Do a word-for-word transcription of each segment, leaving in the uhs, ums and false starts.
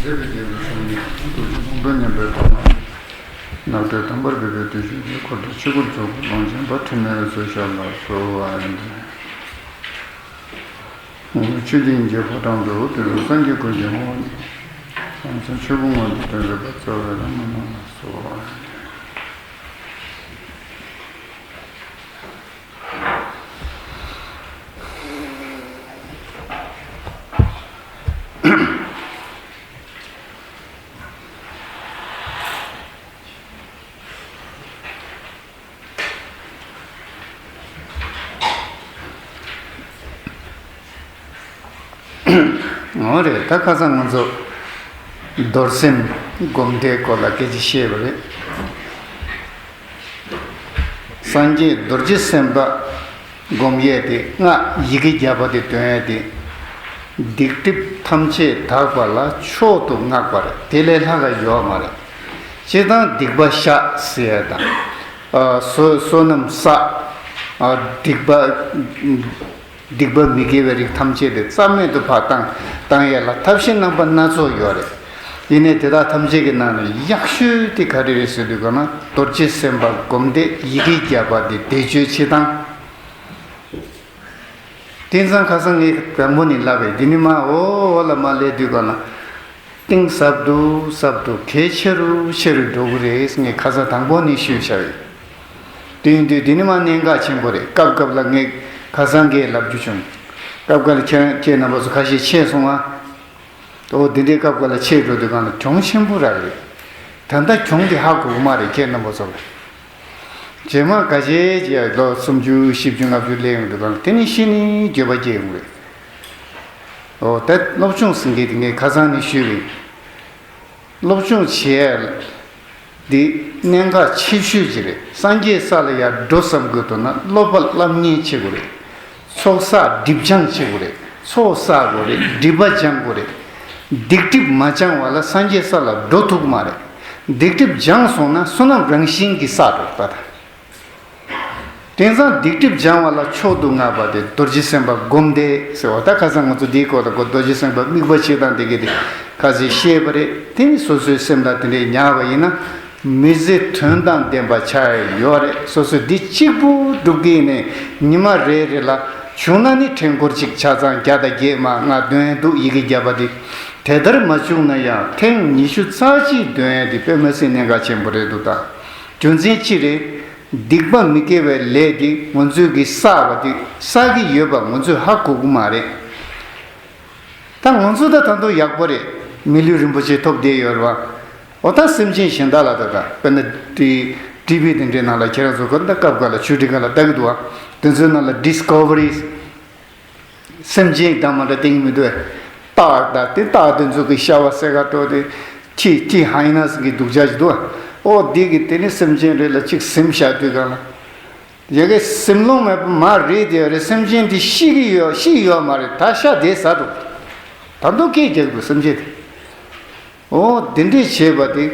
དེ་ལས་རྒྱལ་པོའི་ཚོགས་ནི་ཐུགས་རྗེ་ཆེན་པོ་མཉམ་པའི་ཐོག་མ། ནགས་ཚལ་དམ་པར་འབེབས་པའི་དུས་ཆེན་གྱི་འཁོར་དང་ཆོས་སྐོར་ཚོགས་པ་ལོངས་སྤྱོད་པ་ཕྲིན་ལས་འོད་ཟེར་ཤར་ལ་གསོལ་བ་ཡིན། ཆོས་ཀྱི་དབྱིངས་ཀྱི་ཕོ་བྲང་དུ། དེ་ཚོ་སངས་རྒྱས་ཀུན་གྱི་ངོ་བོ་ཉིད། ཁམས་གསུམ་ཆོས་སྐུ་མངོན་དུ་དོན་མཛད་པ། རྩ་བའི་བླ་མ་རྣམས་ལ་གསོལ་བ་ཡིན། འོ་རེད། ད་ཁ་སང་ང་ཚོ་རྡོར་སེམས་སྒོམ་བཟླས་སྐོར་ལ་སྐད་ཆ་བཤད་པ་རེད། སངས་རྒྱས་རྡོ་རྗེ་སེམས་དཔའ་སྒོམ་ཡས་དེ་སྔགས་ཡི་གེ་བརྒྱ་པ་དེ་འདོན་ཡས་དེ། སྡིག་སྒྲིབ་ཐམས་ཅད་དག་པ་ལ་མཆོག་ཏུ་བསྔགས་པ་རེད། དེ་ལས་ལྷག་ག་ཡོད་མ་རེད། སྤྱིར་བཏང་སྡིག་པ་བཤགས་ཟེར་ཡས་དང་། ཨ་བསོད་བསོད་ནམས་བསགས། ཨ་སྡིག་པ་སྡིག་པ་མི་དགེ་བའི་རིགས་ཐམས་ཅད་དེ་རྩ་མེད་དུ་ཕར་བཏང་བཏང་ཡས་ལ་ཐབས་ཤེས་རྣམ་པ་སྣ་ཚོགས་ཡོད་རེད། ཡིན་ནའི་དེ་དག་ཐམས་ཅད་ཀྱི་ནང་ནས་ཡག་ཤོས་དེ་ག་རེ་རེད་ཟེར་དུས་ག་ན་རྡོ་རྗེ་སེམས་དཔའ་སྒོམ་བཟླས་ཡི་གེ་བརྒྱ་པ་དེ་བཟླས་བརྗོད་བྱེད་སྟངས། དེང་སང་ཁ་སང་ངས་དང་པོ་ནས་ལབ་པས། འདི་ནི་མ་འོ་འོ་ལ་མ་སླེབས་དུས་ག་ན། གཏིང་ཟབ་ཏུ་ཟབ་ཏུ་གལ་ཆེ་རུ་ཆེ་རུ་འགྲོ་གི་རེད། ངས་ཁ་སང་དང་པོ་ནས་ཞུས་བཞག་ཡོད། དེ་ཡིན་དུས་འདི་ནི་མ་གནད་འགག་ཆེན་པོ་རེད། སྐབས་སྐབས་ལ་ངས་ཁ་སང་གས་ལབ་རྒྱུ་བྱུང་། སྐབས་འགའ་ལ་ཁྱེད་ཁྱེད་རྣམ་པ་ཚོ་ཁ་ཤས་ཆད་སོང་ཨ། འོ་འདི་འདྲའི་སྐབས་འགའ་ལ་ཆད་འགྲོ་དུས་གང་ལ་གྱོང་ཆེན་པོ་རག་རེད། ད་ལྟ་གྱོང་འདི་ཧ་གོ་གི་མ་རེད་ཁྱེད་རྣམ་པ་ཚོ་ལ། རྗེས་མ་ཁ་ཤས་ཀྱིས་ལོ་སུམ་ཅུ་བཞི་བཅུ་ལྔ་བཅུ་སླེབས་ཡོང་དུས་གང་ལ་དེ་ནི་ཤི་ནས་འགྱོད་པ་སྐྱེ་ཡོང་རེད། འོ་ད་སློབ་སྦྱོང་ཟེར་མཁན་དེ་ངས་ཁ་སང་ནས་ཞུས་རེད། སློབ་སྦྱོང་བྱེད་ཡ་འདི་གནད་འགག་ཆེ་ཤོས་ཅིག་རེད། སངས་རྒྱས་ས་ལ་ཡར་འགྲོ་བསམ་དགོས་འདུག་ན་སློབ་པ་སློབ་གཉེར་བྱེད་དགོས་རེད། ཚོགས་བསགས་སྒྲིབ་སྦྱང་བྱེད་དགོས་རེད། ཚོགས་བསགས་དགོས་རེད། སྒྲིབ་པ་སྦྱང་དགོས་རེད། སྡིག་སྒྲིབ་མ་སྦྱང་བ་ལ་སངས་རྒྱས་ས་ལ་འགྲོ་ཐུབ་ཀྱི་མ་རེད། སྡིག་སྒྲིབ་སྦྱངས་སོང་ན་བསོད་ནམས་རང་བཞིན་གྱིས་བསགས་འགྲོ་ད་ད། དེང་སང་སྡིག་སྒྲིབ་སྦྱང་བ་ལ་མཆོག་ཏུ་བསྔགས་པ་དེ་རྡོ་རྗེ་སེམས་དཔའ་སྒོམ་བཟླས་ཟེར་བ། ད་ཁ་སང་ང་ཚོ་འདིའི་སྐོར་ལ་གོ་རྡོ་རྗེ་སེམས་དཔའ་དམིགས་པ་བྱེད་སྟངས་དེ་གའི་དེ་ཁ་སང་བཤད་པ་རེད། དེ་ནི་སོ་སོའི་སེམས་ལ་དེ་འདྲའི་ཉར་བ་ཡིན་ན་མི་ཚེ་དོན་དང་ལྡན་པ་ཆགས་ཡོད་རེད། སོ་སོ་འདི་གཅིག་པུ་སྒྲུབ་ཀྱི་ཡིན་ནའི་ཉི་མ་རེ་རེ་ལ་བྱུང་ན་ནི་ཕྲེང་སྐོར་གཅིག་ཆ་ཚང་བརྒྱ་དང་བརྒྱད་མ་ལྔ་འདོན་འདུག་ཡི་གེ་བརྒྱ་པ་འདི། དེ་ལྟར་མ་བྱུང་ན་ཡང་ཐེངས་ཉི་ཤུ་རྩ་གཅིག་འདོན་ཡས་འདི་དཔེ་མི་སྲིད་གནད་འགག་ཆེན་པོ་རེད་འདུག་ད་རྒྱུ་མཚན་ཅི་རེད། སྡིག་པ་མི་དགེ་བའི་ལས་དེ་ང་ཚོས་ཀྱིས་བསགས་པ་དེ་བསགས་ཀྱི་ཡོད་པ་ང་ཚོས་ཧ་གོ་གི་མ་རེད། ད་ང་ཚོ་ད་ད་དུང་ཡག་པོ་རེད། མི་ལུས་རིན་པོ་ཆེ་ཐོབ་བསྡད་ཡོད་རེད་བ། འོ་ད་སེམས་ཅན་གཞན་དག་ལ་ད་ད་དཔེར་ན་ཊི་ཊི་ཝི་དེ་འདྲའི་ནང་ལ་ཁྱེད་རང་ཚོ་ག་ད་སྐབས་འགའ་ལ་ཆོས་ཁྲིད་འགའ་ལ་ལྟ་གི་འདུག་བ། དེ་ཚོའི་ནང་ལ་ཌིས་ཁོ་བ་རི། སེམས་ཅན་དང་མ་འདྲ་སྟེང་མི་འདུག་བས། སྟག་དང་དེ་སྟག་དེ་ཚོ་གི་ཤ་བ་སེ་ག་འགྲོ་དེ། ཁྱི་ཁྱི་ཧའི་ན་སི་གི་སྡུག་ཅག་ཅིག་འདུག་བ། ཨོ་འདི་གི་དེ་ནི་སེམས་ཅན་རེ་ལ་གཅིག་ཟིན་བཞག་དུས་གང་ལ། ཡ་གི་སེམས་ལོང་མེད་པ་མ་རེད་དེ་རེད། སེམས་ཅན་དེ་ཤི་གི་ཡོད་ཤི་ཡོད་མ་རེད། ད་ཤ་དེ་ཟ་འགྲོ། ད་དུང་སྐད་རྒྱག་འདུག་སེམས་ཅན་དེ། ཨོ་དེ་འདྲས་བྱས་པ་དེ་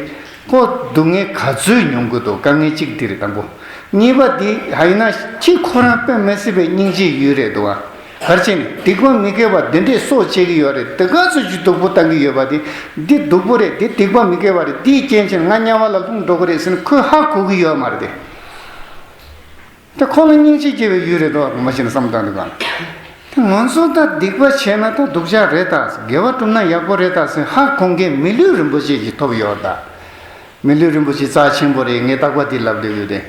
ཁོ་སྡུག་བསྔལ་ག་ཚོད་མྱོང་གི་འདུག་དཀའ་ངལ་གཅིག་དེ་རེད་དང་པོ། གཉིས་པ་དེ་ཧའི་ན་ཁྱི་ཁོ་རང་དཔེ་མི་སྲིད་པའི་སྙིང་རྗེ་ཡོད་རེད་འདུག་ཨ། གར་བྱས་ནས་སྡིག་པ་མི་དགེ་བ་འདི་འདྲས་སྲོག་བཅད་ཀྱི་ཡོད་རེད། དེ་ག་ཚོད་ཅིག་སྡུག་པོ་བཏང་གི་ཡོད་པ་དེ། འདི་སྡུག་པོ་རེད། འདི་སྡིག་པ་མི་དགེ་བ་རེད། འདིའི་རྐྱེན་བྱས་ང་དམྱལ་བ་ལ་ལྷུང་འགྲོ་གི་རེད་ཟེར་ནས་ཁོས་ཧ་གོ་གི་ཡོད་མ་རེད་དེ། ད་ཁོ་ལ་སྙིང་རྗེ་སྐྱེ་བའི་ཡུལ་རེད་དོ་མ་ཤེས་ན་བསམ་བཏང་འདུག་ག་ད་ང་ཚོ་ད་སྡིག་པ་བྱས་ན་ད་སྡུག་ཅག་རེད་ད། དགེ་བ་བསྒྲུབ་ན་ཡག་པོ་རེད་ད་ཟེར་ཧ་གོ་མཁན་མི་ལུས་རིན་པོ་ཆེ་ཞིག་ཐོབ་ཡོད་ད། མི་ལུས་རིན་པོ་ཆེ་རྩ་ཆེན་པོ་རེད། ངས་རྟག་པར་འདི་ལབ་བསྡད་ཡོད་དེ།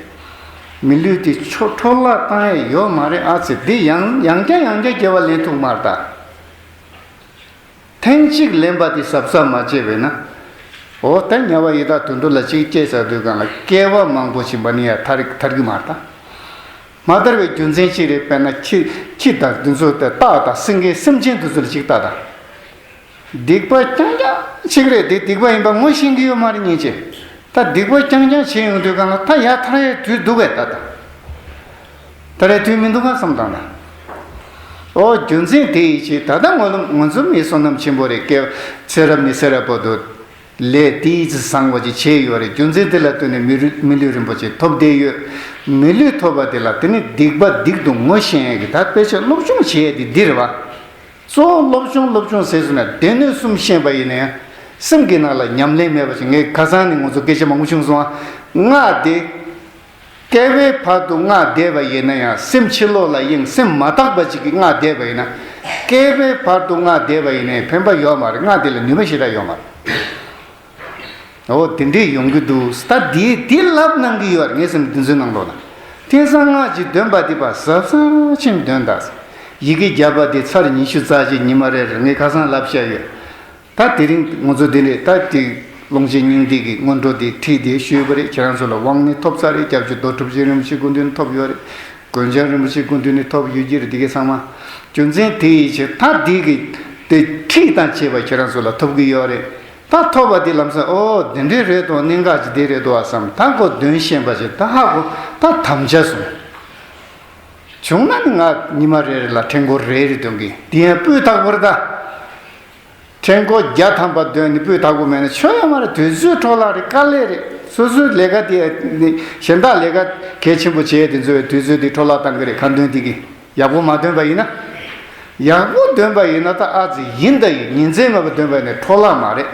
མི་ལུས་དེ་འཕྲོ་འཕྲོ་བརླག་བཏང་ཡས་ཡོད་མ་རེད་ཨ་ཙི། འདི་ཡང་ཡང་བསྐྱར་ཡང་བསྐྱར་དགེ་བ་ལེན་ཐུབ་མ་རེད་ད། ཐེངས་གཅིག་ལེན་པ་དེ་གཟབ་གཟབ་མ་བྱས་པས་ན། འོ་ད་དམྱལ་བ་ཡི་དྭགས་དུད་འགྲོ་ལ་གཅིག་སྐྱེས་ཚར་དུས་གང་ལ་སྐྱེ་བ་མང་པོ་ཞིག་མ་ནི་ཡ་ཐར་ཐར་གི་མ་རེད་ད། མ་ཐར་བའི་རྒྱུ་མཚན་ཅི་རེད་དཔེར་ན་ཁྱི་ཁྱི་དང་དེ་ཚོ་དེ་སྟག་དང་སེང་གེ་སེམས་ཅན་དེ་ཚོ་ལ་གཅིག་ལྟ་དང་། སྡིག་པ་རྐྱང་རྐྱང་ཅིག་རེད་དེ། སྡིག་པ་ཡིན་པ་ངོ་ཤེས་ཀྱི་ཡོད་མ་རེད་སྙིང་རྗེ། ད་སྡིག་པ་རྐྱང་རྐྱང་བྱས་ཡོང་དུས་གང་ལ་ད་ཡར་ཐར་ཡའི་དུས་འདུག་གས་ད་ད། ད་རེས་དུས་མི་འདུག་ག་བསམ་བཏང་ན། ཨོ་རྒྱུ་མཚན་དེ་ཡིན་ཕྱིར་ད་ལྟ་ངོ་ལོ་ང་ཚོ་མི་བསོད་ནམས་ཆེན་པོ་རེད། སྐྱེ་ཚེ་རབས་ནས་ཚེ་རབས་བར་དུ་ལས་དེའི་ཚེ་བཟང་བ་ཅིག་བྱས་ཡོད་རེད། རྒྱུ་མཚན་དེ་ལ་བརྟེན་ནས་མི་རུ་མི་ལུས་རིན་པོ་ཆེ་ཐོབ་བསྡད་ཡོད། མི་ལུས་ཐོབ་པ་དེ་ལ་དེ་ནི་སྡིག་པ་སྡིག་ཏུ་ངོ་ཤེས་ཡས་ཀྱི་ད་དཔེ་ཆ་སློབ་སྦྱོང་བྱེད་ཡས་དེ་འདི་རེད་བ། གཙོ་བོ་སློབ་སྦྱོང་སློབ་སྦྱོང་ཟེར་སོང་ན་སྡེ་སྣོད་གསུམ་ཤེས་པ་ཡིན་ན་ཡང་། སེམས་ཀྱི་ནང་ལ་ཉམས་ལེན་མེད་པ་ཞིག་ངས་ཁ་སང་ནས་ང་ཚོ་སྐད་ཆ་མང་པོ་བྱུང་སོང་ཨ། སྔགས་དེ། བསྐལ་པའི་བར་དུ་སྔགས་བཟླས་པ་ཡིན་ན་ཡང་སེམས་ཕྱི་ལོགས་ལ་གཡེང་། སེམས་མ་དག་པ་ཅིག་གིས་སྔགས་བཟླས་པ་ཡིན་ན། བསྐལ་པའི་བར་དུ་སྔགས་བཟླས་པ་ཡིན་ནའི་ཕན་པ་ཡོད་མ་རེད། སྔགས་དེ་ལ་ནུས་པ་ཞེ་དྲག་ཡོད་མ་རེད། འོ་དེ་འདྲས་ཡོང་གི་འདུག་ད་འདི་འདི་ལབ་གནང་གི་ཡོད་རེད། ངའི་སེམས་འདི་ཚོའི་ནང་ལོགས་ལ། དེང་སང་སྔགས་ཀྱི་འདོན་པ་འདི་པ་གཟབ་གཟབ་ཆེན་འདོན་དང་། ཡི་གེ་བརྒྱབ་པ་དེ་ཚར་ཉི་ཤུ་རྩ་གཅིག་ཉི་མ་རེ་རེ་ངས་ཁ་སང་ལབ་བཞག་ཡོད། ད་དེ་རིང་ང་ཚོ་འདི་ནས་ད་དེ་ཀློང་ཆེན་སྙིང་ཐིག་གི་སྔོན་འགྲོ་དེ་ཁྲིད་དེ་ཞུས་པ་རེད། ཁྱེད་རང་ཚོ་ལ་དབང་ནི་ཐོབ་ཚར་རེད། སྐྱབས་རྗེ་རྡོ་གྲུབ་ཆེན་རིན་པོ་ཆེ་སྐུ་མདུན་ཐོབ་ཡོད་རེད། དགོན་ཆེན་རིན་པོ་ཆེ་སྐུ་མདུན་ནས་ཐོབ་ཡོད་ཀྱི་རེད། དེ་གའི་ཚང་མ། རྒྱུ་མཚན་དེ་ཡི་ཕྱིར་ད་འདི་གི་དེ་ཁྲིད་དང་བཅས་པ་ཁྱེད་རང་ཚོ་ལ་ཐོབ་ཀྱི་ཡོད་རེད། ད་ཐོབ་པ་དེ་ལམ་སང་ཨོ་དེ་འདྲས་རེད་དོ། གནད་འགག་ཅིག་དེ་རེད་དོ་བསམ། ད་ཁོ་འདོན་ཤེས་པ་ཞིག་ད་ཧ་གོ། ད་དམ་བཅའ་སོང་། བྱུང་ན་ནི་ང་ཉི་མ་རེ་རེ་ལ་ཕྲེང་སྐོར་རེ་རེ་འདོན་གི། དེ་ཡང་སྤུས་དག་པར་ད། ཕྲེང་སྐོར་བརྒྱ་ཐམ་པ་འདོན་ནི་སྤུས་དག་པོ་མེད་ན་ཆོ་ཡ་མ་རེད། དུས་ཚོད་འཕྲོ་བརླག་རེད། དཀའ་ལས་རེད། སོ་སོའི་ལས་ཀ་དེ་ནི་གཞན་དག་ལས་ཀ་གལ་ཆེན་པོ་བྱས་དེ་ཚོའི་དུས་ཚོད་དེ་འཕྲོ་བརླག་བཏང་གི་རེད། ཁ་འདོན་དེ་གི་ཡག་པོ་མ་འདོན་པ་ཡིན་ན། ཡག་པོ་འདོན་པ་ཡིན་ན་ད་ཨ་ཙི་ཡིན་ད་ཡིན། ཉིན་མཚན་མེད་པ་འདོན་པ་ཡིན་ན་འཕྲོ་བརླག་མ་རེད།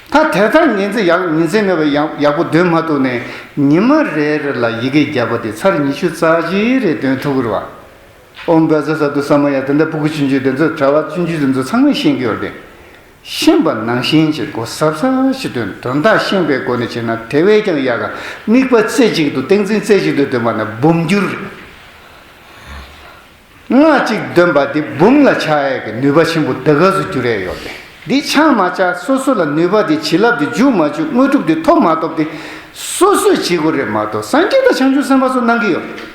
ད་དེ་ལྟར་ཉིན་མཚན་ཡག་ཉིན་མཚན་མེད་པ་ཡག་ཡག་པོ་འདོན་མ་ཐུབ་ནས་ཉི་མ་རེ་རེ་ལ་ཡི་གེ་བརྒྱ་པོ་དེ་ཚར་ཉི་ཤུ་རྩ་གཅིག་རེ་འདོན་ཐུབ་ཀྱི་རེད་བ། ཨོཾ་བཛྲ་ས་ཏྭ་ས་མ་ཡ། དེ་འདྲ་ཕྲུ་གུ་ཆུང་ཆུང་དེ་ཚོ་གྲྭ་པ་ཆུང་ཆུང་དེ་ཚོ་ཚང་མས་ཤེས་ཀྱི་ཡོད་རེད། ཤེས་པ་ནང་བཞིན་གྱི་སྒོ་གཟབ་གཟབ་ཞིག་འདོན། དོན་དག་ཤེས་པའི་སྒོ་ནས་བྱས་ན་དེ་བས་ཀྱང་ཡག་ག། དམིགས་པ་རྩེ་གཅིག་ཏུ་ཏིང་འཛིན་རྩེ་གཅིག་ཏུ་འདོན་པ་ན་འབུམ་འགྱུར་རེད། སྔགས་གཅིག་འདོན་པ་དེ་འབུམ་ལ་ཆགས་ཡས་ཀྱི་ནུས་པ་ཆེན་པོ་ད་ག་ཚོད་འགྱུར་ཡས་ཡོད་རེད། འདི་ཆགས་མ་ཆགས། སོ་སོ་ལ་ནུས་པ་དེ་བྱིན་རླབས་དེ་འཇུག་མ་འཇུག་དངོས་གྲུབ་དེ་ཐོབ་མ་ཐོབ་དེ་སོ་སོས་བྱེད་དགོས་རེད་མ་གཏོགས་སངས་རྒྱས་དང་བྱང་ཆུབ་སེམས་དཔའ་ཚོ་གནང་གི་ཡོད་རེད།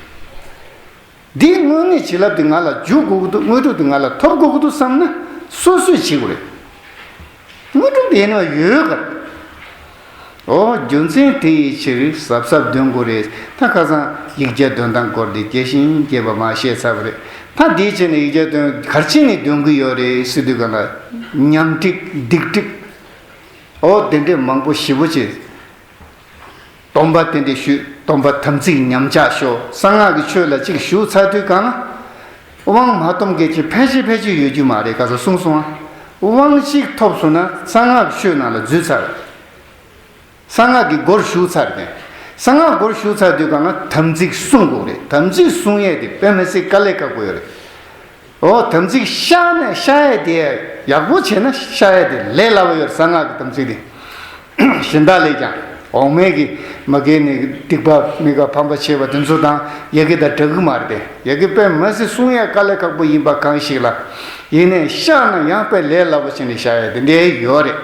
འདི་དངོས་གནས་བྱིན་རླབས་དེ་ང་ལ་འཇུག་དགོས་ཀྱི་འདུག་དངོས་གྲུབ་དེ་ང་ལ་ཐོབ་དགོས་ཀྱི་འདུག་བསམ་ན་སོ་སོས་བྱེད་དགོས་རེད། དངོས་གྲུབ་དེ་ཡིན་ན་ཡོད་ག། ཨོ་རྒྱུ་མཚན་དེ་ཡི་ཕྱིར་གཟབ་གཟབ་འདོན་དགོས་རེད། ད་ཁ་སང་ཡིག་བརྒྱ་འདོན་སྟངས་སྐོར་དེ་རྒྱས་ཤིང་རྒྱས་པ་མ་བཤད་ཚར་བ་རེད། ད་འདིའི་ཆེད་ནས་ཡིག་བརྒྱ་འདོན་ག་རེ་བྱས་ནས་འདོན་གི་ཡོད་རེད་ཟེར་དུས་ག་ལ་ཉམས་ཁྲིད་སྡིག་སྒྲིབ། ཨོ་དེ་འདྲས་མང་པོ་ཞེ་པོ་ཅིག་སྡོམ་པ་དེ་འདྲས་ཞུས། སྡོམ་པ་དམ་ཚིག་ཉམས་ཆག་ཤོར། གསང་སྔགས་ཀྱི་ཆོས་ལ་གཅིག་ཞུགས་ཚར་དུས་གང་ན། དབང་མ་སྡོམ་མཁན་གྱི་ཕལ་ཆེར་ཕལ་ཆེར་ཡོད་རྒྱུ་མ་རེད། ག་ཚོད་གསུངས་སོང་ཨ། དབང་གཅིག་ཐོབ་སོང་ན་གསང་སྔགས་ཀྱི་ཆོས་ནང་ལ་འཛུལ་ཚར། གསང་སྔགས་ཀྱི་སྒོར་ཞུགས་ཚར་ཏེ། གསང་སྔགས་སྒོར་ཞུགས་ཚར་དུས་གང་ན་དམ་ཚིག་སྲུང་དགོས་རེད། དམ་ཚིག་སྲུང་ཡས་དེ་དཔེ་མི་སྲིད་དཀའ་ལས་ཁག་པོ་ཡོད་རེད། ཨོ་དམ་ཚིག་བཤགས་ནས་བཤགས་ཡས་དེ་ཡག་པོ་བྱས་ན་བཤགས་ཡས་དེ་ལས་སླ་པོ་ཡོད་རེད། གསང་སྔགས་ཀྱི་དམ་ཚིག་དེ། གཞན་དག་ལས་ཀྱང་འོག་མིན་གྱི་མ་རྒན་ནི་སྡིག་པ་མི་དགའ་ཕམ་པ་བྱས་པ་དེ་ཚོ་དང་ཡ་གི་དང་འདྲ་གི་མ་རེད་དེ། ཡ་གི་དཔེ་མི་སྲིད་སྲུང་ཡས་དཀའ་ལས་ཁག་པོ་ཡིན་པ་གང་ཞིག་ལ། ཡིན་ནའི་བཤགས་ན་ཡང་དཔེ་ལས་སླ་པོ་བྱས་ནས་བཤགས་ཡས་དེ་འདྲའི་ཡོད་རེད།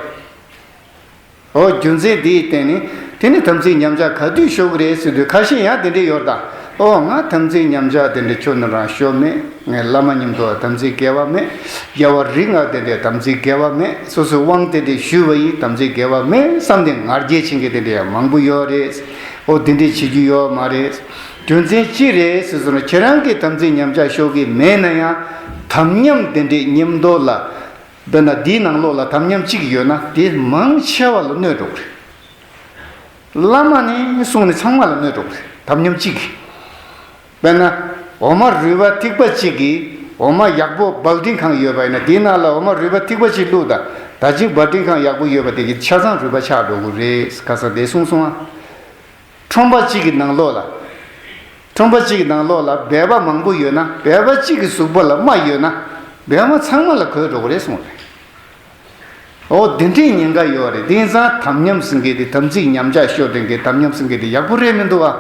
ཨོ་རྒྱུ་མཚན་འདིའི་སྟེང་ནས་དེ་ནི་དམ་ཚིག་ཉམས་ཆག་ག་དུས་ཤོར་གི་རེད་ཟེར་དུས་ཁ་ཤས་ཡང་དེ་འདྲས་ཡོད་རེད་ད། ཨོ་ང་དམ་ཚིག་ཉམས་ཆག་དེ་འདྲས་ཁྱོན་ནས་རང་ཤོར་མེད། ངས་བླ་མ་མཉམ་དུ་དམ་ཚིག་འགལ་བ་མེད། རྒྱལ་བ་རིགས་ལྔ་དེ་འདྲས་དམ་ཚིག་འགལ་བ་མེད། སོ་སོའི་དབང་དེ་འདྲས་ཞུས་པ་ཡིན་དམ་ཚིག་འགལ་བ་མེད་བསམ་སྟེ་ང་རྒྱལ་ཕྱིན་མཁན་དེ་འདྲས་ཡང་མང་པོ་ཡོད་རེད། ཨོ་དེ་འདྲས་བྱེད་རྒྱུ་ཡོད་མ་རེད། རྒྱུ་མཚན་ཅི་རེད་ཟེར་སོང་ན་ཁྱེད་རང་གིས་དམ་ཚིག་ཉམས་ཆག་ཤོར་གི་མེད་ན་ཡང་དམ་ཉམས་དེ་འདྲས་མཉམ་དུ་ལ། དཔེར་ན་འདིའི་ནང་ལོགས་ལ་དམ་ཉམས་གཅིག་ཡོད་ན་དེ་མང་ཆེ་བ་ལ་གནོད་འགྲོ་གི་རེད། བླ་མ་ནས་གསུངས་ནས་ཚང་མ་ལ་གནོད་འགྲོ་གི་རེད། དམ་ཉམས་གཅིག་གིས། དཔེར་ན་འོ་མ་རུལ་བ་ཐིགས་པ་གཅིག་གིས་འོ་མ་ཡག་པོ་སྦལ་ཏིང་གང་ཡོད་པ་ཡིན་ན་དེའི་ནང་ལ་འོ་མ་རུལ་བ་ཐིགས་པ་གཅིག་བླུགས་དང་། ད་ཅིག་སྦལ་ཏིང་གང་ཡག་པོ་ཡོད་པ་དེ་གི་ཆ་ཚང་རུལ་བ་ཆགས་འགྲོ་གི་རེད། ཁ་སང་དེ་གསུངས་སོང་ཨ། ཁྲོན་པ་གཅིག་གི་ནང་ལོགས་ལ། ཁྲོན་པ་གཅིག་གི་ནང་ལོགས་ལ་སྦལ་པ་མང་པོ་ཡོད་ན་སྦལ་པ་གཅིག་གི་གཟུགས་པོ་ལ་རྨ་ཡོད་ན་སྦལ་པ་ཚང་མ་ལ་གོས་འགྲོ་གི་རེད་གསུངས་རེད། ཨོ་དེ་འདྲའི་ཉེན་ཁ་ཡོད་རེད། དེང་སང་དམ་ཉམས་ཟེར་མཁན་དེ་དམ་ཚིག་ཉམས་ཆག་ཤོར་དེ་འགའི་དམ་ཉམས་ཟེར་མཁན་དེ་ཡག་པོ་རེད་མི་འདུག་ཨ།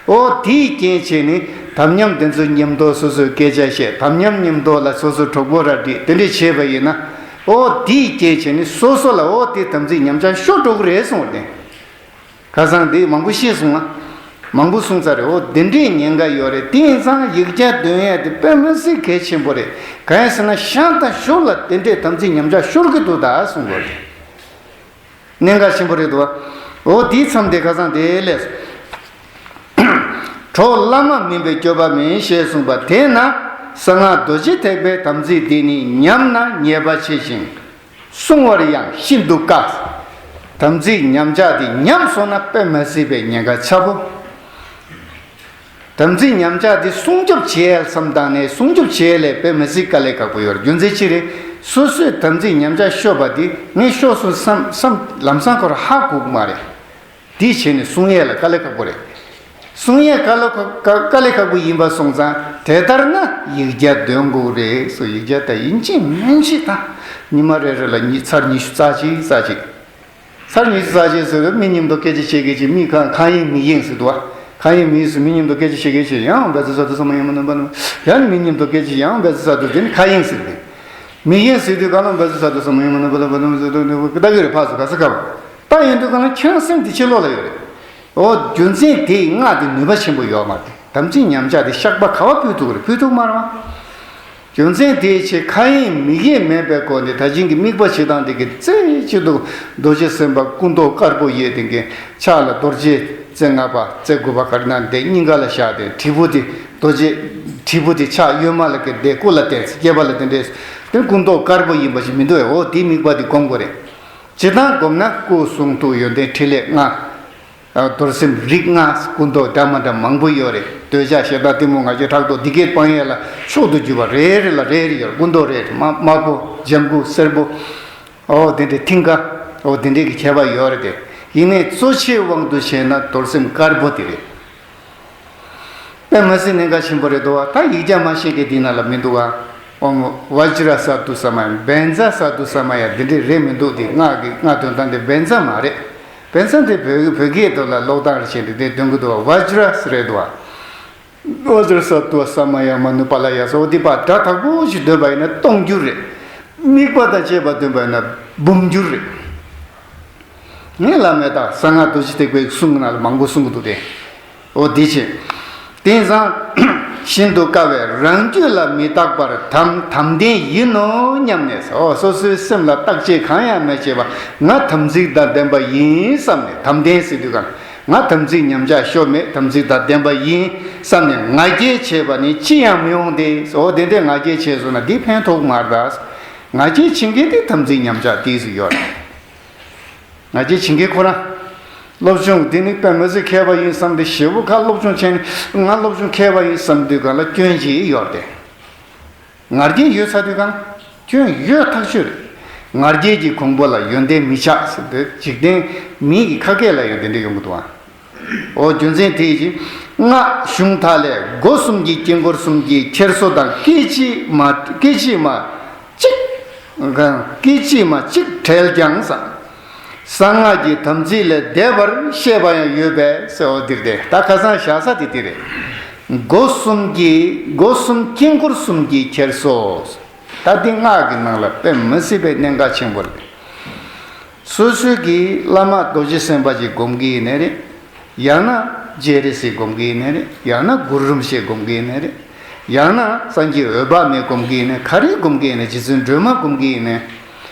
ཨོ་དེའི་རྐྱེན་བྱས་ནས་དམ་ཉམས་དེ་ཚོ་མཉམ་དུ་སོ་སོའི་སྐད་ཆ་བཤད། དམ་ཉམས་མཉམ་དུ་ལ་སོ་སོ་གྲོགས་པོ་ར་སྒྲིག་དེ་འདྲས་བྱས་པ་ཡིན་ན། ཨོ་དེའི་རྐྱེན་བྱས་ནས་སོ་སོ་ལ་ཨོ་དེ་དམ་ཚིག་ཉམས་ཆག་ཤོར་འགྲོ་གི་རེད་གསུངས་རེད། ཁ་སང་འདི་མང་པོ་བཤད་སོང་ང་། མང་པོ་གསུངས་ཚར་རེད། འོ་དེ་འདྲའི་ཉེན་ཁ་ཡོད་རེད། དེ་ཡིན་ཙང་ཡིག་བརྒྱ་འདོན་ཡས་དེ་དཔེ་མི་སྲིད་གལ་ཆེན་པོ་རེད། གང་ཡིན་ཟེར་ན་ཤང་དང་ཞོར་ལ་དེ་འདྲའི་དམ་ཚིག་ཉམས་ཆག་ཤོར་གི་འདུག་ད་གསུངས་པ་རེད། གནད་འགག་ཆེན་པོ་རེད་འདུག་བ། འོ་དེའི་མཚམས་དེ་ཁ་སང་དེ་ལས། གྲོགས་བླ་མ་མིན་པའི་སྐྱོབ་པ་མེད་ཞེས་གསུངས་པ་དེས་ན་གསང་སྔགས་རྡོ་རྗེ་ཐེག་པའི་དམ་ཚིག་འདི་ནི་ཉམས་ན་ཉེས་པ་ཆེ་ཞིང་། བསྲུང་བར་ཡང་ཤིན་ཏུ་དཀའ། དམ་ཚིག་ཉམས་ཆག་དེ་ཉམས་སོང་ན་དཔེ་མ་སྲིད་པའི་ཉེན་ཁ་ཚ་པོ། དམ་ཚིག་ཉམས་ཆག་དེ་སྲུང་སྐྱོབ་བྱེད་ཡ་བསམ་བཏང་ནས་སྲུང་སྐྱོབ་བྱེད་ཡ་ལས་དཔེ་མི་སྲིད་དཀའ་ལས་ཁག་པོ་ཡོད་རེད། རྒྱུ་མཚན་ཅི་རེད། སོ་སོས་དམ་ཚིག་ཉམས་ཆག་ཤོར་བ་དེ་ངས་ཤོར་སོང་བསམ་བསམ་ལམ་སང་ཁོ་རང་ཧ་གོ་གི་མ་རེད། དེ་བྱས་ནས་སྲུང་ཡས་ལ་དཀའ་ལས་ཁག་པོ་རེད། སྲུང་ཡས་དཀའ་ལས་ཁག་དཀའ་དཀའ་ལས་ཁག་པོ་ཡིན་པ་སོང་ཙང་དེ་ལྟར་ན་ཡིག་བརྒྱ་འདོན་དགོས་རེད་སོ། ཡིག་བརྒྱ་དང་ཡིན་གཅིག་མིན་གཅིག་དང་ཉི་མ་རེ་རེ་ལ་ཉི་ཚར་ཉི་ཤུ་རྩ་གཅིག་རྩ་གཅིག་ཚར་ཉི་ཤུ་རྩ་གཅིག་ཟེར་བའི་མི་མཉམ་དུ་སྐད་ཆ་བཤད་མཁན་གྱི་མི་གང་གང་ཡིན་མི་ཡིན་ཟེར་འདུག་བ། གང་ཡིན་མི་ཡིན་ཟེར་མི་མཉམ་དུ་སྐད་ཆ་བཤད་མཁན་ཞིག་ཡང་འབད་རྩོལ་ས་དུ་ས་མ་ཡིན་མ་ནམ་པ་ནམ་ཡང་མི་མཉམ་དུ་སྐད་ཆ་ཡང་འབད་རྩོལ་ས་དུ་དེ་ནི་གང་ཡིན་ཟེར་གི་མི་ཡིན་ཟེར་དུས་གང་ལ་འབད་རྩོལ་ས་དུ་ས་མ་ཡིན་མ་ནམ་པ་ལ་པ་ནམ་ཟེར་དུ་ནི་ཀི་ད་གི་རེ་ཕ་སུ་ག་ས་ག་བ། ད་ཡིན་དུས་གང་ལ་ཁྱེད་རང་སེམས་དེ་ཕྱི་ལོགས་ལ་ཡོད་རེད། ཨོ་རྒྱུ་མཚན་དེའི་སྔགས་དེ་ནུས་པ་ཆེན་པོ་ཡོད་མ་རེད། དམ་ཚིག་ཉམས་ཆག་དེ་བཤགས་པ་ག་བ་ཕུལ་ཐུབ་རེད། ཕུལ་ཐུབ་མ་རེད་བ། རྒྱུ་མཚན་དེའི་ཕྱིར་མཁའ་དབྱིངས་མིག་གཡས་མེད་པའི་སྒོ་ནས་ད་ཅིང་གི་དམིགས་པ་བྱེད་སྟངས་དེ་གི་རྩེ་གཅིག་ཏུ་རྡོ་རྗེ་སེམས་དཔའ་སྐུ་མདོག་དཀར་པོ་ཡོད་དེ་གི་ཕྱག་ལ་རྡོ་རྗེ་རྩེ་ལྔ་པ་རྩེ་དགུ་པ་ག་རེ་ན་དེ་སྙིང་ག་ལ་བཞག་སྟེ་དྲིལ་བུ་དེ་རྡོ་རྗེ་དྲིལ་བུ་དེ་ཕྱག་གཡོན་མ་ལ་གི་དེ་སྐུ་ལ་བསྟན་སྐེད་པ་ལ་དེ་འདྲས་དེ་སྐུ་མདོག་དཀར་པོ་ཡིན་པ་ཞིག་མི་འདུག་ཨེ། འོ་དེའི་དམིགས་པ་དེ་སྒོམ་དགོས་རེད། སྤྱིར་བཏང་སྒོམ་ན་སྐུ་གསུང་ཐུགས་ཡོན་ཏན་ཕྲིན་ལས་ལྔ། རྡོར་སེམས་རིགས་ལྔ་སྐུ་མདོག་འདྲ་མ་འདྲ་མང་པོ་ཡོད་རེད། འདོད་ཆགས་ཞེ་སྡང་གཏི་མུག་ང་རྒྱལ་ཕྲག་དོག་འདི་གས་སྤང་ཡས་ལ་མཆོག་ཏུ་གྱུར་པ་རེ་རེ་ལ་རེ་རེ་ཡོད་རེད། སྐུ་མདོག་རེ་རེ་དམར་དམར་པོ་ལྗང་གུ་སེར་པོ། ཨོ་དེ་འདྲའི་མཐིང་ག་ཨོ་དེ་འདྲའི་གི་ཁྱད་པར་ཡོད་རེད་དེ། ཡིན་ནའི་གཙོ་ཆེའི་དབང་དུ་བྱས་ན་རྡོར་སེམས་དཀར་པོ་དེ་རེད། དཔེ་མི་སྲིད་གནད་འགག་ཆེན་པོ་རེད་འདུག་བ། ད་ཡིག་བརྒྱ་མ་ཤེས་མཁན་འདི་ན་ལ་མི་འདུག་བ། ཨོ་མོ་བཛྲ་ས་དུ་ས་མ་ཡ་བཛྲ་ས་དུ་ས་མ་ཡ་འདི་འདྲས་རེད་མི་འདུག་དེ་སྔགས་ཀྱི་སྔགས་དོན་དམ་དེ་བཛྲ་མ་རེད། བཛྲ་དེ་བོད་བོད་སྐད་དུ་ལ་ཀློག་སྟངས་རེ་བྱས་ཏེ་དེ་འདོན་གི་འདུག་བ། བཛྲ་ས་རེད་འདུག་བ། བཛྲ་ས་དུ་ས་མ་ཡ་མ་ནུ་པ་ལ་ཡ་ས་འོ་དེ་པ་སྒྲ་དག་པོ་ཞིག་འདོན་པ་ཡིན་ན་སྟོང་འགྱུར་རེད། དམིགས་པ་དང་བཅས་པ་འདོན་པ་ཡིན་ན་འབུམ་འགྱུར་རེད། ངས་ལབ་མེད་ད། གསང་སྔགས་རྡོ་རྗེ་ཐེག་པའི་གསུང་ན་ལ་མང་པོ་གསུང་གི་འདུག་སྟེ། འོ་དེ་བྱས། དེང་སང་ཤིན་ཏུ་དཀའ་བས་རང་རྒྱུད་ལ་མི་རྟག་པར་དམ་དམ་ལྡན་ཡིན་ནོ་སྙམ་ནས་སོ། སོ་སོའི་སེམས་ལ་བརྟག་དཔྱད་གང་ཡང་མི་བྱེད་པར་ང་དམ་ཚིག་དང་ལྡན་པ་ཡིན་བསམ་ནས། དམ་ལྡན་ཟེར་དུས་གང་ང་དམ་ཚིག་ཉམས་ཆག་ཤོར་མེད། དམ་ཚིག་དང་ལྡན་པ་ཡིན་བསམ་ནས་ང་རྒྱལ་བྱས་པ་ནི་ཅི་ཡང་མི་འོང་སྟེ། འོ་དེ་འདྲའི་ང་རྒྱལ་བྱས་སོང་ན་འདི་ཕན་ཐོགས་མ་རེད་ད། ང་རྒྱལ་བྱེད་མཁན་དེ་དམ་ཚིག་ཉམས་ཆག་དེ་ཟིག་ཡོད་རེད། ང་རྒྱལ་བྱེད་མཁན་ཁོ་རང་། སློབ་སྦྱོང་འདི་ནི་དཔེ་མི་སྲིད་མཁས་པ་ཡིན་བསམ་སྟེ་ཞེ་པོ་ཁ་སློབ་སྦྱོང་བྱས་ནས་ང་སློབ་སྦྱོང་མཁས་པ་ཡིན་བསམ་དུས་གང་ལ་སྐྱོན་ཅིག་ཡོད་དེ། ང་རྒྱལ་ཡོད་ཚར་དུས་གང་སྐྱོན་ཡོད་ཐག་ཆོད་རེད། ང་རྒྱལ་གྱི་གོང་བུ་ལ་ཡོན་ཏན་མི་ཆགས་ཟེར་དུས་འཇིག་རྟེན་མི་ཡི་ཁ་སྐད་ལ་ཡང་དེ་འདྲ་ཡོང་གི་འདུག་ཨ། འོ་རྒྱུ་མཚན་དེ་ཡིན། སྔགས་གཞུང་དག་ལས་སྒོ་གསུམ་གྱི་དཀྱིལ་འཁོར་གསུམ་གྱི་འཁྱེར་སོ་དང་སྐད་ཅིག་མ་སྐད་ཅིག་མ་གཅིག་སྐད་ཅིག་མ་གཅིག་བྲལ་ཀྱང་ཟེར། གསང་སྔགས་ཀྱི་དམ་ཚིག་ལས་འདས་པར་བཤད་པ་ཡང་ཡོད་པས་ཟེར། འོ་འདིར་དེ་ད་ཁ་སང་བཞག་ས་དེ་དེ་རེད། སྒོ་གསུམ་གྱི་སྒོ་གསུམ་དཀྱིལ་འཁོར་གསུམ་གྱི་འཁྱེར་སོ། ད་འདི་སྔགས་ཀྱི་ནང་ལ་དཔེ་མི་སྲིད་པའི་གནད་འགག་ཆེན་པོ་རེད། སོ་སོའི་གི་བླ་མ་རྡོ་རྗེ་སེམས་དཔའ་ཅིག་སྒོམ་གི་ཡིན་ནའི་རེད། ཡང་ན་སྤྱན་རས་གཟིགས་སྒོམ་གི་ཡིན་ནའི་རེད། ཡང་ན་གུ་རུ་རིན་པོ་ཆེ་སྒོམ་གི་ཡིན་ནའི་རེད། ཡང་ན་སངས་རྒྱས་འོད་དཔག་མེད་སྒོམ་གི་ཡིན་ནའི་ག་རེ་སྒོམ་གི་ཡིན་ནའི་རྗེ་བཙུན་སྒྲོལ་མ་སྒོམ་གི་ཡིན་ནའི།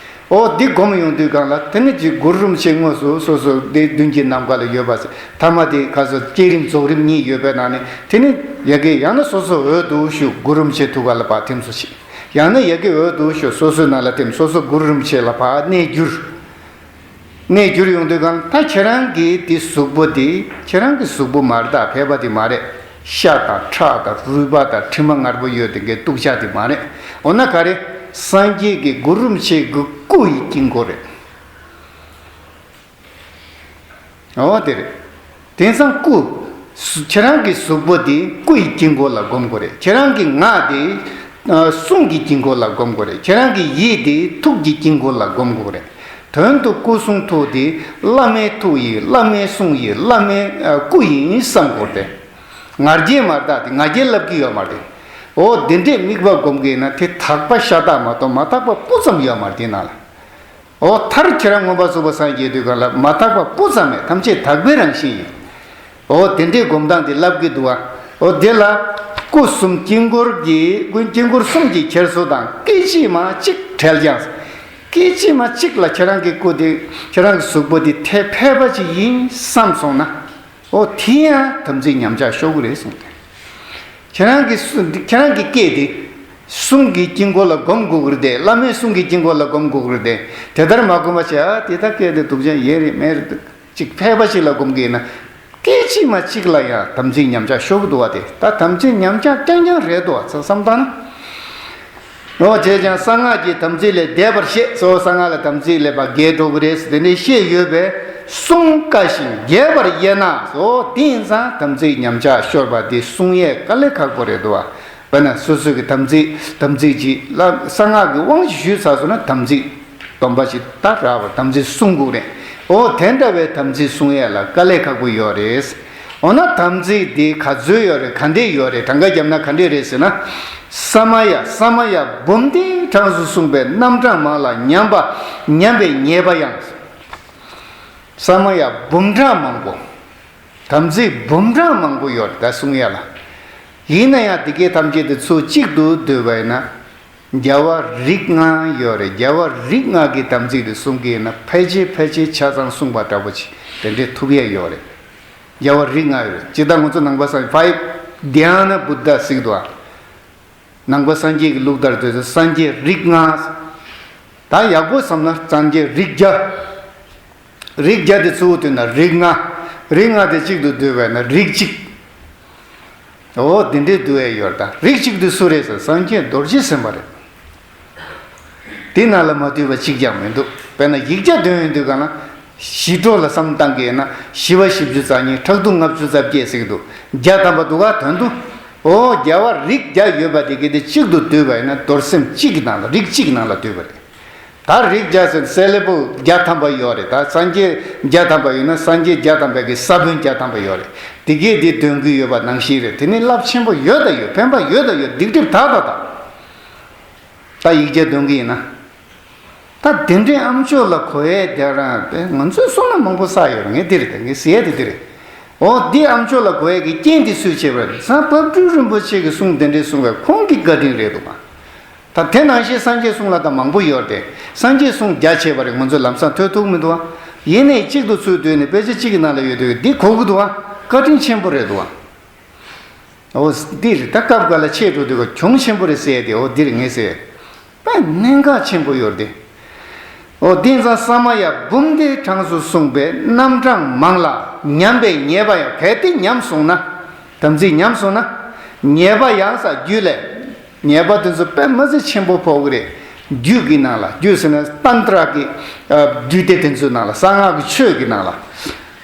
ཨོ་འདི་སྒོམ་ཡོང་དུས་གང་ལ་དེ་ནི་ཅིག་གུ་རུ་རིན་པོ་ཆེ་དངོས་སུ་སོ་སོ་དེ་མདུན་གྱི་ནམ་མཁའ་ལ་ཡོད་པ་ཟེར། ཐ་མ་དེ་ག་སོ་བསྐྱེད་རིམ་རྫོགས་རིམ་གཉིས་ཡོད་པའི་ནང་ནས་དེ་ནི་ཡ་གི་ཡང་ན་སོ་སོ་འོད་དུ་ཞུ་གུ་རུ་རིན་པོ་ཆེ་ཐུགས་ཀ་ལ་ཕར་ཐིམ་སོ་ཞིག་ཡང་ན་ཡ་གི་འོད་དུ་ཞུ་སོ་སོའི་ནང་ལ་ཐིམ་སོ་སོ་གུ་རུ་རིན་པོ་ཆེ་ལ་ཕར་གནས་འགྱུར། གནས་འགྱུར་ཡོང་དུས་གང་ད་ཁྱེད་རང་གི་དེ་གཟུགས་པོ་དེ་ཁྱེད་རང་གི་གཟུགས་པོ་མ་རེད་ད། ཕལ་པ་དེ་མ་རེད། ཤ་དང་ཁྲག་དང་རུས་པ་དང་དྲི་མ་ངར་པོ་ཡོད་དེ་འགའི་སྟུག་ཆ་དེ་མ་རེད། འོ་ན་ག་རེ། སངས་རྒྱས་ཀྱི་གུ་རུ་རིན་པོ་ཆེ་གི་སྐུ་ཡི་དཀྱིལ་འཁོར་རེད། འོ་དེ་རེད། དེང་སང་སྐུ། ཁྱེད་རང་གི་གཟུགས་པོ་དེ་སྐུ་ཡི་དཀྱིལ་འཁོར་ལ་སྒོམ་དགོས་རེད། ཁྱེད་རང་གི་ངག་དེ་གསུང་གི་དཀྱིལ་འཁོར་ལ་སྒོམ་དགོས་རེད། ཁྱེད་རང་གི་ཡིད་དེ་ཐུགས་ཀྱི་དཀྱིལ་འཁོར་ལ་སྒོམ་དགོས་རེད། དོན་དུ་སྐུ་གསུང་ཐུགས་དེ་བླ་མའི་ཐུགས་ཡིན། བླ་མའི་གསུང་ཡིན། བླ་མའི་སྐུ་ཡིན་བསམ་དགོས་ཏེ། ང་རྒྱལ་མ་རེད་ད། དེ་ང་རྒྱལ་ལབ་ཀྱི་ཡོད་མ་རེད། འོ་དེ་འདྲས་དམིགས་པ་སྒོམ་གི་ཡིན་ན་དེ་དག་པ་ཤ་སྟག་མ་གཏོགས་མ་དག་པ་སྤུ་ཙམ་ཡོད་མ་རེད་དེ་ནང་ལ། འོ་མཐར་ཁྱེད་རང་མངོན་པར་རྫོགས་པར་སངས་རྒྱས་དུས་གང་ལ་མ་དག་པ་སྤུ་ཙམ་མེད། ཐམས་ཅད་དག་པའི་རང་བཞིན་ཡིན། འོ་དེ་འདྲའི་སྒོམ་སྟངས་དེ་བསླབ་ཀྱི་འདུག་བ། འོ་དེ་ལ་སྐུ་གསུམ་དཀྱིལ་འཁོར་གྱི་སྐུ་དཀྱིལ་འཁོར་གསུམ་གྱི་འཁྱེར་སོ་དང་སྐད་ཅིག་མ་གཅིག་བྲལ་ཀྱང་། སྐད་ཅིག་མ་གཅིག་ལ་ཁྱེད་རང་གི་སྐུ་དེ་ཁྱེད་རང་གི་གཟུགས་པོ་དེ་ཐལ་ཕལ་པ་ཅིག་ཡིན་བསམ་སོང་ན། འོ་དེ་ཡང་དམ་ཚིག་ཉམས་ཆག་ཤོར་གི་རེད་གསུངས་ཏེ། ཁྱེད་རང་གི་སུ་ཁྱེད་རང་གི་སྐད་དེ་གསུང་གི་དཀྱིལ་འཁོར་ལ་སྒོམ་དགོས་ཀྱི་རེད་དེ། བླ་མའི་གསུང་གི་དཀྱིལ་འཁོར་ལ་སྒོམ་དགོས་ཀྱི་རེད་དེ། དེ་ལྟར་མ་སྒོམ་པ་བྱས་ཨ་དེ་ད་སྐད་དེ་སྡུག་ཅན་ཡེ་རེད་མེད་རེད་འདུག་ཅིག་ཕལ་པ་ཞིག་ལ་སྒོམ་གྱི་ཡིན་ན། སྐད་ཅིག་མ་གཅིག་ལ་ཡང་དམ་ཚིག་ཉམས་ཆག་ཤོར་གི་འདུག་བ། དེ་ད་དམ་ཚིག་ཉམས་ཆག་རྐྱང་རྐྱང་རེད་འདུག་བ། ཚང་བསམ་བཏང་ན། འོ་བྱས་ཀྱང་གསང་སྔགས་ཀྱི་དམ་ཚིག་ལས་འདས་པར་བཤད། གཙོ་བོ་གསང་སྔགས་ལ་དམ་ཚིག་ལས་པ་རྒྱས་འགྲོ་གི་རེད་ཟེར་དེ་འདྲའི་བཤད་ཡོད་པས། གསུང་དཀའ་ཞིང་རྒྱས་པར་དབྱེ་ན་སོ། དེ་ཡིན་ཙང་དམ་ཚིག་ཉམས་ཆག་ཤོར་བ་དེ་གསུང་ཡས་དཀའ་ལས་ཁག་པོ་རེད་འདུག་བ། དཔེར་ན་སོ་སོ་གི་དམ་ཚིག་དམ་ཚིག་ཅིག་ལ་གསང་སྔགས་ཀྱི་དབང་ཞིག་ཞུས་ཚར་སོང་ན་དམ་ཚིག་སྡོམ་པ་ཞིག་ད་རག་པར་དམ་ཚིག་བསྲུང་དགོས་རེད། འོ་དེ་འདྲ་བའི་དམ་ཚིག་བསྲུང་ཡས་ལ་དཀའ་ལས་ཁག་པོ་ཡོད་རེད། འོ་ན་དམ་ཚིག་འདི་ག་ཚོད་ཡོད་རེད། ག་འདྲས་ཡོད་རེད། གྲངས་ཀ་བརྒྱབ་ན་ག་འདྲས་རེད་ཟེར་ན། ས་མ་ཡ་ས་མ་ཡ་འབུམ་སྡེའི་གྲངས་སུ་གསུངས་པའི་རྣམ་གྲངས་མང་ལ་ཉམས་པ་ཉམས་པའི་ཉེས་པ་ཡང་། ས་མ་ཡ་འབུམ་གྲངས་མང་པོ། དམ་ཚིག་འབུམ་གྲངས་མང་པོ་ཡོད་རེད་ད་གསུང་ཡ་ལ། ཡིན་ན་ཡང་དེ་གའི་ཐམས་ཅད་དེ་ཚུར་གཅིག་ཏུ་བསྡུས་པ་ཡིན་ན། རྒྱལ་བ་རིགས་ལྔ་ཡོད་རེད། རྒྱལ་བ་རིགས་ལྔ་གི་དམ་ཚིག་དེ་གསུང་གི་ཡིན་ན་ཕལ་ཆེར་ཕལ་ཆེར་ཆ་ཚང་གསུངས་པ་འདྲ་པོ་ཅིག་དེ་འདྲའི་ཐུབ་ཡས་ཡོད་རེད། རྒྱལ་བ་རིགས་ལྔ་ཡོད་རེད། ཇི་ལྟར་ང་ཚོ་ནང་པ་སངས་ཕའི་དྷྱ་ན་བུདྡྷ་ཟེར་གི་འདུག་ཨ། ནང་པ་སངས་རྒྱས་ཀྱི་ལུགས་ལྟར་དུས་སུ་སངས་རྒྱས་རིགས་ལྔ། ད་ཡག་པོ་བསམ་ན་སངས་རྒྱས་རིགས་བརྒྱ། རིགས་བརྒྱ་དེ་གཙོ་བོ་བཏོན་ན་རིགས་ལྔ། རིགས་ལྔ་དེ་གཅིག་ཏུ་བསྡུས་པས་ན་རིགས་གཅིག་འོ་དེ་འདྲའི་བསྡུ་བས་ཡོད་ད། རིགས་གཅིག་དེ་སུ་རེད་ཟེར་སངས་རྒྱས་རྡོ་རྗེ་སེམས་དཔའ་རེད། དེ་ནང་ལ་མ་འདུས་པ་གཅིག་ཀྱང་མི་འདུག་དཔེར་ན་ཡིག་བརྒྱ་འདོན་ཡོང་དུས་གང་ན། ཞི་ཁྲོ་ལ་བསམ་བཏང་གི་ཡིན་ན་ཞི་བ་བཞི་བཅུ་རྩ་གཉིས་ཁྲག་འཐུང་ལྔ་བཅུ་རྩ་བརྒྱད་ཟེར་གི་འདུག་བརྒྱ་ཐམ་པ་འདུག་ག་དོན་དུ། འོ་རྒྱལ་བ་རིགས་བརྒྱ་ཡོད་པ་དེ་གི་དེ་གཅིག་ཏུ་བསྡུས་པ་ཡིན་ན་རྡོར་སེམས་གཅིག་གི་ནང་ལ་རིགས་གཅིག་གི་ནང་ལ་འདུས་པ་རེད། ད་རིགས་བརྒྱ་ཟེར་སེ་ལེ་བལ་བརྒྱ་ཐམ་པ་ཡོད་རེད། ད་སངས་རྒྱས་བརྒྱ་ཐམ་པ་ཡོད་ན་སངས་རྒྱས་བརྒྱ་ཐམ་པའི་གི་ས་བོན་བརྒྱ་ཐམ་པ་ཡོད་རེད། དེ་གས་དེ་འདོན་གི་ཡོད་པ་ནང་བཞིན་རེད། དེ་ནི་རླབས་ཆེན་པོ་ཡོད་ད་ཡོད། ཕན་པ་ཡོད་ད་ཡོད། སྡིག་སྒྲིབ་དག་དག་དག་ད་ཡིག་བརྒྱ་འདོན་གི་ཡིན་ན། ད་དེ་འདྲའི་ཨ་མཆོག་ལ་གོ་ཡས་དེ་རང་དེ་ང་ཚོའི་བསོད་ནམས་མང་པོ་བསགས་ཡོད་རེད། ངས་འདི་རེད་དེ་ངས་ཟེར་ཡས་དེ་འདི་རེད། འོ་འདི་ཨ་མཆོག་ལ་གོ་ཡས་ཀྱི་རྐྱེན་འདི་སུས་བྱས་པ་རེད་ཟེར་ན་དཔལ་སྤྲུལ་རིན་པོ་ཆེ་གི་གསུང་དེ་འདྲའི་གསུང་བས་ཁོང་གི་བཀའ་དྲིན་རེད་འདུག་ག་ད་དེ་ནང་བཞིན་སངས་རྒྱས་གསུང་ལ་ད་མང་པོ་ཡོད་དེ། སངས་རྒྱས་གསུང་བརྒྱ་བྱས་པ་རེད། ང་ཚོས་ལམ་སང་ཐོས་ཐུབ་མི་འདུག་ག་ཡིན་ནའི་གཅིག་ཏུ་ཚུར་བསྡུས་ནས་དཔེ་ཆ་གཅིག་གི་ནང་ལ་ཡོད་དུས་འདི་གོ་གི་འདུག་ག་བཀའ་དྲིན་ཆེན་པོ་རེད་འདུག་ག་འོ་འདི་རེད། ད་སྐབས་འགའ་ལ་ཆད་འགྲོ་དུས་ག་གྱོང་ཆེན་པོ་རེད་ཟེར་ཏེ། འོ་འདི་རེད་ངས་ཟེར། དཔེ་གནད་འགག་ཆེན་པོ་ཡོད་དེ། འོ་དེ་ཙང་ས་མ་ཡ་འབུམ་སྡེའི་གྲངས་སུ་གསུངས་པའི་རྣམ་གྲངས་མང་ལ་ཉམས་པའི་ཉེས་པ་ཡང་། གལ་ཏེ་ཉམས་སོང་ན། དམ་ཚིག་ཉམས་སོང་ན། ཉེས་པ་ཡང་ས་རྒྱུད་ལས། ཉེས་པ་དེ་ཚོ་དཔེ་མི་སྲིད་ཆེན་པོ་ཕོག་གི་རེད། རྒྱུད་ཀྱི་ནང་ལ། རྒྱུད་ཟེར་ན་ཏན་ཏྲ་གི་རྒྱུད་སྡེ་དེ་ཚོའི་ནང་ལ། གསང་སྔགས་ཀྱི་ཆོས་ཀྱི་ནང་ལ།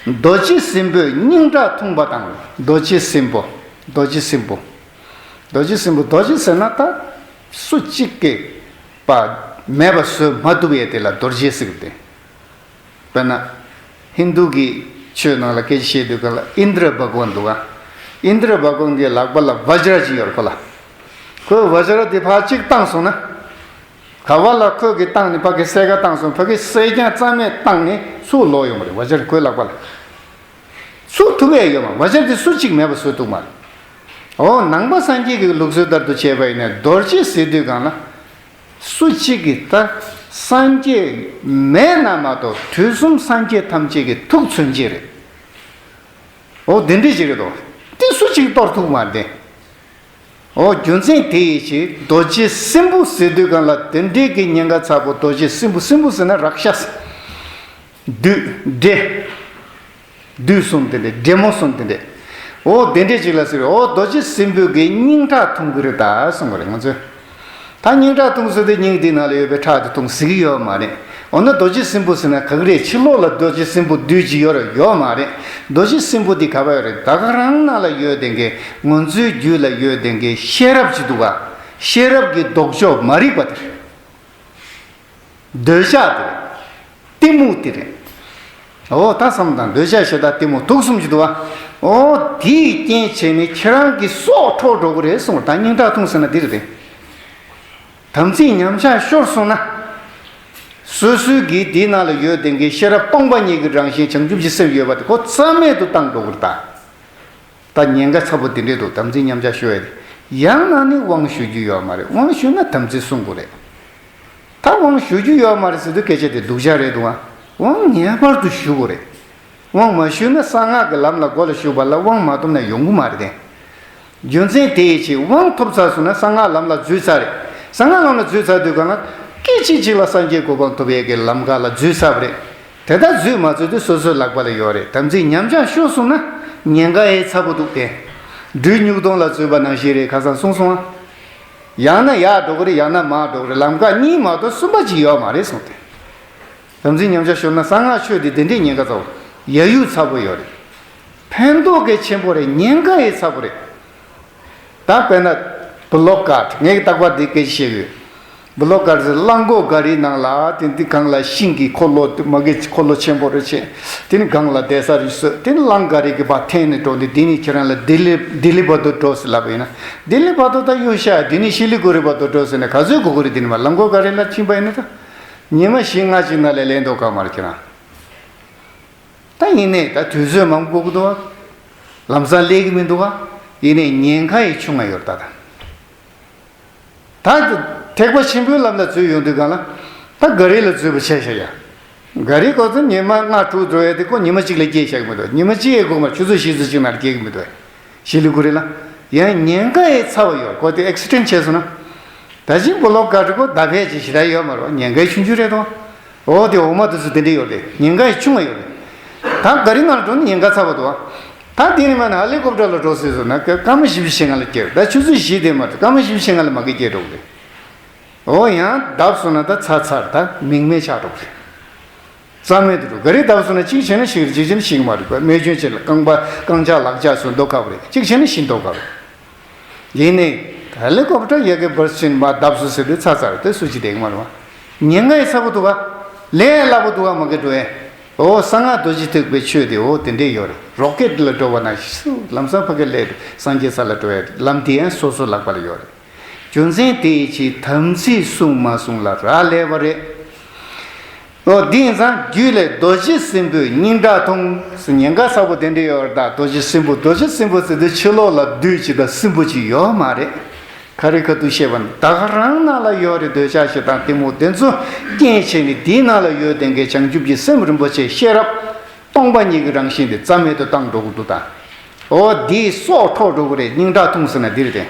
རྡོ་རྗེ་སྲིན་པོའི་སྙིང་ཁྲག་འཐུངས་པ་དང་། རྡོ་རྗེ་སྲིན་པོ། རྡོ་རྗེ་སྲིན་པོ། རྡོ་རྗེ་སྲིན་པོ། རྡོ་རྗེ་ཟེར་ན་ད་སུ་གཅིག་གིས་པ་མེད་པ་བཟོ་མ་ཐུབ་ཡས་དེ་ལ་རྡོ་རྗེ་ཟེར་གི་དེ། དཔེར་ན། ཧིན་དུ་གི་ཆོས་ནང་ལ་སྐད་ཆ་བཤད་དུས་ག་ལ་ཨིནྡྲ་བྷ་ག་ཝན་འདུག་ག་ཨིནྡྲ་བྷ་ག་ཝན་གྱི་ལག་པ་ལ་བཛྲ་ཅིག་ཡོད་རེད་ཁོ་ལ། ཁོས་བཛྲ་དེ་ཕར་གཅིག་བཏང་སོང་ན། ག་བ་ལ་ཁོས་གི་བཏང་ནས་ཕ་གི་སེ་ག་བཏང་སོང་། ཕ་གི་སེ་ག་རྩ་མེད་བཏང་ནས་ཚུར་ལོག་ཡོང་བ་རེད། བཛྲ་ཁོའི་ལག་པ་ལ། ཚུར་ཐུབ་ཡས་ཡོད་མ། བཛྲ་དེ་སུ་གཅིག་མེད་པ་བཟོ་ཐུབ་མ་རེད། འོ་ནང་པ་སངས་རྒྱས་ཀྱི་ལུགས་སྲོལ་ལྟར་དུ་བྱས་པ་ཡིན་ན་རྡོ་རྗེ་ཟེར་དུས་གང་ལ། སུ་གཅིག་གིས་ད་སངས་རྒྱས་མེད་ན་མ་གཏོགས་དུས་གསུམ་སངས་རྒྱས་ཐམས་ཅད་ཀྱི་ཐུགས་མཚོན་བྱེད་རེད། འོ་དེ་འདྲས་ཅིག་རེད་དོ། དེ་སུ་གཅིག་གཏོར་ཐུབ་མ་རེད། འོ་རྒྱུ་མཚན་དེ་ཡིན་ཕྱིར་རྡོ་རྗེ་སྲིན་པོ་ཟེར་དུས་གང་ལ་དེ་འདྲས་ཀྱི་ཉེན་ཁ་ཚ་པོ། རྡོ་རྗེ་སྲིན་པོ། སྲིན་པོ་ཟེར་ན་རཀྵ་ས། བདུད། འདྲེ། བདུད་གསུམ་དེ་འདྲས། འདྲེ་མོ་གསུམ་དེ་འདྲས། འོ་དེ་འདྲས་ཅིག་ལ་ཟེར། འོ་རྡོ་རྗེ་སྲིན་པོ་གི་སྙིང་ཁྲག་འཐུང་གི་རེད་ད་གསུང་གི་རེད་ང་ཚོས། ད་སྙིང་ཁྲག་འཐུང་ཟེར་དུས་སྙིང་འདི་ནང་ལ་ཡོད་པའི་ཁྲག་དེ་འཐུང་ཟེར་གི་ཡོད་མ་རེད། འོ་ན་རྡོ་རྗེ་སྲིན་པོ་ཟེར་ན་ག་གི་རེད། ཕྱི་ལོགས་ལ་རྡོ་རྗེ་སྲིན་པོ་བདུད་ཅིག་ཡོད་རེད། ཡོད་མ་རེད། རྡོ་རྗེ་སྲིན་པོ་འདི་ག་པར་ཡོད་རེད། ད་ག་རང་ནང་ལ་ཡོད་དེ་གི། ང་ཚོའི་རྒྱུད་ལ་ཡོད་དེ་གི་ཤེས་རབ་ཅིག་འདུག་ག་ཤེས་རབ་ཀྱི་ལྡོག་ཕྱོགས་མ་རིག་པ་དེ་རེད། འདོད་ཆགས་དེ་རེད། གཏི་མུག་དེ་རེད། འོ་ད་བསམ་དང་། འདོད་ཆགས་ཞེ་སྡང་གཏི་མུག་དུག་གསུམ་གྱི་དུ་བ། འོ་དེའི་རྐྱེན་བྱས་ནས་ཁྱེད་རང་གི་སྲོག་འཕྲོག་འགྲོ་གི་རེད་གསུངས། ད་སྙིང་ཁྲག་འཐུང་ཟེར་ན་འདི་རེད་དེ། དམ་ཚིག་ཉམས་ཆག་ཤོར་སོང་ན། སོ་སོའི་གི་དེའི་ནང་ལ་ཡོད་དེ་གི་ཤེས་རབ་སྟོང་པ་ཉིད་ཀྱི་རང་བཞིན་བྱང་ཆུབ་ཀྱི་སེམས་ཡོད་པ་དེ་ཁོ་རྩ་མེད་དུ་བཏང་འགྲོ་གི་རེད་ད། ད་ཉེན་ཁ་ཚ་པོ་དེ་འདྲས་འདུག་དམ་ཚིག་ཉམས་ཆག་ཤོར་ཡ་དེ། ཡང་ན་ནི་དབང་ཞུ་རྒྱུ་ཡོད་མ་རེད། དབང་ཞུས་ན་དམ་ཚིག་སྲུང་དགོས་རེད། ད་དབང་ཞུ་རྒྱུ་ཡོད་མ་རེད་ཟེར་དུས་སྐད་ཆ་དེ་སྡུག་ཅག་རེད་འདུག་ཨ། དབང་ངེས་པར་དུ་ཞུ་དགོས་རེད། དབང་མ་ཞུས་ན་གསང་སྔགས་ཀྱི་ལམ་ལ་མགོ་ལ་ཞུགས་པ་ལ་དབང་མ་ཐོབ་ན་ཡོང་གི་མ་རེད་དེ། རྒྱུ་མཚན་དེ་ཡི་ཕྱིར་དབང་ཐོབ་ཚར་སོང་ན་གསང་སྔགས་ལམ་ལ་འཛུལ་ཚར་རེད། གསང་སྔགས་ལམ་ལ་འཛུལ་ཚར་དུས་གང་ལ་སྐད་ཅིག་གཅིག་ལ་སངས་རྒྱས་གོ་འཕང་ཐོབ་ཡས་ཀྱི་ལམ་ཁ་ལ་འཛུལ་ཚར་བ་རེད། དེ་ལྟར་འཛུལ་མ་ཚུལ་དུ་སོ་སོའི་ལག་པ་ལ་ཡོད་རེད། དམ་ཚིག་ཉམས་ཆག་ཤོར་སོང་ན། ཉེན་ཁ་ཡི་ཚ་པོ་འདུག་སྟེ། སྦྲུལ་སྨྱུག་དོང་ལ་འཛུལ་བ་ནང་བཞིན་རེད། ཁ་སང་གསུངས་སོང་ཨ། ཡང་ན་ཡར་འགྲོ་གི་རེད། ཡང་ན་མར་འགྲོ་གི་རེད། ལམ་ཁ་གཉིས་མ་གཏོགས་གསུམ་པ་ཅིག་ཡོད་མ་རེད་གསུངས་ཏེ། དམ་ཚིག་ཉམས་ཆག་ཤོར་ན་གསང་སྔགས་ཆོས་འདི་འདི་འདྲའི་ཉེན་ཁ་ཚ་པོ། ཡ་ཡུ་ཚ་པོ་ཡོད་རེད། ཕན་ཐོགས་གལ་ཆེན་པོ་རེད། ཉེན་ཁ་ཡི་ཚ་པོ་རེད། ད་དཔེར་ན། བུ་ལོག་ཀར་ངས་རྟག་པར་འདི་སྐད་ཆ་བཤད་ཡོད། བུ་ལོག་ཀར་ཟེར་གླང་གོག་ག་རིའི་ནང་ལ་དེ་འདི་སྒང་ལ་ཤིང་གི་འཁོར་ལོ་མ་གི་འཁོར་ལོ་ཆེན་པོ་རེ་བྱས། དེ་ནི་སྒང་ལ་བསྡད་ས་རེ་བཟོས། དེ་ནི་གླང་ག་རི་གི་བར་འཐེན་ནས་འགྲོ་འདི་འདི་ནི་ཁྱེད་རང་ལ་ལྡི་ལི་ལྡི་ལི་བར་དུ་འགྲོ་ཟེར་ལབ་པ་ཡིན་ན། ལྡི་ལི་བར་དུ་ད་གཡུག་ཤ་འདི་ནི་ཤི་ལི་གུ་རི་བར་དུ་འགྲོ་ཟེར་ནས་ག་ཚོད་དགོས་ཀྱི་རེད། འདི་ནི་མ་གླང་གོག་ག་རི་ལ་ཕྱིན་པ་ཡིན་ན་ད། ཉི་མ་བཞི་ལྔ་ཅིག་ནང་ལས་ལེན་མདོག་ཁ་མ་རེད་ཁྱེད་རང་། ད་ཡིན་ནའི་ད་དུས་ཚོད་མང་པོ་འགོར་གི་འདུག་ག་ལམ་སང་སླེབས་ཀྱི་མི་འདུག་ག་ཡིན་ནའི་ཉེན་ཁ་ཡི་ཆུང་ང་ཡོད་རེད་ད། ད་ད་ཐེག་པ་ཆེན་པོའི་ལམ་ལ་འཛུལ་ཡོང་དུས་སྒང་ལ། ད་ག་རི་ལ་འཛུལ་བ་བྱས་བཞག་ཡ། ག་རི་ཁོ་ཚོ་ཉི་མ་ལྔ་དྲུག་འགྲོ་ཡ་དེ་ཁོ་ཉི་མ་གཅིག་ལ་སྐྱེལ་བཞག་གི་མི་འདུག་ཉི་མ་གཅིག་ཡས་དགོས་མ་རེད། ཆུ་ཚོད་བཞི་ཚོད་ཅིག་ནང་ལ་སྐྱེལ་གི་མི་འདུག་ཤི་ལི་གུ་རི་ལ། ཡང་ཉེན་ཁ་ཡི་ཚ་བ་ཡོད། ཁོ་དེ་ཨེག་སི་ཌེན་ཊི་བྱས་སོང་ན། ད་ཅིག་བུ་ལོག་ཀར་ཁོ་ད་ཕལ་ཆེར་ཞེ་དྲག་ཡོད་མ་རེད། ཉེན་ཁ་ཆུང་ཆུང་རེད་དོ། འོ་དེ་འོ་མ་དེ་ཚོ་དེ་འདྲས་ཡོད་རེད། ཉེན་ཁ་ཡི་ཆུང་བ་ཡོད་རེད། ད་ག་རི་ནང་ལ་འགྲོ་ན་ཉེན་ཁ་ཚ་བ་འདུག་ད་དེ་ནི་མ་ནི་ཧེ་ལི་ཀོབ་ཊར་ལ་འགྲོ་སྲིད་སོང་ན་སྐར་མ་བཞི་བཅུ་ཞེ་ལྔ་ལ་སྐྱེལ། ད་ཆུ་ཚོད་བཞི་དེ་མ་གཏོགས་སྐར་མ་བཞི་བཅུ་ཞེ་ལྔ་ལ་མ་གི་སྐྱེལ་འགྲོ་གི་རེད། འོ་ཡང་བརྡབས་སོང་ན་ད་ཚར་ཚར་ད་མིང་མེད་ཆགས་འགྲོ་གི་རེད། རྩ་མེད་དུ་འགྲོ། ག་རེ་བརྡབས་སོང་ན་གཅིག་བྱས་ན་ཤི་གི་རེད། གཅིག་བྱས་ན་ཤི་གི་མ་རེད་པ། རྨས་སྐྱོན་ཆེ་ལ་རྐང་པ་རྐང་ཆག་ལག་ཆག་སོགས་མདོག་ཁ་པོ་རེད། གཅིག་བྱས་ན་ཤི་མདོག་ཁ་པོ་རེད། ཡིན་ནའི་ཧེ་ལི་ཀོབ་ཊར་ཡ་གི་བར་ཕྱིན་མ་བརྡབས་སོང་ཟེར་དུས་ཚར་ཚར་དེ་སུ་གཅིག་བསྡད་གི་མ་རེད་པ། ཉེན་ཁ་ཡི་ཚ་པོ་འདུག་ག་ལས་སླ་པོ་འདུག་ག་མ་གི་འགྲོ་ཡ། འོ་གསང་སྔགས་རྡོ་རྗེ་ཐེག་པའི་ཆོས་དེ་འོ་དེ་འདྲས་ཡོད་རེད། རོ་ཀེ་ཊི་ལ་འགྲོ་བ་ན་སུ་ལམ་སང་ཕ་གི་སླེབས་འགྲོ། སངས་རྒྱས་ས་ལ་འགྲོ་ཡ་ལམ་དེ་ཡང་སོ་སོ་ལག་པ་ལ་ཡོད་རེད། རྒྱུ་མཚན་དེའི་ཕྱིར་དམ་ཚིག་བསྲུང་མ་བསྲུང་ལ་རག་ལས་པ་རེད། ཨོ་འདི་ཡིན་ཙང་རྒྱུད་ལས་རྡོ་རྗེ་སྲིན་པོའི་སྙིང་ཁྲག་འཐུང་ཟེར། ཉེན་ཁ་ཚ་པོ་དེ་འདྲ་ཡོད་རེད་ད། རྡོ་རྗེ་སྲིན་པོ་རྡོ་རྗེ་སྲིན་པོ་ཟེར་དུས་ཕྱི་ལོགས་ལ་བདུད་ཅིག་དང་སྲིན་པོ་ཅིག་ཡོད་མ་རེད། ཁ་རི་ཁ་ཐུག་བཤད་པ་ནི་ད་ག་རང་ནང་ལ་ཡོད་རེད། འདོད་ཆགས་ཞེ་སྡང་གཏི་མུག་དེ་ཚོ་རྐྱེན་བྱས་ནས་དེའི་ནང་ལ་ཡོད་དེ་འགའི་བྱང་ཆུབ་ཀྱི་སེམས་རིན་པོ་ཆེ་ཤེས་རབ་སྟོང་པ་ཉིད་ཀྱི་རང་བཞིན་དེ་རྩ་མེད་དུ་བཏང་འགྲོ་གི་འདུག་ད། ཨོ་འདིས་སྲོག་འཕྲོག་འགྲོ་གི་རེད། སྙིང་ཁྲག་འཐུང་ཟེར་ན་འདི་རེད་དེ།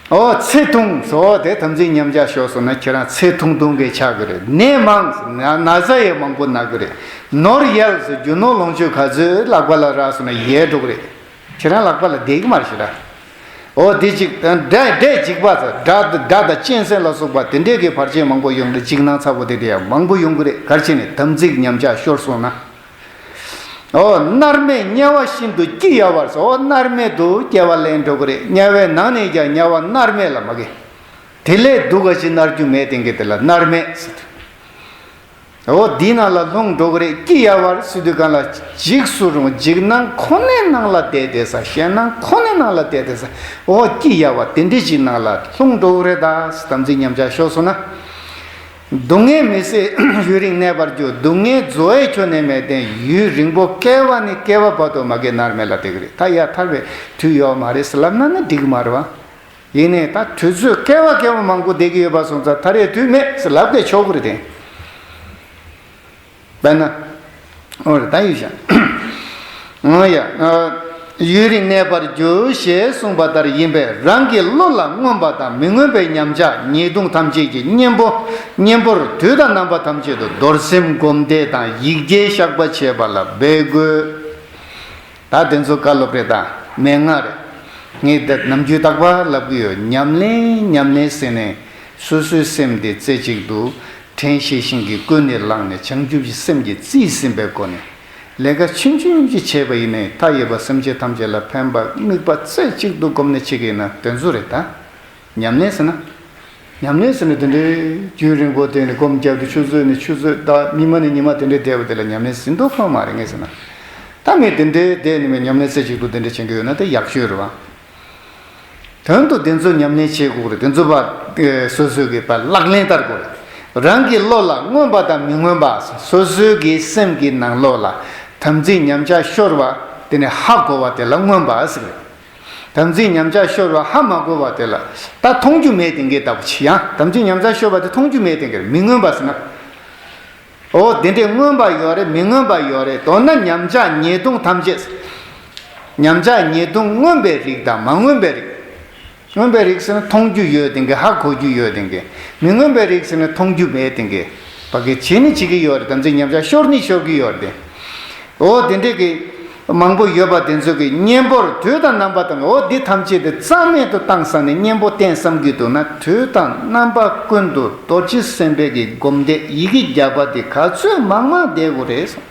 ཨོ་ཚེ་ཐུང་ཟེར། ཨོ་དེ་དམ་ཚིག་ཉམས་ཆག་ཤོར་སོང་ན་ཁྱེད་རང་ཚེ་ཐུང་ཐུང་གི་ཆགས་ཀྱི་རེད། ནད་མང་ཟེར་ན་ན་ཚ་ཡང་མང་པོ་ན་གི་རེད། ནོར་ཡལ་ཟེར་རྒྱུ་ནོར་ལོངས་སྤྱོད་ག་ཚོད་ལག་པ་ལ་རག་སོང་ན་ཡལ་འགྲོ་གི་རེད། ཁྱེད་རང་ལག་པ་ལ་བསྡད་ཀྱི་མ་རེད་ཤི་ར། ཨོ་དེ་གཅིག་དགྲ་དགྲ་འཇིགས་པ་ཟེར་དགྲ་དགྲ་དང་གཅན་གཟན་ལ་སོགས་པ་དེ་འདྲས་ཀྱི་བར་ཆད་མང་པོ་ཡོང་གི་རེད། འཇིགས་སྣང་ཚ་པོ་དེ་འདྲས་ཡང་མང་པོ་ཡོང་གི་རེད། ག་རེ་བྱས་ནས་དམ་ཚིག་ཉམས་ཆག་ཤོར་སོང་ན། ཨོ་མནར་མེད་དམྱལ་བ་ཤིན་ཏུ་སྐྱི་གཡའ་བར་ཟེར། ཨོ་མནར་མེད་དུ་སྐྱེ་བ་ལེན་འགྲོ་གི་རེད། དམྱལ་བའི་ནང་ནས་ཀྱང་དམྱལ་བ་མནར་མེད་ལ་མ་གི། དེ་ལས་སྡུག་ག་ཅི་མནར་རྒྱུ་མེད་དེ་གི་དེ་ལ་མནར་མེད་ཟེར། ཨོ་འདི་ནང་ལ་ལྷུང་འགྲོ་གི་རེད། སྐྱི་གཡའ་བར་ཟེར་དུས་གང་ལ་འཇིགས་སུ་རུང་འཇིགས་སྣང་ཁོ་ནའི་ནང་ལ་བསྡད་བསྡད་ས། ཞེད་སྣང་ཁོ་ནའི་ནང་ལ་བསྡད་བསྡད་ས། ཨོ་སྐྱི་གཡའ་བ་དེ་འདྲ་ཅིག་ནང་ལ་ལྷུང་འགྲོ་གི་རེད་ད། དམ་ཚིག་ཉམས་ཆག་ཤོར་སོང་ན། སྡུག་བསྔལ་མི་བཟད་ཡུན་རིང་གནས་པར་འགྱུར། སྡུག་བསྔལ་རྫོགས་པས་ཁྱོན་ནས་མེད། དེ་ཡུན་རིང་པོ་བསྐལ་བ་ནས་བསྐལ་བ་བར་དུ་མ་གི་མནར་མེད་ལ་བསྡད་ཀྱི་རེད། ད་ཡར་ཐར་བའི་དུས་ཡོད་མ་རེད་ཟེར་ལབ་ན་ནི་འགྲིག་གི་མ་རེད་བ། ཡིན་ནའི་ད་དུས་ཚོད་བསྐལ་བ་བསྐལ་བ་མང་པོ་བསྡད་ཀྱི་ཡོད་པ་སོང་ཙང་ཐར་བའི་དུས་མེད་ཟེར་ལབ་གི་ཆོག་གི་རེད་དེ། དཔེར་ན། འོ་རེད་ད་ཡོད་ཤག་འོ་ཡ། ཡུན་རིང་གནས་པར་འགྱུར་ཞེས་གསུངས་པ་ལྟར་ཡིན་པས། རང་གི་བློ་ལ་མངོན་པ་དང་མི་མངོན་པའི་ཉམས་ཆག་ཉེས་ལྟུང་ཐམས་ཅད་ཀྱི་གཉེན་པོ་གཉེན་པོར་དུས་དང་རྣམ་པ་ཐམས་ཅད་དུ་རྡོར་སེམས་སྒོམ་བཟླས་དང་ཡིག་བརྒྱའི་བཤགས་པ་བྱེད་པ་ལ་འབད་དགོས། ད་དེ་ཚོ་བཀའ་སློབ་རེད་ད། མན་ངག་རེད། ངས་འདི་ནམ་རྒྱུན་རྟག་པར་ལབ་ཀྱི་ཡོད། ཉམས་ལེན་ཉམས་ལེན་ཟེར་ནས་སོ་སོའི་སེམས་དེ་རྩེ་གཅིག་ཏུ་དྲན་ཤེས་བཞིན་གྱིས་ཀུན་ནས་བསླངས་ནས་བྱང་ཆུབ་ཀྱི་སེམས་ཀྱིས་རྩིས་ཟིན་པའི་སྒོ་ནས་ལས་ཀ་ཆུང་ཆུང་ཅིག་བྱས་པ་ཡིན་ནའི་མཐའ་ཡས་པ་སེམས་ཅན་ཐམས་ཅད་ལ་ཕན་པ་དམིགས་པ་རྩེ་གཅིག་ཏུ་བསྒོམས་ནས་བྱེད་ཀྱི་ཡིན་ན་དེ་ཚོ་རེད་ད། ཉམས་ལེན་ཟེར་ན། ཉམས་ལེན་ཟེར་ན་དེ་འདྲའི་རྒྱུན་རིང་པོ་བསྡད་ནས་སྒོམ་རྒྱབ་དུས་ཆུ་ཚོད་ནས་ཆུ་ཚོད་དང་ཉི་མ་ནས་ཉི་མ་དེ་འདྲའི་བསྡད་པ་དེ་ལ་ཉམས་ལེན་ཟེར་མདོག་ཁ་པོ་མ་རེད་ངས་ཟེར་ན། ད་མི་དེ་འདྲའི་བསྡད་ནས་མི་ཉམས་ལེན་རྩེ་གཅིག་ཏུ་དེ་འདྲ་བྱེད་ཀྱི་ཡོད་ན་དེ་ཡག་ཤོས་རེད་བ། དོན་དུ་དེ་ཚོ་ཉམས་ལེན་བྱེད་དགོས་རེད། དེ་ཚོ་བ་སོ་སོ་གི་བ་ལག་ལེན་བསྟར་དགོས་རེད། རང་གི་བློ་ལ་མངོན་པ་དང་མི་མངོན་པ། སོ་སོའི་གི་སེམས་ཀྱི་ནང་ལོགས་ལ་དམ་ཚིག་ཉམས་ཆག་ཤོར་བ་དེ་ནི་ཧ་གོ་བ་དེ་ལ་མངོན་པ་ཟེར་རེད། དམ་ཚིག་ཉམས་ཆག་ཤོར་བ་ཧ་མ་གོ་བ་དེ་ལ་ད་མཐོང་རྒྱུ་མེད་དེ་འགའི་ལྟ་བུ་ཆེ་ཡང་། དམ་ཚིག་ཉམས་ཆག་ཤོར་བ་དེ་མཐོང་རྒྱུ་མེད་དེ་འགའི་མི་མངོན་པ་ཟེར་ན། ཨོ་དེ་འདྲའི་མངོན་པ་ཡོད་རེད། མི་མངོན་པ་ཡོད་རེད། མདོར་ན་ཉམས་ཆག་ཉེས་ལྟུང་ཐམས་ཅད། ཉམས་ཆག་ཉེས་ལྟུང་མངོན་པའི་རིགས་དང་མ་མངོན་པའི་རིགས། མངོན་པའི་རིགས་ཟེར་ན་མཐོང་རྒྱུ་ཡོད་དེ་འགའི་ཧ་གོ་རྒྱུ་ཡོད་དེ་འགའི། མི་མངོན་པའི་རིགས་ཟེར་ན་མཐོང་རྒྱུ་མེད་དེ་འགའི། བ་གི་བྱེད་ནི་བྱེད་ཀྱི་ཡོད་རེད། དམ་ཚིག་ཉམས་ཆག་ཤོར་ནི་ཤོར་གྱི་ཡོད་རེད། ཨོ་དེ་འདྲའི་གི། མང་པོ་ཡོད་པ་དེ་ཚོ་གི་གཉེན་པོར་དུས་དང་རྣམ་པ་དང་། འོ་འདི་ཐམས་ཅད་དེ་རྩ་མེད་དུ་བཏང་བསམ་ནས་གཉེན་པོ་བསྟེན་བསམ་གྱི་འདུག་ན། དུས་དང་རྣམ་པ་ཀུན་ཏུ་རྡོ་རྗེ་སེམས་དཔའི་གི་སྒོམ་བཟླས་ཡི་གེ་བརྒྱ་པ་དེ་ག་ཚོད་མང་མང་བཟླས་དགོས་རེད་གསུངས།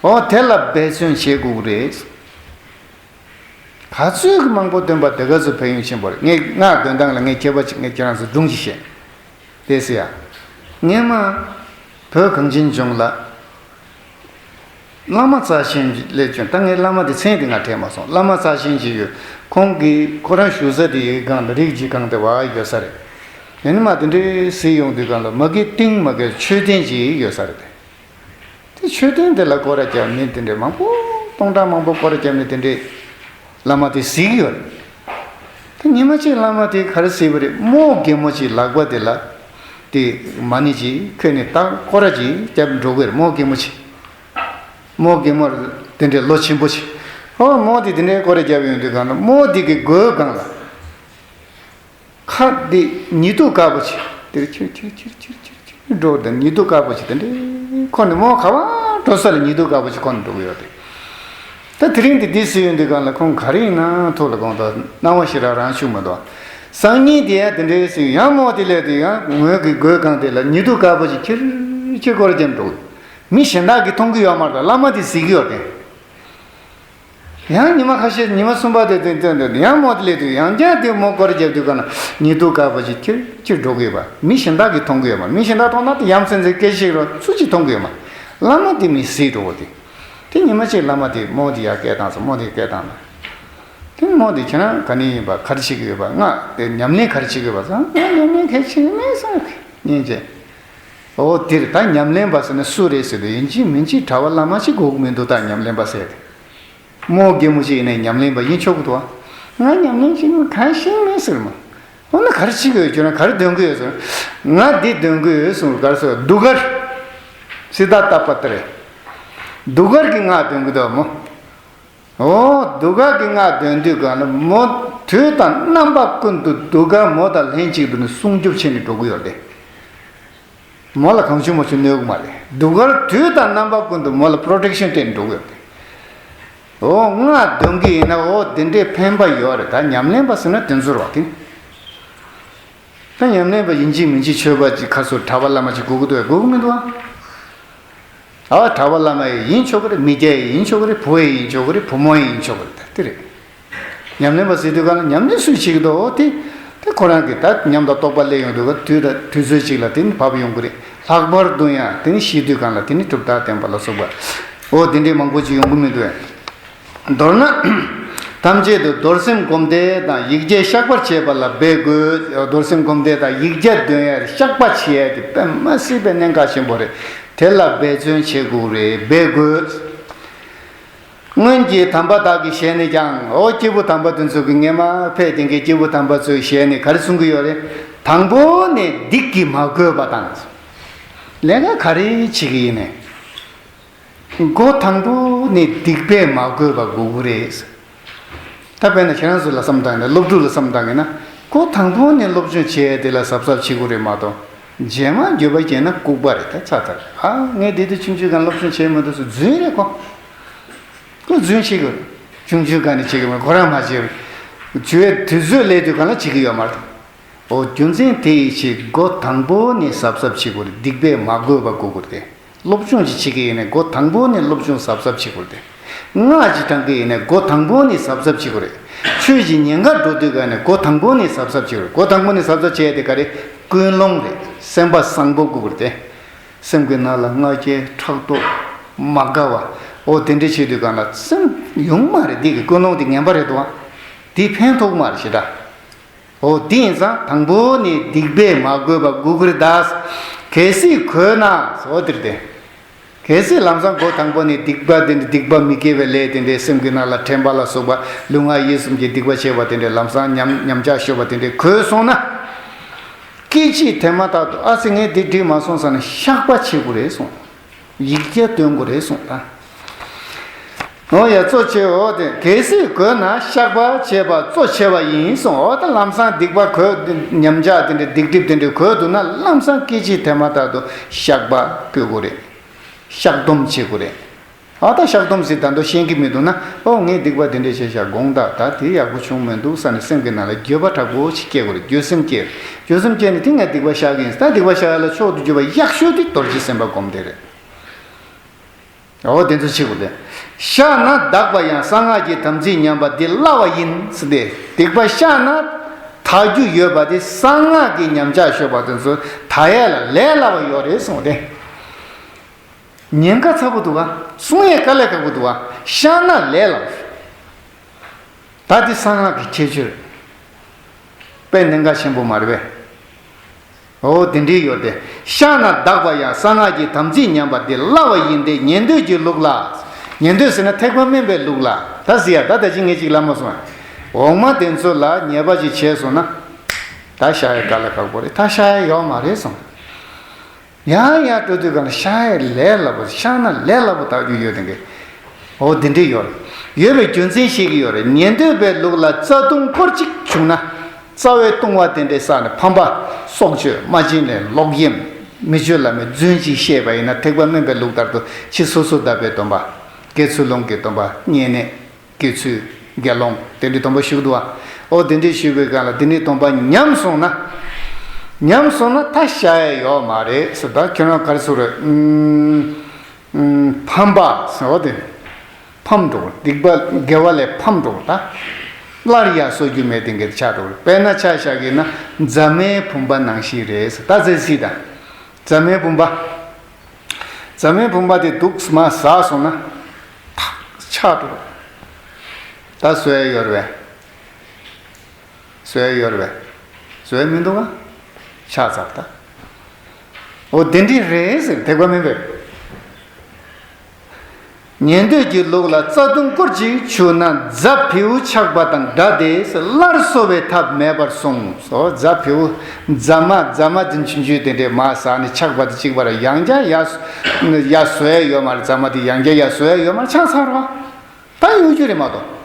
འོ་དེ་ལ་འབད་བརྩོན་བྱེད་དགོས་རེད་གསུངས། ག་ཚོད་ཀྱི་མང་པོ་འདོན་པ་དེ་ག་ཚོད་ཕན་ཡོན་ཆེན་པོ་རེད། ངས་ང་འདོན་སྟངས་ལ་ངས་ཁྱད་པར་ཅིག་ངས་ཁྱེད་རང་ཚོ་སྒྲུང་ཅིག་བཤད། དེ་སི་ཡ། སྔས་མ་བོད་གངས་ཅན་ལྗོངས་ལ་བླ་མ་རྩ་ཆེན་ལས་བྱོན། ད་ངས་བླ་མ་དེ་མཚན་དེ་ང་དྲན་མ་སོང་། བླ་མ་རྩ་ཆེན་ཅིག་ཡོད། ཁོང་གིས་ཁོ་རང་བཞུགས་ས་དེ་ཡི་གེ་སྒང་ལ་རིགས་ཀྱི་སྒང་དེ་བ་ཡོད་ས་རེད། ཡིན་ནི་མ་དེ་འདྲའི་གཟིགས་ཡོང་དུས་སྒང་ལ་མ་གི་ཏིང་མ་གི་མཆོད་རྟེན་ཅིག་ཡོད་ས་རེད། དེ་མཆོད་རྟེན་དེ་ལ་སྐོར་ར་བརྒྱབ་ནས་དེ་འདྲའི་མང་པོ་སྟོང་ཕྲག་མང་པོ་སྐོར་ར་བརྒྱབ་ནས་དེ་འདྲའི་བླ་མ་དེ་གཟིགས་ཡོད་རེད། དེ་ཉི་མ་གཅིག་བླ་མ་དེ་ག་རེ་གཟིགས་པ་རེད། རྨོ་རྒན་མོ་གཅིག་ལག་པ་དེ་ལ་དེ་མ་ཎི་གཅིག་ཁྱེར་ནས་ད་སྐོར་ར་གཅིག་བརྒྱབ་འགྲོ་གི་རེད། རྨོ་རྒན་མོ་གཅིག་རྨོ་རྒན་མོ་དེ་འདྲའི་ལོ་ཆེན་པོ་ཅིག་ཨོ་རྨོ་དེ་དེ་འདྲའི་སྐོར་ར་བརྒྱབ་ཡོང་དུས་སྒང་ལ་རྨོ་དེ་གི་མགོའི་སྒང་ལ། ཁ་འདི་ཉི་གདུགས་དཀར་པོ་ཅིག་དེར་ཁྱེར་ཁྱེར་ཁྱེར་ཁྱེར་ཁྱེར་ཁྱེར་འགྲོ། དེ་ཉི་གདུགས་དཀར་པོ་ཅིག་དེ་འདྲའི་ཁོ་ནི་རྨོ་ག་བ་འགྲོ་ས་ལ་ཉི་གདུགས་དཀར་པོ་ཅིག་ཁོ་ནི་འགྲོ་གི་ཡོད་དེ། ད་དེ་རིང་འདི་འདི་སུ་ཡོད་འདི་གང་ལ་ཁོང་ག་རེ་ཡིན་ན་ཐུགས་ལ་དགོངས་དག་སྣང་བ་ཞེ་དྲག་རང་ཤུགས་མི་འདུག་སང་ཉིན་དེ་ཡང་དེ་འདྲའི་སུ་ཡང་རྨོ་དེ་ལས་དེ་ཡང་ངོས་ཀྱི་སྒོའི་སྒང་དེ་ལ་ཉི་གདུགས་དཀར་པོ་ཅིག་ཁྱེར་ཁྱེར་སྐོར་རྒྱབ་འགྲོ། མི་གཞན་དག་གིས་མཐོང་གི་ཡོད་མ་རེད། བླ་མ་དེ་གཟིགས་ཀྱི་ཡོད་དེ། ཡང་ཉི་མ་ཁ་ཤས་ཉི་མ་གསུམ་པ་དེ་དེ་དེ་དེ་ཡང་རྨོ་དེ་ལས་དུས་ཡང་བསྐྱར་དེ་རྨོ་སྐོར་རྒྱབ་དུས་ག་ན་ཉི་གདུགས་དཀར་པོ་ཅིག་ཁྱེར་ཁྱེར་འགྲོ་གི་ཡོད་པ། མི་གཞན་དག་གིས་མཐོང་གི་ཡོད་པ། མི་གཞན་དག་མཐོང་ན་དེ་ཡ་མཚན་མཚན་སྐད་ཆ་རོ་སུ་གཅིག་མཐོང་གི་ཡོད་མ། བླ་མ་དེ་མི་གཟིགས་འགྲོ་བ་དེ། དེ་ཉི་མ་གཅིག་བླ་མ་དེ་རྨོ་དེ་ཡར་སྐད་བཏང་སོང་། རྨོ་དེ་སྐད་བཏང་ན། དེ་རྨོ་དེ་ཁྱེད་རང་ག་ནས་ཡིན་པ། ག་རེ་བྱེད་ཀྱི་ཡོད་པ། ང་དེ་ཉམས་ལེན་ག་རེ་བྱེད་ཀྱི་ཡོད་པ་ཟེར། ང་ཉམས་ལེན་ག་རེ་བྱེད་ཀྱི་མེད་ཟེར། སྙིང་རྗེ། འོ་དེར་ད་ཉམས་ལེན་པ་ཟེར་ན་སུ་རེད་ཟེར་དུས་ཡིན་གཅིག་མིན་གཅིག་གྲྭ་པ་བླ་མ་ཅིག་དགོས་ཀྱི་མི་འདུག་ད་ཉམས་ལེན་པ་ཟེར་དེ། རྨོ་རྒན་མོ་ཅིག་ཡིན་ནའི་ཉམས་ལེན་པ་ཡིན་ཆོག་གི་འདུག་ང་ཉམས་ལེན་བྱེད་མཁན་གང་ཞིག་མེད་ཟེར་མ། འོ་ན་ག་རེ་བྱེད་ཀྱི་ཡོད་ཁྱོད་རང་ག་རེ་འདོན་གྱི་ཡོད་ཟེར། ང་འདི་འདོན་གྱི་ཡོད་གསུངས། ག་རེ་ཟེར། གདུགས་དཀར། སི་ཏཱ་ཏ་པ་ཏི་རེད། གདུགས་དཀར་གྱི་སྔགས་འདོན་གྱི་འདུག་མོ། འོ་གདུགས་དཀར་གྱི་སྔགས་འདོན་དུས་གང་ལ་མོ་དུས་དང་རྣམ་པ་ཀུན་ཏུ་གདུགས་དཀར་མོ་དང་ལྷན་ཅིག་ཏུ་ནི་སྲུང་སྐྱོབ་བྱས་ནས་འགྲོ་གི་ཡོད་རེད། མོ་ལ་གང་བྱུང་མང་བྱུང་གནོད་ཀྱི་མ་རེད། གདུགས་དཀར་དུས་དང་རྣམ་པ་ཀུན་ཏུ་མོ་ལ་པྲོ་ཊེག་ཤན་སྤྲད་ནས་འགྲོ་གི་ཡོད་རེད། འོ་སྔགས་འདོན་གྱི་ཡིན་ན་འོ་དེ་འདྲའི་ཕན་པ་ཡོད་རེད། ད་ཉམས་ལེན་པ་ཟེར་ན་དེ་ཚོ་རེད་བ། དེ་ད་ཉམས་ལེན་པ་ཡིན་གཅིག་མིན་གཅིག་ཆོས་པ་ཅིག་ཁ་སོ་གྲྭ་པ་བླ་མ་ཅིག་དགོས་ཀྱི་འདུག་དགོས་ཀྱི་མི་འདུག་ཨ། ཨ་གྲྭ་པ་བླ་མ་ཡི་ཡིན་ཆོག་གི་རེད། མི་སྐྱ་ཡི་ཡིན་ཆོག་གི་རེད། བུ་ཡི་ཡིན་ཆོག་གི་རེད། བུ་མོ་ཡི་ཡིན་ཆོག་གི་རེད། ད་དེ་རེད། ཉམས་ལེན་པ་ཟེར་དུས་ག་ལ་ཉམས་ལེན་སུས་བྱེད་ཀྱི་འདུག་འོ་དེ་དེ་ཁོ་རང་གི་ད་ཉམས་དང་རྟོགས་པ་སླེབས་ཡོང་དུས་ག་དུས་དང་དུས་ཚོད་ཅིག་ལ་དེ་ནི་བབས་ཡོང་གི་རེད། ལྷག་པར་དུ་ཡང་དེ་ནི་ཤི་དུས་གང་ལ་དེ་ནི་གྲུབ་རྟགས་བསྟན་པ་ལ་སོགས་པ་འོ་དེ་འདྲའི་མང་པོ་ཅིག་ཡོང་གི་མི་འདུག་ཨེ། མདོར་ན། ཐམས་ཅད་དུ་རྡོར་སེམས་སྒོམ་བཟླས་དང་ཡིག་བརྒྱ་བཤགས་པར་བྱེད་པ་ལ་འབད་དགོས། རྡོར་སེམས་སྒོམ་བཟླས་དང་ཡིག་བརྒྱ་འདོན་ཡ་བཤགས་པ་བྱེད་ཡ་དེ་དཔེ་མ་སྲིད་པའི་གནད་འགག་ཆེན་པོ་རེད། དེ་ལ་འབད་བརྩོན་བྱེད་དགོས་རེད། འབད་དགོས། སྔོན་གྱི་དམ་པ་དག་གི་ཞལ་ནས་ཀྱང་། འོ་སྐྱེས་བུ་དམ་པ་དེ་ཚོ་གི་སྔས་མ་ཕེབས་དེ་གའི་སྐྱེས་བུ་དམ་པ་ཚོའི་ཞལ་ནས་ག་རེ་གསུང་གི་ཡོད་རེད། དང་པོ་ནས་སྡིག་གིས་མ་གོས་པ་དང་། ལས་ཀ་ག་རེ་བྱེད་ཀྱི་ཡིན་ནའི། འགོ་དང་པོ་ནས་སྡིག་པས་མ་གོས་པ་དགོས་ཀྱི་རེད། ད་དཔེར་ན་ཁྱེད་རང་ཚོ་ལ་བསམ་བཏང་ན་སློབ་ཕྲུག་ལ་བསམ་བཏང་ཡིན་ན་འགོ་དང་པོ་ནས་སློབ་སྦྱོང་བྱས་དེ་ལ་གཟབ་གཟབ་བྱེད་དགོས་རེད་མ་གཏོགས་རྗེས་མ་འགྱོད་པ་སྐྱེས་ན་ལྐུགས་པ་རེད། ད་ཚར་ཚར་རེད། ཨ་ངས་འདི་དུས་ཆུང་ཆུང་སྒང་སློབ་སྦྱོང་བྱས་མ་འདུག་ཟེར་རྫུན་རེད་ཁོ། ཁོ་རྫུན་བྱེད་དགོས་རེད། ཆུང་ཆུང་སྒང་ནས་བྱེད་ཀྱི་མ་རེད། ཁོ་རང་མ་བྱེད་རེད། བྱེད་དུས་ཚོད་སླེབས་དུས་སྒང་ལ་བྱེད་ཀྱི་ཡོད་མ་རེད། འོ་རྒྱུ་མཚན་དེ་ཡི་ཕྱིར་འགོ་དང་པོ་ནས་གཟབ་གཟབ་བྱེད་དགོས་རེད། སྡིག་པས་མ་གོས་པ་དགོས་དགོས་ཏེ། སློབ་སྦྱོང་ཅིག་བྱེད་ཀྱི་ཡིན་ནའི་འགོ་དང་པོ་ནས་སློབ་སྦྱོང་གཟབ་གཟབ་བྱེད་དགོས་རེད་དེ། སྔགས་ཅིག་བགྲང་གི་ཡིན་ནའི་འགོ་དང་པོ་ནས་གཟབ་གཟབ་བྱེད་དགོས་རེད། ཆོས་ཀྱི་ཉེན་ཁ་འགྲོ་དུས་ག་ནས་འགོ་དང་པོ་ནས་གཟབ་གཟབ་བྱེད་དགོས་རེད། འགོ་དང་པོ་ནས་གཟབ་གཟབ་བྱས་ཏེ་ག་རེ། ཀུན་སློང་རེད། སེམས་པ་བཟང་པོ་དགོས་དགོས་རེད་དེ། སེམས་ཀྱི་ནང་ལ་ང་རྒྱལ་ཕྲག་དོག་མ་དགའ་བ། འོ་དེ་འདྲ་བྱེད་དུས་ག་ལ་སེམས་ཡོང་མ་རེད། འདི་གི་ཀུན་སློང་དེ་ངན་པ་རེད་དོ། དེ་ཕན་ཐོགས་མ་རེད་ཞེ་དྲག་འོ་དེ་ཡིན་ཙང་དང་པོ་ནས་སྡིག་པས་མ་གོས་པ་དགོས་ཀྱི་རེད་ད། གལ་སྲིད་གོས་ན་འོ་དེ་རེད་དེ། གལ་སྲིད་ལམ་སང་འགོ་དང་པོ་ནས་སྡིག་པ་དེ་འདྲ་སྡིག་པ་མི་དགེ་བའི་ལས་དེ་འདྲའི་སེམས་ཀྱི་ནང་ལ་དྲན་པ་ལ་སོགས་པ་ལུས་ངག་ཡིད་གསུམ་གྱི་སྡིག་པ་བྱས་པ་དེ་འདྲའི་ལམ་སང་ཉམས་ཉམས་ཆག་ཤོར་བ་དེ་འདྲའི་གོས་སོང་ན། སྐད་ཅིག་དེ་མ་ཐག་ཏུ་ཨ་ཙི་ངས་འདི་འགྲིག་མ་སོང་ཟེར་ནས་བཤགས་པ་བྱེད་དགོས་རེད་གསུངས། ཡིག་བརྒྱ་འདོན་དགོས་རེད་གསུངས་ད། འོ་ཡ་གཙོ་ཆེ་འོ་དེ་གལ་སྲིད་གོས་ན་བཤགས་པ་བྱེད་པ་གཙོ་ཆེ་བ་ཡིན་གསུངས། འོ་ད་ལམ་སང་སྡིག་པ་གོས་ཉམས་ཆག་དེ་འདྲ་སྡིག་སྒྲིབ་དེ་འདྲ་གོས་འདུག་ན་ལམ་སང་སྐད་ཅིག་དེ་མ་ཐག་ཏུ་བཤགས་པ་དགོས་དགོས་རེད། བཤགས་སྡོམ་བྱེད་དགོས་རེད། ཨ་ད་བཤགས་སྡོམ་ཟེར་ད་དུང་ཤེས་ཀྱི་མི་འདུག་ན། ཨོ་ངས་སྡིག་པ་དེ་འདྲས་བྱས་ཤག་དགོངས་དག་ད་དེ་ཡག་པོ་བྱུང་མི་འདུག་ས་ནས་སེམས་ཀྱི་ནང་ལ་འགྱོད་པ་དྲག་པོ་ཞིག་སྐྱེ་དགོས་རེད། འགྱོད་སེམས་སྐྱེ། འགྱོད་སེམས་སྐྱེས་ནས་དེ་ངས་སྡིག་པ་བཤགས་ཀྱི་ཡིན། ད་སྡིག་པ་བཤགས་ཡ་ལ་མཆོག་ཏུ་གྱུར་པ་ཡག་ཤོས་དེ་རྡོ་རྗེ་སེམས་དཔའ་སྒོམ་དེ་རེད། འོ་དེ་ཚོ་བྱེད་དགོས་ཏེ། བཤགས་ན་དག་པ་ཡང་གསང་སྔགས་ཀྱི་དམ་ཚིག་ཉམས་པ་འདི་སླ་བ་ཡིན་ཟེར་ཏེ། སྡིག་པ་བཤགས་ན་དག་རྒྱུ་ཡོད་པ་དེ་གསང་སྔགས་ཀྱི་ཉམས་ཆག་ཤོར་བ་དེ་ཚོ་དག་ཡས་ལ་ལས་སླ་བ་ཡོད་རེད་གསུངས་ཏེ། ཉེན་ཁ་ཚ་པོ་འདུག་ག་གསུང་ཡས་དཀའ་ལས་ཁག་པོ་འདུག་ག་བཤགས་ན་ལས་སླ་བ་རེད། ད་དེ་གསང་སྔགས་ཀྱི་ཁྱད་ཆོས་རེད། དཔེ་གནད་འགག་ཆེན་པོ་མ་རེད་པས། འོ་དེ་འདྲའི་ཡོད་དེ། བཤགས་ན་དག་པ་ཡང་གསང་སྔགས་ཀྱི་དམ་ཚིག་ཉམས་པ་འདི་སླ་བ་ཡིན་ཏེ། ཉན་ཐོས་ཀྱི་ལུགས་ལ། ཉན་ཐོས་ཟེར་ན་ཐེག་པ་དམན་པའི་ལུགས་ལ། ད་ཟེར་ཡ་ད་ད་ཅི་ངས་ཅིག་ལབ་མ་སོང་ང་། འོག་མ་དེ་ཚོ་ལ་ཉེས་པ་ཅིག་བྱས་སོང་ན། ད་བཤགས་ཡ་དཀའ་ལས་ཁག་པོ་རེད། ད་བཤགས་ཡ་ཡོག་མ་རེད་གསུངས། ཡང་ཡང་སྤྲོ་དུས་གང་ལ་བཤགས་ཡས་ལས་སླ་པོ། བཤགས་ན་ལས་སླ་པོ་དག་རྒྱུ་ཡོད་དེ་གི། འོ་དེ་འདྲས་ཡོད་རེད། ཡོད་པའི་རྒྱུ་མཚན་ཤེས་ཀྱི་ཡོད་རེད། ཉན་ཐོས་པའི་ལུགས་ལ་རྩ་ལྟུང་སྐོར་གཅིག་བྱུང་ན། རྩ་བའི་ལྟུང་བ་དེ་འདྲས་བསགས་ནས་ཕམ་པ། སྲོག་གཅོད། རྨ་བྱིན་ལེན། ལོག་གཡེམ། མི་ཆོས་བླ་མའི་རྫུན་ཅིག་བཤད་པ་ཡིན་ན། ཐེག་པ་དམན་པའི་ལུགས་ལྟར་དུ་ཕྱི་སོ་སོར་བརྡབ་པའི་སྡོམ་པ། དགེ་ཚུལ་སློང་གི་སྡོམ་པ། བསྙེན་གནས། དགེ་ཚུལ། དགེ་སློང་དེ་འདྲའི་སྡོམ་པ་ཞུགས་འདུག་བ། ཨོ་དེ་འདྲའི་ཞུས་པའི་སྒང་ལ་དེ་འདྲའི་སྡོམ་པ་ཉམས་སོང་ན། ཉམས་སོང་ན་ད་བཤགས་ཡས་ཡོག་མ་རེད་ཟེར། ད་ཁྱོད་རང་ག་རེ་ཟེར་རེད། ཨུམ། ཨུམ། ཕམ་པ་ཟེར་བ་དེ། ཕམ་འགྲོ། སྡིག་པ་དགེ་བ་ལས་ཕམ་འགྲོ། ད་སླར་ཡང་གསོག་རྒྱུ་མེད་དེ་འགེལ་ཆགས་འགྲོ། དཔེར་ན་ཆ་བཞག་གི་ན་རྫ་མའི་བུམ་པ་ནང་བཞིན་རེད་ཟེར། ད་ཟེར་སྲིད་ད། རྫ་མའི་བུམ་པ། རྫ་མའི་བུམ་པ་དེ་དུག་མ་ཟགས་སོང་ན། ཐག་ཆགས་འགྲོ། ད་བཟོ་ཡ་ཡོད་རེད་པས། བཟོ་ཡ་ཡོད་རེད་པས། བཟོ་ཡ་མི་འདུག་ག་ཆགས་ཚར་ད། འོ་དེ་འདྲས་རེད་ཟེར། ཐེག་པ་དམན་པས། ཉན་ཐོས་ཀྱི་ལུགས་ལ་རྩ་ལྟུང་སྐོར་གཅིག་བྱུང་ན། རྫ་བེའུ་ཆགས་པ་དང་འདྲ་སྟེ། སླར་གསོ་བའི་ཐབས་མེད་པར་གསུངས་སོ། རྫ་བེའུ། རྫ་མ། རྫ་མ་འདི་ཆུང་ཆུང་དེ་འདྲས་མ་ཟགས་ནས་ཆགས་པ་དེ་གཅིག་པ་ར། ཡང་བསྐྱར་ཡར་ཡར་བཟོ་ཡ་ཡོད་མ་རེད། རྫ་མ་དེ་ཡང་བསྐྱར་ཡར་བཟོ་ཡ་ཡོད་མ་རེད། ཆགས་ཚར་བ། ད་གཡུག་རྒྱུ་རེད་མ་གཏོགས།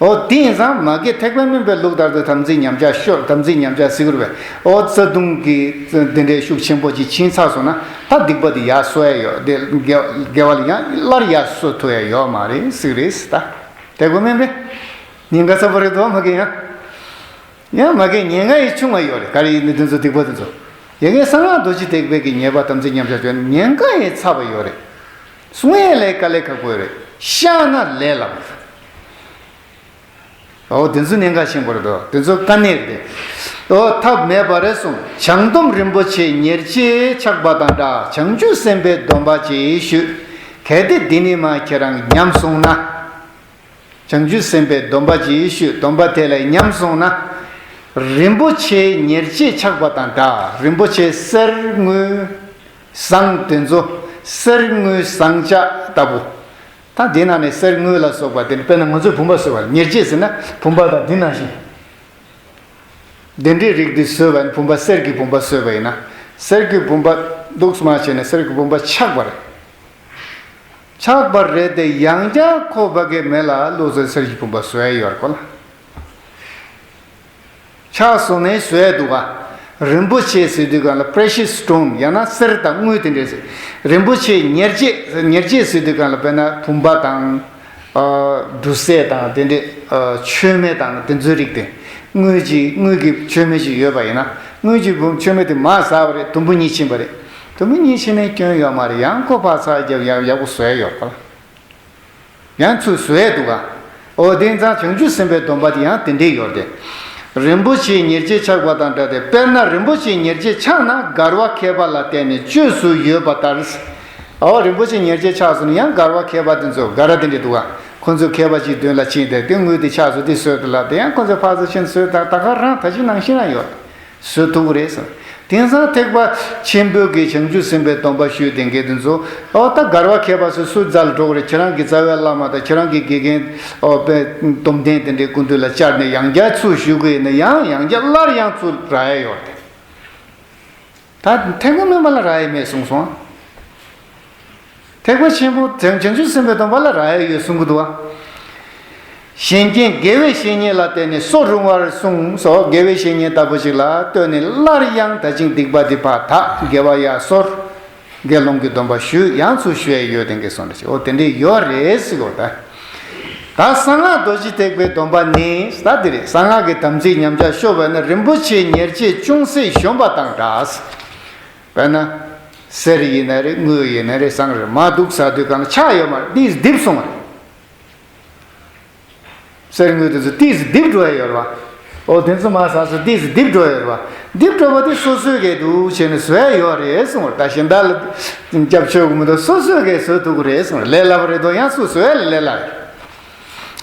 འོ་དེ་ཡིན་ཙང་མ་གི་ཐེག་པ་དམན་པའི་ལུགས་ལྟར་དུ་དམ་ཚིག་ཉམས་ཆག་ཤོར། དམ་ཚིག་ཉམས་ཆག་ཟེར་གི་རེད་པས། འོ་རྩ་ལྟུང་གི་དེ་འདྲའི་ཤུགས་ཆེན་པོ་ཅིག་ཕྱིན་ཚར་སོང་ན། ད་སྡིག་པ་དེ་ཡར་གསོ་ཡ་ཡོད་དེ། དགེ་དགེ་བ་ལ་ཡང་སླར་ཡར་གསོ་ཐུབ་ཡ་ཡོད་མ་རེད་ཟེར་གི་རེད་ད། ཐེག་པ་དམན་པས། ཉེན་ཁ་ཚ་པོ་རེད་དོ་མ་གི་ཡང་། ཡང་མ་གི་ཉེན་ཁ་ཡི་ཆུང་བ་ཡོད་རེད། ག་རེ་ཡིན་ནི་དེ་ཚོ་སྡིག་པ་དེ་ཚོ། ཡ་གི་གསང་སྔགས་རྡོ་རྗེ་ཐེག་པའི་གི་ཉེས་པ་དམ་ཚིག་ཉམས་ཆག་བྱུང་ན་ཉེན་ཁ་ཡི་ཚ་བ་ཡོད་རེད། གསུང་ཡས་ལས་དཀའ་ལས་ཁག་པོ་ཡོད་རེད། བཤགས་ན་ལས་སླ་པོ་རེད། འོ་དེ་ཚོ་ཉེན་ཁ་ཆེན་པོ་རེད་དོ། དེ་ཚོ་དཀའ་གནད་རེད། འོ་ཐབས་མེད་པ་རེད་གསུངས། བྱང་སྡོམ་རིན་པོ་ཆེ་ཉེར་སྤྱད་ཆགས་པ་དང་འདྲ། བྱང་ཆུབ་སེམས་དཔའི་སྡོམ་པ་ཅིག་ཞུས། གལ་ཏེ་འདི་ནི་མ་ཁྱེད་རང་ཉམས་སོང་ན། བྱང་ཆུབ་སེམས་དཔའི་སྡོམ་པ་ཅིག་ཞུས། སྡོམ་པ་དེ་ལ་ཉམས་སོང་ན། རིན་པོ་ཆེ་ཉེར་སྤྱད་ཆགས་པ་དང་འདྲ། རིན་པོ་ཆེ་གསེར་དངུལ་ཟངས་དེ་ཚོ། གསེར་དངུལ་ཟངས་ལྕགས་ལྟ་བུ། ད་འདི་ནང་ནས་གསེར་དངུལ་ལ་སོགས་པ་དེ་དཔེར་ན་ང་ཚོས་བུམ་པ་བཟོས་པ་ཉེར་སྤྱད་ཟེར་ན་བུམ་པ་དང་འདི་ནང་བཞིན། དེ་འདྲའི་རིགས་འདི་བཟོས་པ་ཡིན། བུམ་པ་གསེར་གྱི་བུམ་པ་བཟོས་པ་ཡིན་ན། གསེར་གྱི་བུམ་པ་འདུག་སེ་མ་བྱས་ནས་གསེར་གྱི་བུམ་པ་ཆག་པ་རེད། ཆག་པ་རེད་དེ་ཡང་བསྐྱར་ཁོ་ཕ་གི་མེ་ལ་བླུགས་ཚེ་གསེར་གྱི་བུམ་པ་བཟོ་ཡ་ཡོད་རེད་གོ་ལ། ཆག་སོང་ནས་བཟོ་ཡ་འདུག་ག་རིན་པོ་ཆེ་ཟེར་དུས་གང་ལ་precious stone ཡང་ན་གསེར་དང་དངུལ་དེ་འདྲས་ཟེར། རིན་པོ་ཆེ་ཉེར་སྤྱད། ཉེར་སྤྱད་ཟེར་དུས་གང་ལ་དཔེར་ན་བུམ་པ་དང་། ཨ། འབྲུ་སྲད་དང་དེ་འདྲས། ཨ། མཆོད་མེ་དང་དེ་ཚོའི་རིགས་དེ། དངུལ་གྱི་དངུལ་གྱི་མཆོད་མེ་ཞིག་ཡོད་པ་ཡིན་ན། དངུལ་གྱི་བུམ་མཆོད་མེ་དེ་མར་ཟགས་པ་རེད། དུམ་བུ་གཉིས་ཕྱིན་པ་རེད། དུམ་བུ་གཉིས་ཕྱིན་ནས་སྐྱོན་ཡོད་མ་རེད། ཡང་ཁོ་ཕར་ཚར་རྒྱབ་ཡག་ཡག་པོ་བཟོ་ཡ་ཡོད་པ་ལ། ཡང་ཚུར་བཟོ་ཡས་འདུག་ག་འོ་དེ་ཙང་བྱང་ཆུབ་སེམས་དཔའི་སྡོམ་པ་དེ་ཡང་དེ་འདྲས་ཡོད་དེ། རིན་པོ་ཆེ་ཉེར་སྤྱད་ཆགས་པ་དང་འདྲ་སྟེ། དཔེར་ན་རིན་པོ་ཆེ་ཉེར་སྤྱད་ཆགས་ན་དགའ་བ་མཁས་པ་ལ་བརྟེན་ནས་བཅོས་སུ་ཡོད་པ་ལྟར། འོ་རིན་པོ་ཆེ་ཉེར་སྤྱད་ཆགས་སོང་ན་ཡང་དགའ་བ་མཁས་པ་དེ་ཚོ་དགའ་ར་དེ་འདྲས་འདུག་ག་ཁོ་ཚོ་མཁས་པ་ཅིག་མདུན་ལ་ཕྱིན་ཏེ་དེ་དངུལ་དེ་ཆགས་སོང་དེ་བཟོས་ཏེ་ལ་དེ་ཡང་ཁོ་ཚོ་ཕར་ཚུར་ཕྱིན་བཟོས་ད་ད་ག་རང་ད་ཅི་ནང་བཞིན་རང་ཡོད། བཟོ་ཐུབ་ཀྱི་རེད་ཟེར། དེང་སང་ཐེག་པ་ཆེན་པོའི་གི་བྱང་ཆུབ་སེམས་དཔའི་སྡོམ་པ་ཞུས་ཏེ་འགལ་དེ་ཚོ། ཨོ་ད་འགལ་བ་མཁས་པ་སུ་སུ་རྩ་ལ་འགྲོ་གི་རེད། ཁྱེད་རང་གི་རྩ་བའི་བླ་མ་དང་ཁྱེད་རང་གི་དགེ་རྒན་ཨོ་དཔེ་སྡོམ་ལྡན་དེ་འདྲའི་སྐུ་མདུན་ལ་བཅར་ནས་ཡང་བསྐྱར་ཚུར་ཞུ་གི་ཡིན་ན་ཡང་ཡང་བསྐྱར་སླར་ཡང་ཚུར་རག་ཡ་ཡོད་རེད། ད་ཐེག་པ་དམན་པ་ལ་རག་ཡ་མེད་གསུངས་སོང་། ཐེག་པ་ཆེན་པོ་བྱང་བྱང་ཆུབ་སེམས་དཔའི་སྡོམ་པ་ལ་རག་ཡས་ཡོད་གསུང་གི་འདུག་བ། གཞན་རྐྱེན་དགེ་བའི་བཤེས་གཉེན་ལ་བརྟེན་ནས་གསོ་རུང་བར་གསུངས་སོ། དགེ་བའི་བཤེས་གཉེན་ལྟ་བུ་ཞིག་ལ་ལྟོས་ནས་སླར་ཡང་ད་ཅིང་སྡིག་པ་འདི་ཕར་དག་དགེ་བ་ཡར་གསོར། དགེ་སློང་གི་སྡོམ་པ་ཞུས། ཡང་ཚུར་ཞུ་ཡས་ཡོད་དེ་འགའི་སོང་རེད། འོ་དེ་འདྲས་ཡོད་རེད་ཟེར་གོ་ད། ད་གསང་སྔགས་རྡོ་རྗེ་ཐེག་པའི་སྡོམ་པ་ནི་ད་དེ་རེད། གསང་སྔགས་ཀྱི་དམ་ཚིག་ཉམས་ཆག་ཤོར་བས་ན་རིན་པོ་ཆེའི་ཉེར་སྤྱོད་ཅུང་ཟད་ཞོམ་པ་དང་འདྲ། དཔེར་ན། གསེར་ཡིན་ན་རེད། དངུལ་ཡིན་ན་རེད། ཟངས་རེད། མར་འདུག་ཟ་དུས་གང་ལ་ཆག་ཡོད་མ་རེད། འདི་རྡིབ་སོང་བ་རེད། གསེར་དངུལ་དེ་ཚོ་ཏིས་རྡིབ་འགྲོ་ཡ་ཡོད་རེད་བ། ཨོ་དེ་ཚོ་མ་ཟ་སོ་ཏིས་རྡིབ་འགྲོ་ཡ་ཡོད་རེད་བ། རྡིབ་འགྲོ་བ་དེ་སོ་སོའི་གས་འདུག་བྱས་ནས་བཟོ་ཡ་ཡོད་རེད་གསུངས་པ་རེད། ད་གཞན་དག་ལ་སྐྱབས་བཅོལ་དགོས་མི་འདུག་སོ་སོའི་གས་བཟོ་ཐུབ་ཀྱི་རེད་གསུངས་པ་རེད། ལས་སླ་པོ་རེད་དོ། ཡང་སུ་བཟོ་ཡ་ལས་ལས་སླ་རེད།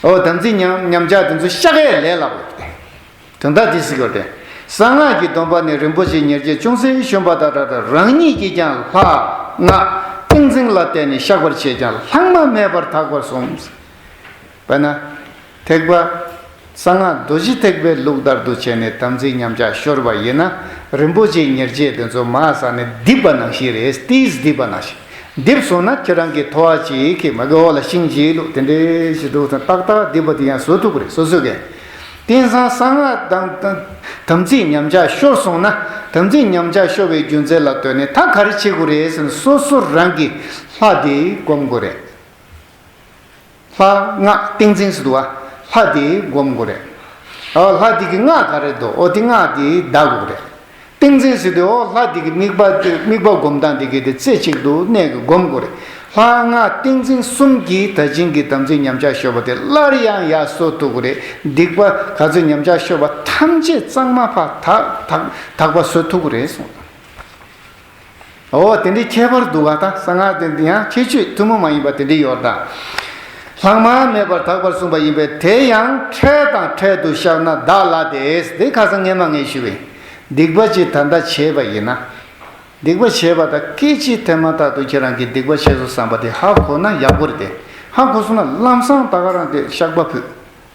ཨོ་དམ་ཚིག་ཉམས་ཉམས་ཆག་དེ་ཚོ་བཤགས་ཡ་ལས་སླ་པོ་རེད། དོན་དག་འདི་ཟེར་གྱི་ཡོད་དེ། གསང་སྔགས་ཀྱི་སྡོམ་པ་ནི་རིན་པོ་ཆེའི་ཉེར་སྤྱོད་ཅུང་ཟད་ཞོམ་པ་དང་འདྲ་འདྲ། རང་ཉིད་ཀྱིས་ཀྱང་ལྷ་སྔགས་ཏིང་འཛིན་ལ་བརྟེན་ནས་བཤགས་པར་བྱས་ཀྱང་ལྷག་མ་མེད་པར་དག་པར་གསུངས། དཔེར་ན། ཐེག་པ། གསང་སྔགས་རྡོ་རྗེ་ཐེག་པའི་ལུགས་ལྟར་དུ་བྱས་ནས་དམ་ཚིག་ཉམས་ཆག་ཤོར་བ་ཡིན་ན། རིན་པོ་ཆེའི་ཉེར་སྤྱོད་དེ་ཚོ་མར་ཟ་ནས་རྡིབ་པ་ནང་བཞིན་རེད། ཏིས་རྡིབ་པ་ནང་བཞིན། རྡིབ་སོང་ན་ཁྱེད་རང་གི་ཐོ་བ་གཅིག་གིས་མ་གི་འོག་ལ་ཤིང་གཅིག་བླུགས་དེ་འདྲའི་ཞིག་འདུག་ཙང་ཏག་ཏག་རྡིབ་པ་དེ་ཡང་བཟོ་ཐུབ་ཀྱི་རེད་སོ་སོ་གས། དེང་སང་གསང་སྔགས་དང་དང་དམ་ཚིག་ཉམས་ཆག་ཤོར་སོང་ན། དམ་ཚིག་ཉམས་ཆག་ཤོར་བའི་རྒྱུ་མཚན་ལ་ལྟོས་ནས་ད་ག་རེ་བྱེད་དགོས་རེད་ཟེར་ན། སོ་སོ་རང་གིས་ལྷ་དེ་སྒོམ་དགོས་རེད། ལྷ་སྔགས་ཏིང་འཛིན་ཟེར་འདུག་བ། ལྷ་དེ་སྒོམ་དགོས་རེད། ཨོ་ལྷ་དེ་གི་སྔགས་ག་རེ་འདུག་ཨོ་དེ་སྔགས་དེ་བཟླ་དགོས་རེད། ཏིང་འཛིན་ཟེར་དུས་ཨོ་ལྷ་དེ་གི་དམིགས་པ་དེ་དམིགས་པ་སྒོམ་སྟངས་དེ་གི་དེ་རྩེ་གཅིག་ཏུ་གནས་གི་སྒོམ་དགོས་རེད། ལྷ་སྔགས་ཏིང་འཛིན་གསུམ་གྱིས་ད་ཅིང་གི་དམ་ཚིག་ཉམས་ཆག་ཤོར་བ་དེ་སླར་ཡང་ཡར་གསོ་ཐུབ་དགོས་རེད། སྡིག་པ་ག་ཚོད་ཉམས་ཆག་ཤོར་བ་ཐམས་ཅད་གཙང་མ་ཕར་དག་དག་དག་པ་བཟོ་ཐུབ་ཀྱི་རེད་གསུངས། འོ་དེ་འདྲའི་ཁྱད་པར་འདུག་ག་ད་གསང་སྔགས་དེ་འདི་ཡང་ཁྱད་ཆོས་ཐུན་མོང་མ་ཡིན་པ་དེ་འདྲའི་ཡོད་ད། ལྷག་མ་མེད་པར་དག་པར་གསུངས་པ་ཡིན་པས། དེ་ཡང་འཕྲལ་དང་འཕྲལ་དུ་བཤགས་ན་བདག་སླ་སྟེ། དེ་ཁ་སང་སྔས་མ་ངས་ཞུས་པས། སྡིག་པ་ཅིག་ད་ལྟ་བྱས་པ་ཡིན་ན། སྡིག་པ་བྱས་པ་དང་སྐད་ཅིག་དེ་མ་ཐག་ཏུ་ཁྱེད་རང་གིས་སྡིག་པ་བྱས་སོང་བསམ་པ་དེ་ཧ་གོ་ན་ཡག་པོ་རེད་དེ། ཧ་གོ་སོང་ན་ལམ་སང་ད་ག་རང་དེ་བཤགས་པ་ཕུལ།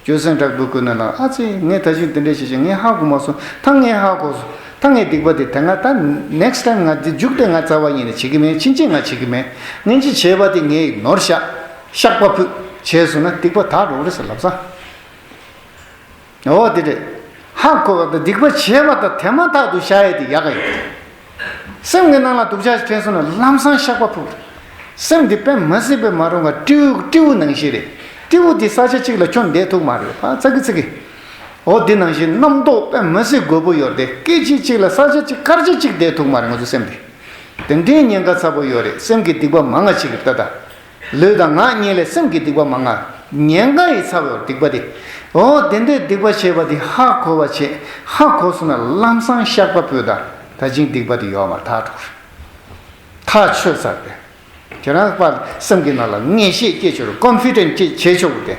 ཅོལ་སེང་དྲག་པོའི་སྐུ་ན་ལ་ཨ་ཙི་ངས་ད་ཅིག་འདི་འདྲ་བྱས་ཤིང་ངས་ཧ་གོ་མ་སོང་། ད་ངས་ཧ་གོ་སོང་། ད་ངས་སྡིག་པ་དེ་དེ་སྔ་ད་next time ང་འདི་མཇུག་དེ་ང་རྩ་བ་ཉིད་ནས་བྱེད་ཀྱི་མེད། ཕྱིན་ཆད་ང་བྱེད་ཀྱི་མེད། ངས་ཅི་བྱས་པ་དེ་ངས་ནོར་བཞག་བཤགས་པ་ཕུལ། བྱས་སོང་ན་སྡིག་པ་དག་འགྲོ་གི་རེད་ཟེར་ལབ་ས། འོ་དེ་རེད། ཧ་གོ་བ་དང་སྡིག་པ་བྱས་པ་དང་དེ་མ་ཐག་ཏུ་བཤགས་ཡས་དེ་ཡག་ག་ཡོད། སེམས་ཀྱི་ནང་ལ་སྡུག་ཅག་ཅིག་དྲན་སོང་ན་ལམ་སང་བཤགས་པ་ཕུལ། སེམས་འདི་དཔེ་མི་སྲིད་པའི་མ་རུང་བ་སྤྲེའུ་སྤྲེའུ་ནང་བཞིན་རེད། སྤྲེའུ་འདི་ས་ཆ་གཅིག་ལ་ཁྱོན་བསྡད་ཐུབ་མ་རེད། ཕར་ཙག་གི་ཙག་གི། འོ་འདི་ནང་བཞིན་རྣམ་རྟོག་དཔེ་མི་སྲིད་རྒོད་པོ་ཡོད་རེད། སྐད་ཅིག་གཅིག་ལ་ས་ཆ་གཅིག་སྐར་ཆ་གཅིག་བསྡད་ཐུབ་མ་རེད་ང་ཚོ་སེམས་འདི། དེ་འདྲའི་ཉེན་ཁ་ཚ་པོ་ཡོད་རེད། སེམས་ཀྱི་སྡིག་པ་མང་ང་བྱེད་ཀྱི་ད་ལྟ། ལུས་དང་ངག་གཉིས་ལས་སེམས་ཀྱི་སྡིག་པ་མང་ང་། ཉེན་ཁ་ཡི་ཚབ་ཡོད་སྡིག་པ་དེ། འོ་དེ་འདྲའི་སྡིག་པ་བྱས་པ་དེ་ཧ་གོ་བ་བྱས། ཧ་གོ་སོང་ན་ལམ་སང་བཤགས་པ་ཕུལ་ད། ད་ཅིང་སྡིག་པ་དེ་ཡོད་མ་རེད། ཐག་གྲོལ། ཐག་ཆོད་ཚར་ཏེ། ཁྱེད་རང་པ་སེམས་ཀྱི་ནང་ལ་ངེས་ཤེས་སྐྱེ་ཆོག་རེད། ཀོན་ཕི་ཌེན་ཊི་བྱེད་ཆོག་གི་དེ།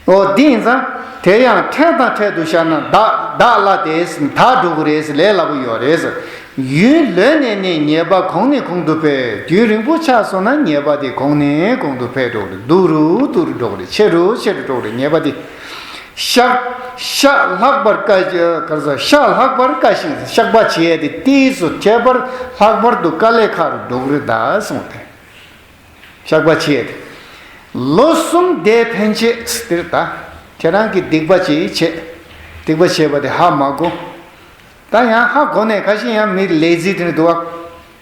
འོ་དེ་ཡིན་ཙང་དེ་ཡང་འཕྲལ་དང་འཕྲལ་དུ་བཤགས་ན་བདག་བདག་སླ་སྟེ། དག་འགྲོ་གི་རེད། ལས་སླ་པོ་ཡོད་རེད། ཡུན་ལོན་ནས་ནི་ཉེས་པ་གོང་ནས་གོང་དུ་འཕེལ། རྒྱུན་རིང་པོ་ཆགས་སོང་ན་ཉེས་པ་དེ་གོང་ནས་གོང་དུ་འཕེལ་འགྲོ་གི་རེད། སྡུག་རུ་སྡུག་རུ་འགྲོ་གི་རེད། ཆེ་རུ་ཆེ་རུ་འགྲོ་གི་རེད། ཉེས་པ་དེ། བཤགས་བཤགས་ལྷག་པར་དཀའ་ཞིང་། ག་རེ་ཟེར། བཤགས་ལྷག་པར་དཀའ་ཞིང་། བཤགས་པ་བྱེད་ཡས་དེ་ཏོག་ཙམ་ཁྱད་པར་ལྷག་པར་དུ་དཀའ་ལས་ཁག་རུ་འགྲོ་གི་རེད་ད་གསུངས་ཏེ། བཤགས་པ་བྱེད་ཡས་དེ། ལོ་གསུམ་བསྡད་ཕན་ཆད་དེར་ད། ཁྱེད་རང་གིས་སྡིག་པ་ཅིག་བྱས། སྡིག་པ་བྱས་པ་དེ་ཧ་མ་གོ། ད་ཡང་ཧ་གོ་ནས་ཁ་ཤས་ཡང་མི་ལེ་ཛི་དེ་འདྲ་འདུག་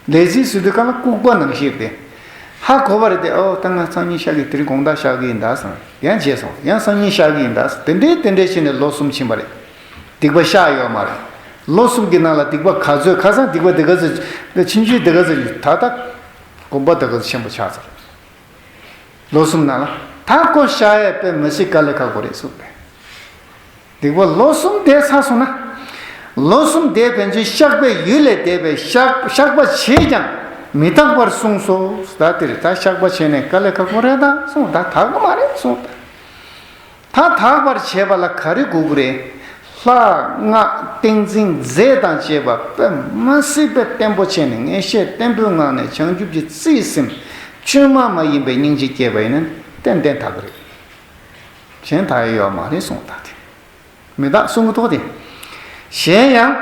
བ། ལེ་ཛི་ཟེར་དུས་གང་ལ་ལྐུགས་པ་ནང་བཞིན་རེད། ཧ་གོ་བ་རེད་དེ། ཨོ་ད་ང་སང་ཉིན་བཤགས་ཀྱི། དེ་རིང་དགོང་དག་བཤགས་ཀྱི་ཡིན་ད་བསམ། ཡང་བརྗེད་སོང་། ཡང་སང་ཉིན་བཤགས་ཀྱི་ཡིན་ད་བསམ། དེ་འདྲའི་དེ་འདྲའི་བྱས་ནས་ལོ་གསུམ་ཕྱིན་པ་རེད། སྡིག་པ་བཤགས་ཡོད་མ་རེད། ལོ་གསུམ་གྱི་ནང་ལ་སྡིག་པ་ག་ཚོད། ཁ་སང་སྡིག་པ་དེ་ག་ཚོད། ཕྱིན་ཆད་དེ་ག་ཚོད། ད་ལྟ་དགོངས་པ་དེ་ག་ཚོད་ཆེན་པོ་ཆགས་ཚར། ལོ་གསུམ་ནང་ལ་ད་ཁོ་བཤགས་ཡས་དཔེ་མི་སྲིད་དཀའ་ལས་ཁག་པོ་རེད་གསུངས་པས། སྡིག་པ་ལོ་གསུམ་བསྡད་ཚར་སོང་ན། ལོ་གསུམ་བསྡད་ཕན་ཆད་བཤགས་པའི་ཡུལ་ལས་འདས་པས་བཤགས་བཤགས་པ་བྱས་ཀྱང་མི་དག་པར་གསུངས་སོ། ད་དེ་རེད། ད་བཤགས་པ་བྱས་ནས་དཀའ་ལས་ཁག་པོ་རེད་ད་གསུངས། ད་དག་གི་མ་རེད་གསུངས། ད་ད་དག་པར་བྱེད་པ་ལ་ག་རེ་དགོས་ཀྱི་རེད། ལྷ་སྔགས་ཏིང་འཛིན་རྫས་དང་བཅས་པ་དཔེ་མི་སྲིད་པའི་བརྟན་པོ་བྱས་ནས་ངེས་ཤེས་བརྟན་པོའི་ངང་ནས་བྱང་ཆུབ་ཀྱི་རྩིས་ཟིན། བཅོས་མ་མ་ཡིན་པའི་སྙིང་རྗེ་སྐྱེས་པ་ཡིན་ན་ཏན་ཏན་དག་གི་རེད། གཞན་དག་ཡས་ཡོད་མ་རེད་གསུངས། ད་དེ་མི་དག་གསུང་གི་ཐོག་དེ། གཞན་ཡང་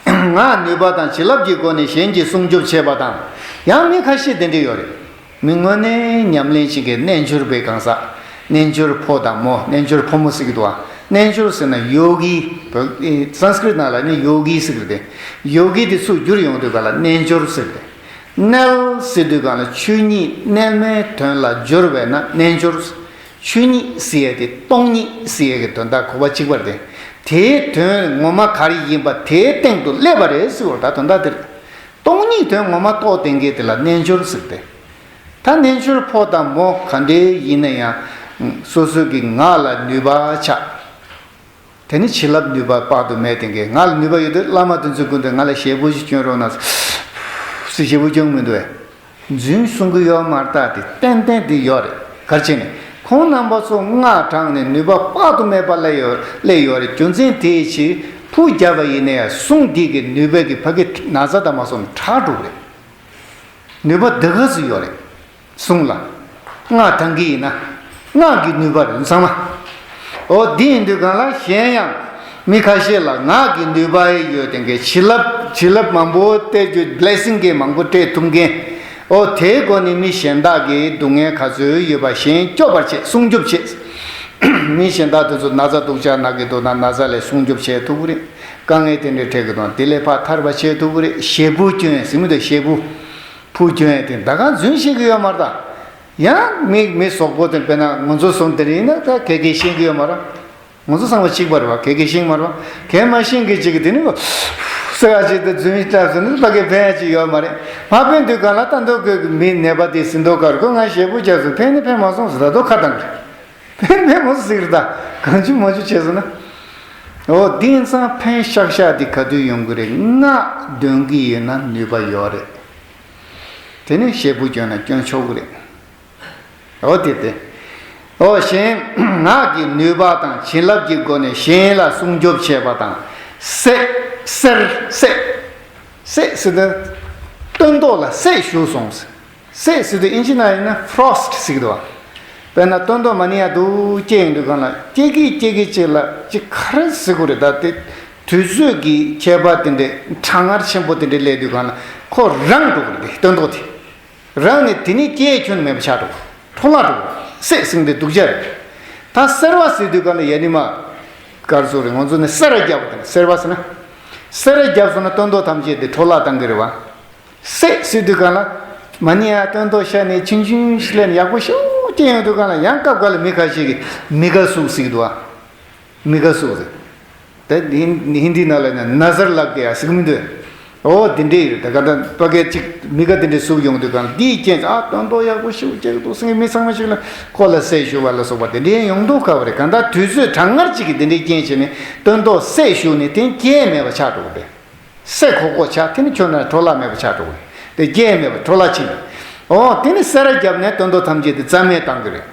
ངག་ནུས་པ་དང་བྱིན་རླབས་ཀྱི་སྒོ་ནས་གཞན་གྱི་སྲུང་སྐྱོབ་བྱེད་པ་དང་། ཡང་མི་ཁ་ཤས་དེ་འདྲ་ཡོད་རེད། མི་དངོས་གནས་ཉམས་ལེན་བྱེད་མཁན་རྣལ་འབྱོར་པའི་གང་ཟག་རྣལ་འབྱོར་ཕོ་དང་མོ། རྣལ་འབྱོར་ཕོ་མོ་ཟེར་གྱི་འདུག་བ། རྣལ་འབྱོར་ཟེར་ན་ཡོ་གི། བོད་ཨེ་སཾ་སྐྲྀཏ་ནང་ལ་ནི་ཡོ་གི་ཟེར་གྱི་རེད། ཡོ་གི་དེ་ཚུར་བསྒྱུར་ཡོང་དུས་ག་ལ་རྣལ་འབྱོར་ཟེར་གྱི་རེད། རྣལ་ཟེར་དུས་གང་ལ་ཆོས་ཉིད་རྣལ་མའི་དོན་ལ་སྦྱོར་བས་ན་རྣལ་འབྱོར། ཆོས་ཉིད་ཟེར་ཡས་དེ་སྟོང་ཉིད་ཟེར་ཡས་ཀྱི་དོན་དག་གོ་བ་གཅིག་པ་རེད། དེའི་དོན་ངོ་མ་ག་རེ་ཡིན་པ་དེའི་སྟེང་དུ་སླེབས་པ་རེད་ཟེར་བ་ད་དོན་དག་དེ་རེད། སྟོང་ཉིད་དོན་ངོ་མ་རྟོགས་ལྡན་མཁན་དེ་ལ་རྣལ་འབྱོར་ཟེར་ཏེ། ད་རྣལ་འབྱོར་ཕོ་དང་མོ་ག་འདྲའི་ཡིན་ན་ཡང་སོ་སོ་གི་ངག་ལ་ནུས་པ་ཆགས། དེ་ནི་བྱིན་རླབས་ནུས་པ་དཔག་ཏུ་མེད་ལྡན་མཁན། ང་ལ་ནུས་པ་ཡོད་དུས་བླ་མ་དེ་ཚོའི་སྐུ་མདུན་ང་ལ་ཞེ་པོ་ཞིག་སྐྱོན་རོགས་གནང་། སུ་ཞེ་པོ་སྐྱོན་མི་འདུག་བས། རྫུན་གསུང་གི་ཡོད་མ་རེད། ད་དེ་ཏན་ཏན་དེ་ཡོད་རེད། ག་རེ་བྱས་ནས་ཁོང་རྣམ་པ་ཚོ་སྔགས་བགྲངས་ནས་ནུས་པ་དཔག་ཏུ་མེད་པ་སླེབས་ཡོད་སླེབས་ཡོད་རེད། རྒྱུ་མཚན་དེའི་ཕྱིར་ཕུ་བརྒྱབ་པ་ཡིན་ན་ཡང་གསུང་འདི་གི་ནུས་པ་གི་ཕ་གི་ན་ཚ་དང་མ་སོང་དྲག་འགྲོ་གི་རེད། ནུས་པ་འདི་ག་ཚོད་ཡོད་རེད། གསུང་ལ། སྔགས་བགྲང་གི་ཡིན་ན། སྔགས་ཀྱི་ནུས་པ་རེད་ཚང་མ། འོ་འདི་ཡིན་དུས་གང་ལ་གཞན་ཡང་། མི་ཁ་ཤས་ལ་ངག་གི་ནུས་པ་ཡོད་དེ་འགའི་བྱིན་རླབས་བྱིན་རླབས་མང་པོ་སྟེར་རྒྱུ་བླེ་སིང་གི་མང་པོ་སྤྲད་ཐུབ་མཁན། འོ་དེའི་སྒོ་ནས་མི་གཞན་དག་གི་སྡུག་བསྔལ་ག་ཚོད་ཡོད་པ་གཞན་སྐྱོབ་པར་བྱེད་སྲུང་སྐྱོབ་བྱེད། མི་གཞན་དག་དེ་ཚོ་ན་ཚ་སྡུག་ཅག་ན་གི་འདུག་ན་ན་ཚ་ལས་སྲུང་སྐྱོབ་བྱེད་ཐུབ་ཀྱི་རེད། དཀའ་ངལ་དེ་འདྲའི་འཕྲད་ཀྱི་འདུག་དེ་ལས་ཕར་ཐར་པ་བྱེད་ཐུབ་ཀྱི་རེད། ཞེ་པོ་སྐྱོན་ཟེར་མི་འདུག་ཞེ་པོ། ཕུ་སྐྱོན་ཡས་དེ་ད་ག་རྫུན་བཤད་ཀྱི་ཡོད་མ་རེད་ད། ཡང་མི་མི་ཟོག་པོ་དེ་དཔེར་ན་ང་ཚོ་བཟུང་དེ་རིང་ན་ད་གལ་གལ་ཤེས་ཀྱི་ཡོད་མ་རེད། ང་ཚོ་ཚང་མ་གཅིག་པ་རེད་བ། གལ་གལ་ཤེས་མ་རེད་བ། གལ་མ་ཤེས་ཀྱི་གཅིག་གི་དེ་ནི་གོ་ས་ག་ཅིག་ཏུ་རྫུན་བཤད་ཟེར་ནི་ཕ་གི་ཕན་ཡ་ཅིག་ཡོད་མ་རེད། མ་ཕན་དུས་ག་ལ་ད་འདོད་གི་མི་ནད་པ་དེ་ཟིན་མདོག་དཀར་གོ་ང་ཞེ་པོ་བྱས་སོང་ཕན་ནི་ཕན་མ་སོང་ཟེར་ད་དོ་ཁ་བཏང་གི་རེད། ཕན་ཕན་མ་སོང་ཟེར་གི་རེད་ད། གང་བྱུང་མང་བྱུང་བྱས་སོང་ན། འོ་དེ་ཡིན་ཙང་ཕན་ཤག་ཤག་དེ་ག་དུས་ཡོང་གི་རེད། སྔགས་འདོན་གི་ཡོད་ན་ནུས་པ་ཡོད་རེད། དེ་ནི་ཞེ་པོ་སྐྱོན་ན་སྐྱོན་ཆོག་གི་རེད། འོ་དེ་སྟེ། འོ་གཞན་ངག་གི་ནུས་པ་དང་བྱིན་རླབས་ཀྱི་སྒོ་ནས་གཞན་ལ་སྲུང་སྐྱོབ་བྱེད་པ་དང་། བསད་བསད་བསད་བསད་ཟེར་ན། སྟོན་ཐོག་ལ་བསད་ཞུགས་སོང་། བསད་ཟེར་དུས་ཨིན་ཇི་ནང་ཡིན་ན་frost་ཟེར་གི་འདུག་བ། དཔེར་ན་སྟོན་ཐོག་མ་ནི་ཡ་འདུག་སྐྱེ་ཡོང་དུས་གང་ལ་སྐྱེ་གི་སྐྱེ་གི་ཅིག་ལ་ཅིག་ག་རེ་ཟེར་དགོས་རེད་ད་དེ། དུས་ཚོད་ཀྱི་ཁྱད་པར་དེ་འདྲའི་གྲང་ངར་ཆེན་པོ་དེ་འདྲའི་སླེབས་དུས་གང་ལ་ཁོ་རང་འགྲོ་གི་རེད་དེ་སྟོན་ཐོག་དེ། རང་ནི་དེ་ནི་སྐྱེ་ཁྱོན་མེད་པ་ཆགས་འགྲོ། འཕྲོ་བརླག་འགྲོ། བསད་ཟིན་ཏེ་སྡུག་ཅག་རེད། ད་སེར་བ་ཟེར་དུས་གང་ལ་ཡ་ནི་མ། དཀར་ཟུར་རེད་ང་ཚོ་ནི་སེར་བ་རྒྱབ་པ་དང་སེར་བ་ཟེར་ན། སེར་བ་རྒྱབ་སོང་ན་སྟོན་ཐོག་ཐམས་ཅད་དེ་འཕྲོ་བརླག་བཏང་གི་རེད་བ། བསད་ཟེར་དུས་གང་ལ། མ་ནི་ཡ་སྟོན་ཐོག་ཤ་ནི་ཆུང་ཆུང་ཞིག་ལས་ནི་ཡག་པོ་ཞེ་པོ་སྐྱེ་ཡོང་དུས་གང་ལ་ཡང་སྐབས་འགའ་ལ་མི་ཁ་ཤས་ཀྱིས་མི་དགའ་སུག་ཟེར་གི་འདུག་བ། མི་དགའ་སུག་ཟེར། དེ་ཧིན་ཧིན་དི་ནང་ལ་ཡིན་ན་ནཛར་ལག་གི་ཡ་ཟེར་གི་མི་འདུག་འོ་དེ་འདྲས་ཡོད་རེད། ད་ག་ད་ཕ་གི་གཅིག་མི་དགའ་དེ་འདྲས་སུག་ཡོང་དུས་གང་འདིའི་རྐྱེན་ཨ་སྟོན་ཐོག་ཡག་པོ་ཞེ་པོ་སྐྱེ་གི་འདུག་ཟེར་གི་མི་ཚང་མ་ཞིག་ལ་ཁོ་ལ་བསད་ཞུ་བ་ལ་སོགས་པ་དེ་འདྲས་ཡོང་མདོག་ཁ་བ་རེད། གང་ལྟར་དུས་ཚོད་གྲང་ངར་གཅིག་གིས་དེ་འདྲས་རྐྱེན་བྱས་ནས་སྟོན་ཐོག་བསད་ཞུགས་ནས་དེ་སྐྱེ་མེད་པ་ཆགས་འགྲོ་གི་རེད། སེ་ཁོག་ཁོག་ཆགས་དེ་ནི་ཁྱོད་ན་འཕྲོ་བརླག་མེད་པ་ཆགས་འགྲོ་གི་རེད། དེ་སྐྱེ་མེད་པ་འཕྲོ་བརླག་ཕྱིན་པས། འོ་དེ་ནི་སེ་ར་བརྒྱབ་ནས་སྟོན་ཐོག་ཐམས་ཅད་དེ་རྩ་མེད་བཏང་གི་རེད།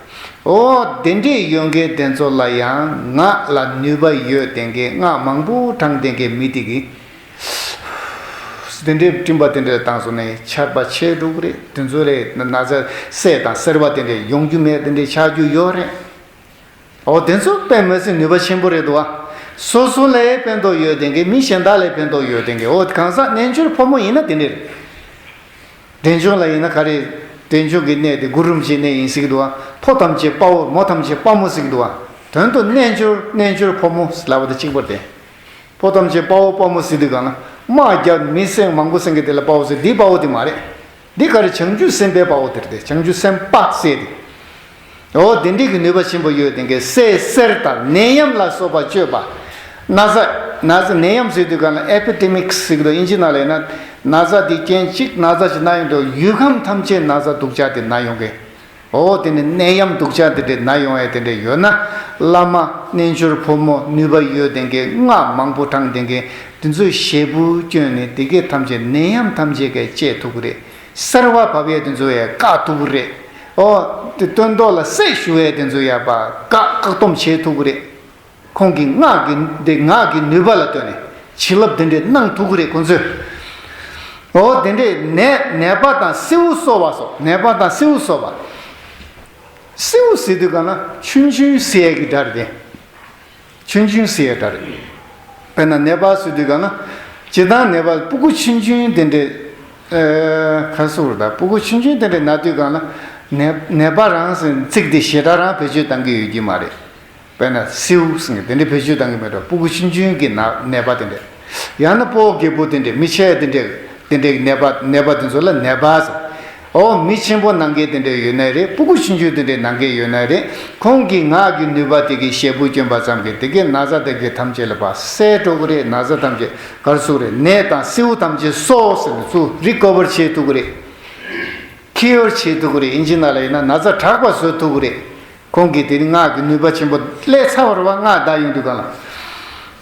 འོ་དེ་འདྲས་ཡོང་མཁན་དེ་ཚོ་ལ་ཡང་ངག་ལ་ནུས་པ་ཡོད་དེ་འགའི་སྔགས་མང་པོ་བགྲངས་དེ་འགའི་མི་དེ་གི། དེ་འདྲས་སྤྲིན་པ་དེ་འདྲས་བཏང་སོང་ནས་ཆར་པ་ཆད་འགྲོ་གི་རེད། དེ་ཚོ་ལས་ན་ཚ་སེ་དང་སེར་བ་དེ་འདྲས་ཡོང་རྒྱུ་མེད་དེ་འདྲས་ཆགས་རྒྱུ་ཡོད་རེད། འོ་དེ་ཚོ་དཔེ་མི་སྲིད་ནུས་པ་ཆེན་པོ་རེད་འདུག་བ། སོ་སོ་ལ་ཕན་ཐོགས་ཡོད་དེ་འགའི་མི་གཞན་དག་ལ་ཕན་ཐོགས་ཡོད་དེ་འགའི་འོ་གང་ཟག་རྣལ་འབྱོར་ཕོ་མོ་ཡིན་ན་དེ་འདྲས་རེད། འབྲས་ལྗོངས་ལ་ཡིན་ན་ག་རེ། འབྲས་ལྗོངས་ཀྱི་གནས་དེ་གུ་རུ་རིན་པོ་ཆེའི་གནས་ཡིན་ཟེར་གི་འདུག་བ། ཕོ་ཐམས་ཅད་དཔའ་བོ་མོ་ཐམས་ཅད་དཔའ་མོ་ཟེར་གི་འདུག་བ། དོན་དུ་རྣལ་འབྱོར་རྣལ་འབྱོར་ཕོ་མོ་ལབ་པ་དང་གཅིག་པ་རེད། ཕོ་ཐམས་ཅད་དཔའ་བོ་དཔའ་མོ་ཟེར་དུས་གང་ལ། དམག་རྒྱབ་མི་སེམས་མང་པོ་སེང་གེ་དེ་ལ་དཔའ་བོ་ཟེར་འདི་དཔའ་བོ་དེ་མ་རེད། འདི་ག་རེ་བྱང་ཆུབ་སེམས་དཔའི་དཔའ་བོ་དེ་རེད་དེ་བྱང་ཆུབ་སེམས་དཔའ་ཟེར་དེ། འོ་དེ་འདྲའི་གི་ནུས་པ་ཆེན་པོ་ཡོད་དེ་འགའི་སེ་སེར་དང་ནད་ཡམས་ལ་སོགས་པ་བཅོས་པ། ན་ཚ་ན་ཚ་ནད་ཡམས་ཟེར་དུས་གང་ལ་ཨེ་པི་ཌེ་མིག་ཟེར་གི་འདུག་ཨིན་ཇི་ནང་ལ་ཡིན་ན། ན་ཚ་དེ་རྐྱེན་གཅིག་ན་ཚ་ཞིག་ན་ཡོང་དུས་ཡུལ་ཁམས་ཐམས་ཅད་ན་ཚ་སྡུག་ཅག་དེ་ན་ཡོང་གི། འོ་དེ་ནི་ནད་ཡམས་སྡུག་ཅག་དེ་འདྲས་ན་ཡོང་ཡ་དེ་འདྲས་ཡོད་ན། བླ་མ་རྣལ་འབྱོར་ཕོ་མོ་ནུས་པ་ཡོད་དེ་འགའི་སྔགས་མང་པོ་བགྲངས་དེ་འགའི་དེ་ཚོའི་ཞེ་པོ་བསྐྱོན་ནས་དེ་གའི་ཐམས་ཅད་ནད་ཡམས་ཐམས་ཅད་ཀྱིས་བཅད་ཐུབ་ཀྱི་རེད། སེར་བ་བབས་ཡས་དེ་ཚོ་ཡང་བཀག་ཐུབ་ཀྱི་རེད། འོ་དེ་སྟོན་ཐོག་ལ་བསད་ཞུ་ཡས་དེ་ཚོ་ཡང་བཀག་བཀག་སྡོམ་བྱེད་ཐུབ་ཀྱི་རེད། ཁོང་གིས་སྔགས་ཀྱི་འདི་ངག་གི་ནུས་པ་ལ་ལྟོས་ནས་བྱིན་རླབས་འདི་འདྲས་གནང་ཐུབ་ཀྱི་རེད་ཁོང་ཚོས། འོ་དེ་འདྲས་ནད་ནད་པ་དང་སེའུ་གསོ་བ་སོགས་ནད་པ་དང་སེའུ་གསོ་བ། སེའུ་ཟེར་དུས་གང་ན་ཆུང་ཆུང་ཟེར་ཡས་ཀྱི་སྒྲ་རེད་དེ། ཆུང་ཆུང་ཟེར་ཡས་སྒྲ་རེད། དཔེར་ན་ནད་པ་ཟེར་དུས་གང་ན། སྤྱིར་བཏང་ནད་པ་སྤུ་གུ་ཆུང་ཆུང་དེ་འདྲས། ཨེ། ག་སུ་རུ་ད་སྤུ་གུ་ཆུང་ཆུང་དེ་འདྲས་ན་དུས་གང་ན། ནད་ནད་པ་རང་ཟེར་ཚིག་དེ་ཞེ་དྲག་རང་བེད་སྤྱོད་གཏང་གི་ཡོད་ཀྱི་མ་རེད། དཔེར་ན་སེའུ་ཟེར་དེ་འདྲས་བེད་སྤྱོད་གཏང་གི་མེད་འགྲོ་སྤུ་གུ་ཆུང་ཆུང་གི་ན་ནད་པ་དེ་འདྲས། ཡང་ན་སྤོ་བོ་རྒད་པོ་དེ་འདྲས་མི་ཆེ་དེ་འདྲས་ དེ་འདྲའི་ནད་པ་ནད་པ་དེ་ཚོ་ལ་ནད་པ་ཟེར། ཨོ་མི་ཆེན་པོ་ནང་གི་དེ་འདྲ་ཡོད་ནའི་རེད། སྤུ་གུ་ཆུང་ཆུང་དེ་འདྲའི་ནང་གི་ཡོད་ནའི་རེད། ཁོང་གི་ངག་གི་ནུས་པ་དེ་གི་ཞེ་པོ་བསྐྱོན་པ་ཙམ་གྱིས་དེ་གའི་ན་ཚ་དེ་གའི་ཐམས་ཅད་ལ་ཕར་བསལ་འགྲོ་གི་རེད། ན་ཚ་ཐམས་ཅད་ག་རེ་ཟེར་དགོས་རེད། ནད་དང་སེའུ་ཐམས་ཅད་གསོ་ཟེར་ནས་ཚུར་རི་ཀོ་བར་བྱེད་ཐུབ་ཀྱི་རེད། ཁྱི་ཡོར་བྱེད་ཐུབ་ཀྱི་རེད། ཨིན་ཇི་ནང་ལ་ཡིན་ན་ན་ཚ་དྲག་པ་བཟོ་ཐུབ་ཀྱི་རེད། ཁོང་གིས་དེ་ནི་ངག་གི་ནུས་པ་ཆེན་པོ་སླེབས་ཚར་བ་རེད་པ། ངག་བརྡ་ཡོང་དུས་གང་ལ།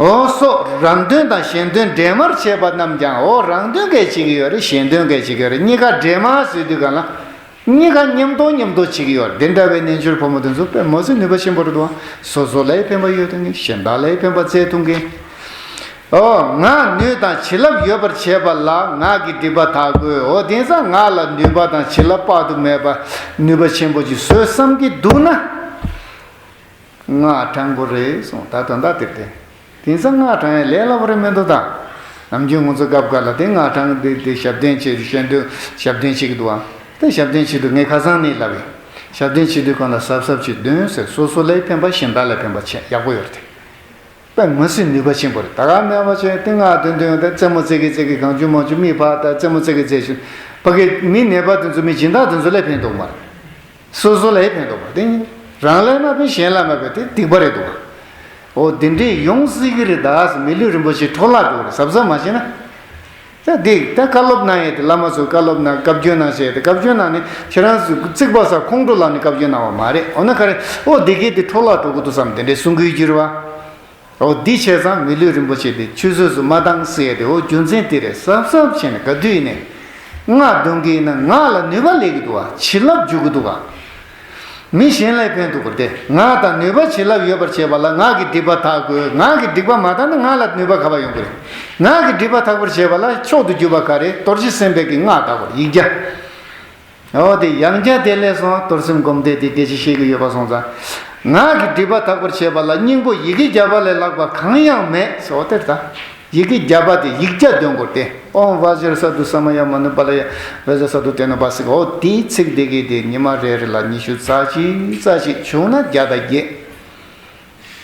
འོ་སོགས་རང་དོན་དང་གཞན་དོན་འདྲེས་མར་བྱེད་པ་རྣམས་ཀྱང་། འོ་རང་དོན་གས་བྱེད་ཀྱི་ཡོད་རེད། གཞན་དོན་གས་བྱེད་ཀྱི་ཡོད་རེད། གཉིས་ཀ་འདྲེས་མ་བཟོས་དུས་གང་ལ། གཉིས་ཀ་མཉམ་དུ་མཉམ་དུ་བྱེད་ཀྱི་ཡོད་རེད། དེ་འདྲ་བའི་རྣལ་འབྱོར་ཕོ་མོ་དེ་ཚོ་དཔེ་མི་སྲིད་ནུས་པ་ཆེན་པོ་རེད་འདུག་པ། སོ་སོ་ལ་ཡང་ཕན་པ་ཡོད་དོན་གྱིས་གཞན་དག་ལ་ཡང་ཕན་པ་སྩལ་ཐུབ་མཁན། ཨོ། ངག་ནུས་དང་བྱིན་རླབས་ཡོད་པར་བྱེད་པ་ལ་ངག་གི་སྒྲིབ་པ་དག་དགོས། འོ་དེང་སང་ངག་ལ་ནུས་པ་དང་བྱིན་རླབས་དཔག་ཏུ་མེད་པ་ནུས་པ་ཆེན་པོ་ཅིག་བཟོ་བསམ་གྱི་འདུག་ན། ངག་དྲང་པོ་རེད་གསུངས། ད་དོན་དག་དེ་རེད། དེང་སང་ངག་དྲང་ཡ་ལས་སླ་པོ་རེད་མི་འདུག་ད། ནམ་རྒྱུན་ང་ཚོ་སྐབས་འགའ་ལ་དེ་ངག་དྲང་དེ་དེ་ཞབས་བརྟན་བྱེད་དུས་གཞན་དོན་ཞབས་བརྟན་བྱེད་ཀྱི་འདུག་ཨ། དེ་ཞབས་བརྟན་བྱེད་དུས་ངས་ཁ་སང་ནས་ལབ་ཡིན། ཞབས་བརྟན་བྱེད་དུས་གང་ལ་གཟབ་གཟབ་བྱེད་འདོན་ཟེར། སོ་སོ་ལ་ཕན་པ་གཞན་དག་ལ་ཕན་པ་བྱས་ཡག་པོ་ཡོད་རེད་དེ། དཔེ་མི་སྲིད་ནུས་པ་ཆེན་པོ་རེད། ད་ག་མེད་པ་བྱས་ཏེ་ངག་འདོན་འདོན་ཡོང་དུས་རྩེད་མོ་རྩེ་གི་རྩེ་གི་གང་བྱུང་མང་བྱུང་མི་ཕར་ད་རྩེད་མོ་རྩེ་གི་རྩེ་བཞིན་ཕ་གི་མི་ནད་པ་དེ་ཚོ་མི་སྦྱིན་བདག་དེ་ཚོ་ལ་ཕན་ཐོགས་མ་རེད། སོ་སོ་ལ་ཕན་ཐོགས་པ་དེ་རང་ལ་མ་ཕན་གཞན་ལ་མ་ཕན་དེ་སྡིག་པ་རེད་འདུག་པ། འོ་དེ་འདྲས་ཡོང་སྲིད་ཀྱི་རེད། ད་མི་ལུས་རིན་པོ་ཆེ་འཕྲོ་བརླག་འགྲོ་གི་རེད། གཟབ་གཟབ་མ་བྱས་ན། ད་འདི་ད་བཀའ་སློབ་གནང་ཡས་དེ་བླ་མ་ཚོས་བཀའ་སློབ་གནང་བཀའ་བཀྱོན་གནང་བྱས་ཏེ་བཀའ་བཀྱོན་གནང་ནས་ཁྱེད་རང་ཚོས་རྩིག་པ་ས་ཁོང་ཁྲོ་ལངས་ནས་བཀའ་བཀྱོན་གནང་བ་མ་རེད། འོ་ན་ག་རེ་ཨོ་འདི་གས་དེ་འཕྲོ་བརླག་འགྲོ་གི་འདུག་བསམ་དེ་འདྲས་གསུང་གི་ཡོད་ཀྱི་རེད་པ། འོ་འདི་བྱས་ཙང་མི་ལུས་རིན་པོ་ཆེ་དེ་ཆུད་ཟོས་སུ་མ་བཏང་ཟེར་ཡས་དེ། འོ་རྒྱུ་མཚན་དེ་རེད། གཟབ་གཟབ་བྱས་ནས་ག་དུས་ཡིན་ནའི་ངག་འདོན་གི་ཡིན་ན་ངག་ལ་ནུས་པ་སླེབས་ཀྱི་འདུག་ག་བྱིན་རླབས་འཇུག་གི་འདུག་ག་མི་གཞན་ལ་ཕན་ཐོགས་པར་ཏེ། ངག་དང་ནུས་པ་བྱིན་རླབས་ཡོད་པར་བྱེད་པ་ལ་ངག་གི་སྒྲིབ་པ་དག་དགོས། ངག་གི་སྒྲིབ་པ་མ་དག་ན་ངག་ལ་ནུས་པ་ག་པར་ཡོང་གི་རེད། ངག་གི་སྒྲིབ་པ་དག་པར་བྱེད་པ་ལ་མཆོག་ཏུ་གྱུར་པ་ག་རེ། རྡོ་རྗེ་སེམས་དཔའི་གི་སྔགས་དག་པར་ཡིག་བརྒྱ། འོ་དེ་ཡང་བསྐྱར་དེ་ལས་སོང་རྡོར་སེམས་སྒོམ་བཟླས་དེ་སྐད་ཆ་བཤད་ཀྱི་ཡོད་པ་སོང་ཙང་། ངག་གི་སྒྲིབ་པ་དག་པར་བྱེད་པ་ལ་སྙིང་པོ་ཡི་གེ་བརྒྱ་པ་ལས་ལྷག་པ་གང་ཡང་མེད་ཟེར། འོ་དེ་ད། ཡི་གེ་བརྒྱ་པ་དེ་ཡིག་བརྒྱ་འདོན་དགོས་ཏེ། ཨོཾ་བཛྲ་སཏྭ་ས་མ་ཡ་མ་ནུ་པཱ་ལ་ཡ་བཛྲ་སཏྭ་ཏེ་ནུ་པཱ་སི་ཀ། འོ་དེའི་ཚིག་དེ་གའི་དེ་ཉི་མ་རེ་རེ་ལ་ཉི་ཤུ་རྩ་གཅིག་རྩ་གཅིག་བྱུང་ན་བརྒྱ་དང་བརྒྱད།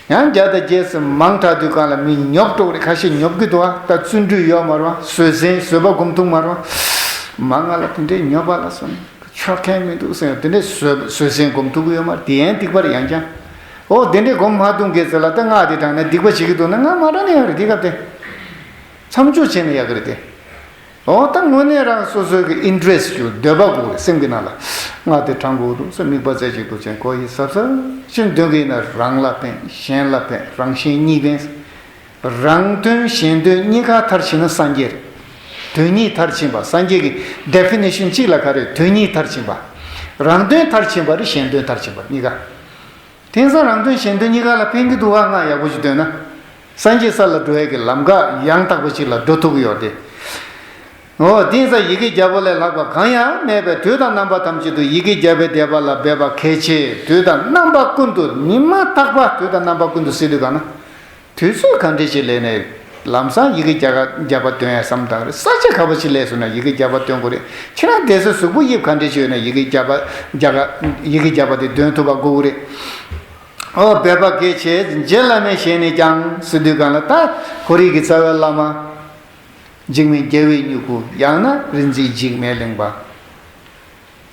ཡང་བརྒྱ་དང་བརྒྱད་ཟེར་མང་དྲགས་དུས་གང་ལ་མི་ཉོབ་འགྲོ་གི་རེད། ཁ་ཤས་ཉོབ་ཀྱི་འདུག་ཨ། ད་བརྩོན་འགྲུས་ཡོད་མ་རེད་པ། བཟོད་བསྲན་བཟོད་པ་སྒོམ་ཐུབ་མ་རེད་པ། མ་ང་ལ་དེ་འདྲའི་ཉོབ་པ་ལ་སོང་ཆོག་མཁན་མི་འདུག་ཟེར་དེ་འདྲའི་བཟོད་བཟོད་བསྲན་སྒོམ་ཐུབ་ཀྱི་ཡོད་མ་རེད། དེ་ཡང་སྡིག་པ་རེད་ཡང་ཀྱང་། འོ་དེ་འདྲའི་སྒོམ་མ་ཐུབ་མཁན་ཚོ་ལ་ད་སྔགས་དེ་བགྲངས་ནས་སྡིག་པ་བྱེད་ཀྱི་འདུག་ན་ང་མ་བགྲངས་ན་ཡག་རེད། དེ་སྐབས་དེ་མཚམས་འཇོག་བྱས་ན་ཡག་གི་རེད་དེ། འོ་ད་དངོས་གནས་རང་སོ་སོའི་གི་ཨིན་ཊི་རེ་སི་ཊི་ཞུ་འདོད་པ་དགོས་རེད། སེམས་ཀྱི་ནང་ལ་སྔགས་དེ་བགྲང་དགོས་འདུག་ཟེར་དམིགས་པ་རྩེ་གཅིག་ཏུ་བྱས་ཁོ་ཡི་གཟབ་གཟབ་ཅིག་འདོན་གི་ཡིན་ན་རང་ལ་ཕན་གཞན་ལ་ཕན་རང་གཞན་གཉིས་ཕན། རང་དོན་གཞན་དོན་གཉིས་ཀ་མཐར་ཕྱིན་ན་སངས་རྒྱས་རེད། དོན་གཉིས་མཐར་ཕྱིན་པ། སངས་རྒྱས་ཀྱི་ཌེ་ཕི་ནེ་ཤན་གཅིག་ལ་ག་རེ། དོན་གཉིས་མཐར་ཕྱིན་པ། རང་དོན་མཐར་ཕྱིན་པ་རེད། གཞན་དོན་མཐར་ཕྱིན་པ་གཉིས་ཀ། དེང་སང་རང་དོན་གཞན་དོན་གཉིས་ཀ་ལ་ཕན་གྱི་འདུག་ག་ངག་ཡག་པོ་ཞིག་འདོན་ན། སངས་རྒྱས་ས་ལ་འགྲོ་ཡས་ཀྱི་ལམ་ཁ་ཡང་དག་པ་ཅིག་ལ་འགྲོ་ཐུབ་ཀྱི་ཡོད་དེ། འོ་དེང་སང་ཡི་གེ་བརྒྱ་པ་ལས་ལྷག་པ་གང་ཡང་མེད་པས་དུས་དང་རྣམ་པ་ཐམས་ཅད་དུ་ཡི་གེ་བརྒྱ་པའི་བཟླས་པ་ལ་འབད་པ་གལ་ཆེ། དུས་དང་རྣམ་པ་ཀུན་ཏུ་ཉི་མ་རྟག་པ་དུས་དང་རྣམ་པ་ཀུན་ཏུ་ཟེར་དུས་གང་ན། དུས་ཚོད་ག་འདྲ་ཞིག་སླེབས་ནས་ལམ་སང་ཡི་གེ་བརྒྱ་ཀ་བརྒྱ་པ་འདོན་ཡ་བསམ་བཏང་རེད། ས་ཆ་ག་པ་ཞིག་སླེབས་སོང་ན་ཡི་གེ་བརྒྱ་པ་འདོན་དགོས་རེད། ཁྱེད་རང་བསྡད་སའི་གཟུགས་པོ་དབྱིབས་ག་འདྲ་ཞིག་ཡོད་ན་ཡི་གེ་བརྒྱ་པ་བརྒྱ་ཀ་ཡི་གེ་བརྒྱ་པ་དེ་འདོན་ཐུབ་པ་དགོས་ཀྱི་རེད། ཨོ་འབད་པ་གལ་ཆེ། རྗེ་བླ་མའི་ཞལ་ནས་ཀྱང་ཟེར་དུས་གང་ལ་ད་ཁོ་རའི་གི་རྩ་བའི་བླ་མ་འཇིགས་མེད་རྒྱལ་བའི་མྱུ་གུ། ཡང་ན་རིག་འཛིན་འཇིགས་མེད་གླིང་པ།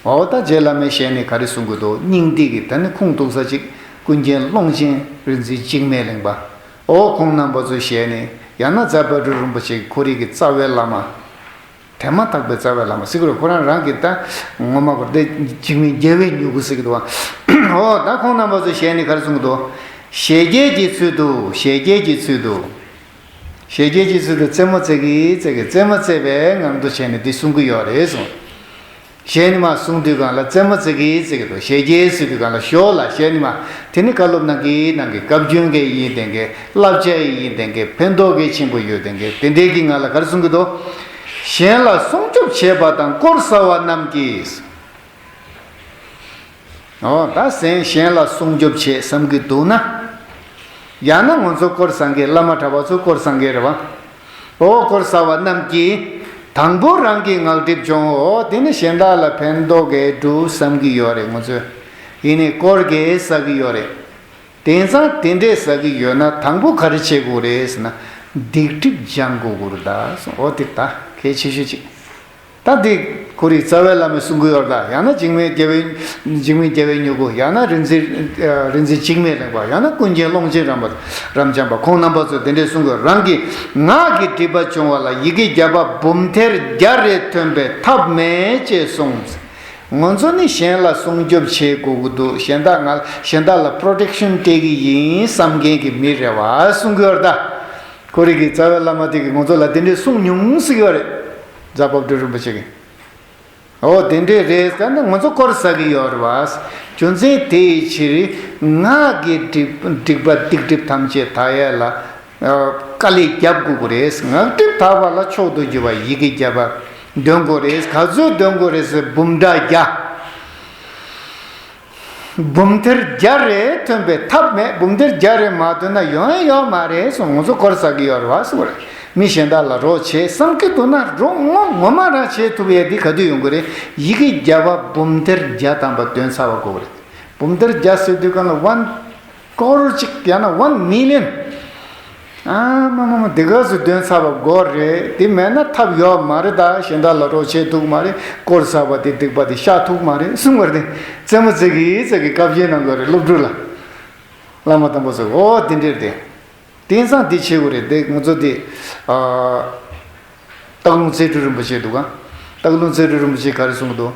འོ་ད་རྗེ་བླ་མའི་ཞལ་ནས་ག་རེ་གསུང་གི་འདུག་སྙིང་ཐིག་གི་ད་ནི་ཁུངས་གཏུགས་ས་ཅིག་ཀུན་མཁྱེན་ཀློང་ཆེན་རིག་འཛིན་འཇིགས་མེད་གླིང་པ། འོ་ཁོང་རྣམ་པ་ཚོའི་ཞལ་ནས། ཡང་ན་རྫ་དཔལ་སྤྲུལ་རིན་པོ་ཆེ་གི་ཁོ་རའི་གི་རྩ་བའི་བླ་མ། དེ་མ་ཐག་པའི་རྩ་བའི་བླ་མ་ཟེར་གི་རེད། ཁོ་རང་རང་གི་ད་ངོ་མ་ཁོ་དེ་འཇིགས་མེད་རྒྱལ་བའི་མྱུ་གུ་ཟེར་གི་འདུག་བ། འོ་ད་ཁོང་རྣམ་པ་ཚོའི་ཞལ་ནས་ག་རེ་གསུང་གི་འདུག་ཞལ་རྒྱལ་གྱི་ཚུལ་དུ། ཞལ་རྒྱལ་གྱི་ཚུལ་དུ། ཞལ་རྒྱལ་གྱི་ཚུལ་དུ་རྩེད་མོ་རྩེ་གི་རྩེ་གི་རྩེད་མོ་རྩེ་བའི་ངང་དུ་བྱས་ནས་འདི་གསུང་གི་ཡོད་རེད་གསུངས། ཞལ་ནས་མར་གསུང་དུས་གང་ལ་རྩེད་མོ་རྩེ་གི་རྩེ་གི་འདུག་ཞལ་རྒྱལ་ཟེར་དུས་གང་ལ་ཞོར་ལ་ཞལ་ནས་མར་དེ་ནི་བཀའ་སློབ་གནང་གི་གནང་གི་བཀའ་བཀྱོན་གི་ཡིན་བསྡད་མཁན། བསླབ་བྱ་ཡི་ཡིན་བསྡད་མཁན། ཕན་ཐོགས་གི་ཆེན་པོ་ཡོད་བསྡད་མཁན་དེ་འདྲའི་གི་ངང་ལ་ག་རེ་གསུང་གི་འདུག་གཞན་ལ་སྲུང་སྐྱོབ་བྱེད་པ་དང་དཀོར་ཟ་བ་རྣམས་ཀྱིས། འོ་ད་གཞན་གཞན་ལ་སྲུང་སྐྱོབ་བྱེད་བསམ་གི་འདུག་ན། ཡང་ན་ང་ཚོ་དཀོར་ཟ་མཁན་བླ་མ་གྲྭ་པ་ཚོ་དཀོར་ཟ་མཁན་རེད་བ། འོ་དཀོར་ཟ་བ་རྣམས་ཀྱིས། དང་པོ་རང་གི་ངག་སྒྲིབ་སྦྱོང་། འོ་དེ་ནི་གཞན་དག་ལ་ཕན་ཐོགས་གི་འདུག་བསམ་གི་ཡོད་རེད་ང་ཚོས། ཡིན་ནའི་དཀོར་གི་ཟ་གི་ཡོད་རེད། དེང་སང་དེ་འདྲས་ཟ་གི་ཡོད་ན་དང་པོ་ག་རེ་བྱེད་དགོས་རེད་ཟེར་ན། སྡིག་སྒྲིབ་སྦྱང་དགོས་ཀྱི་རེད་ད་གསུངས། འོ་དེ་ད་གལ་ཆེ་ཤོས་ཅིག་ད་འདི་ཁོ་རའི་རྩ་བའི་བླ་མས་གསུང་གི་ཡོད་ད། ཡང་ན་འཇིགས་མེད་རྒྱལ་བའི་འཇིགས་མེད་རྒྱལ་བའི་མྱུ་གུ། ཡང་ན་རིག་འཛིན་རིག་འཛིན་འཇིགས་མེད་གླིང་པ། ཡང་ན་ཀུན་མཁྱེན་ཀློང་ཆེན་རབ་འབྱམས་པ། ཁོང་རྣམ་པ་ཚོས་དེ་འདྲས་གསུང་གི་ཡོད། རང་གི་ངག་གི་སྒྲིབ་པ་སྦྱོང་བ་ལ་ཡི་གེ་བརྒྱ་པ་འབུམ་ཐེར་བརྒྱ་རེ་ཐོན་པས་ཐབས་མེད་ཅེས་གསུངས། ང་ཚོ་ནི་གཞན་ལ་སྲུང་སྐྱོབ་བྱེད་དགོས་ཀྱི་འདུག་གཞན་དག་ང་གཞན་དག་ལ་པྲོ་ཊེག་ཤན་སྤྲད་ཀྱི་ཡིན་བསམ་མཁན་གྱི་མི་རེད་བ་གསུང་གི་ཡོད་རེད་ད། ཁོ་རའི་གི་རྩ་བའི་བླ་མ་དེ་གིས་ང་ཚོ་ལ་དེ་འདྲས་གསུང་མྱོང་ཟེར་གྱི་ཡོད་རེད། རྫ་དཔལ་སྤྲུལ་རིན་པོ་ཆེ་གིས། འོ་དེ་འདྲས་རེད་ཟེར་ན་ང་ཚོ་དཀོར་ཟ་གི་ཡོད་རེད་བ། རྒྱུ་མཚན་དེའི་ཕྱིར་ངག་གི་སྒྲིབ་སྒྲིབ་པ་སྡིག་སྒྲིབ་ཐམས་ཅད་དག་ཡས་ལ། དཀའ་ལས་རྒྱབ་དགོས་ཀྱི་རེད། ངག་སྒྲིབ་དག་པ་ལ་མཆོག་ཏུ་གྱུར་པ་ཡི་གེ་བརྒྱ་པ་འདོན་དགོས་རེད། ག་ཚོད་འདོན་དགོས་རེད་ཟེར་འབུམ་ཕྲག་བརྒྱ། འབུམ་ཐེར་བརྒྱ་རེ་ཐོན་པའི་ཐབས་མེད། འབུམ་ཐེར་བརྒྱ་རེ་མ་ཐོན་ན་ཡོང་ཡ་ཡོད་མ་རེད་གསུངས། ང་ཚོ་དཀོར་ཟ་གི་ཡོད་རེད་བ་གསུངས་རེད། མི་གཞན་དག་ལ་རོགས་བྱེད་བསམ་གྱི་འདུག་ན་རོགས་ངོ་ངོ་མ་རང་བྱེད་ཐུབ་ཡས་འདི་ག་དུས་ཡོང་གི་རེད། ཡི་གེ་བརྒྱ་པ་འབུམ་ཐེར་བརྒྱ་ཐམ་པ་འདོན་ཚར་བ་དགོས་རེད། འབུམ་ཐེར་བརྒྱ་ཟེར་དུས་གང་ལ་ཝན་ཀོ་རོར་གཅིག་ཡང་ན་ཝན་མི་ལི་ཡོན། ཨ་མ་མ་མ་འདི་ག་ཚོད་འདོན་ཚར་བ་དགོས་རེད། དེ་མེད་ན་ཐབས་ཡོད་མ་རེད། ད་གཞན་དག་ལ་རོགས་བྱེད་ཐུབ་མ་རེད། དཀོར་ཟ་བ་དེ་སྡིག་པ་དེ་བཤགས་ཐུབ་མ་རེད་གསུངས་པ་རེད། རྩེད་མོ་རྩེ་གི་རྩེ་གི་བཀའ་བཞིན་གནང་དགོས་རེད་སློབ་ཕྲུག་ལ། བླ་མ་དམ་པ་ཚོས་འོ་དེ་འདྲས་རེད། དེང་སང་འདི་བྱེད་དགོས་རེད། དེ་ང་ཚོ་དེ་ཨ། སྟག་ལུང་རྩེ་སྤྲུལ་རིན་པོ་ཆེ་འདུག་ག་སྟག་ལུང་རྩེ་སྤྲུལ་རིན་པོ་ཆེས་ག་རེ་གསུངས་འདུག་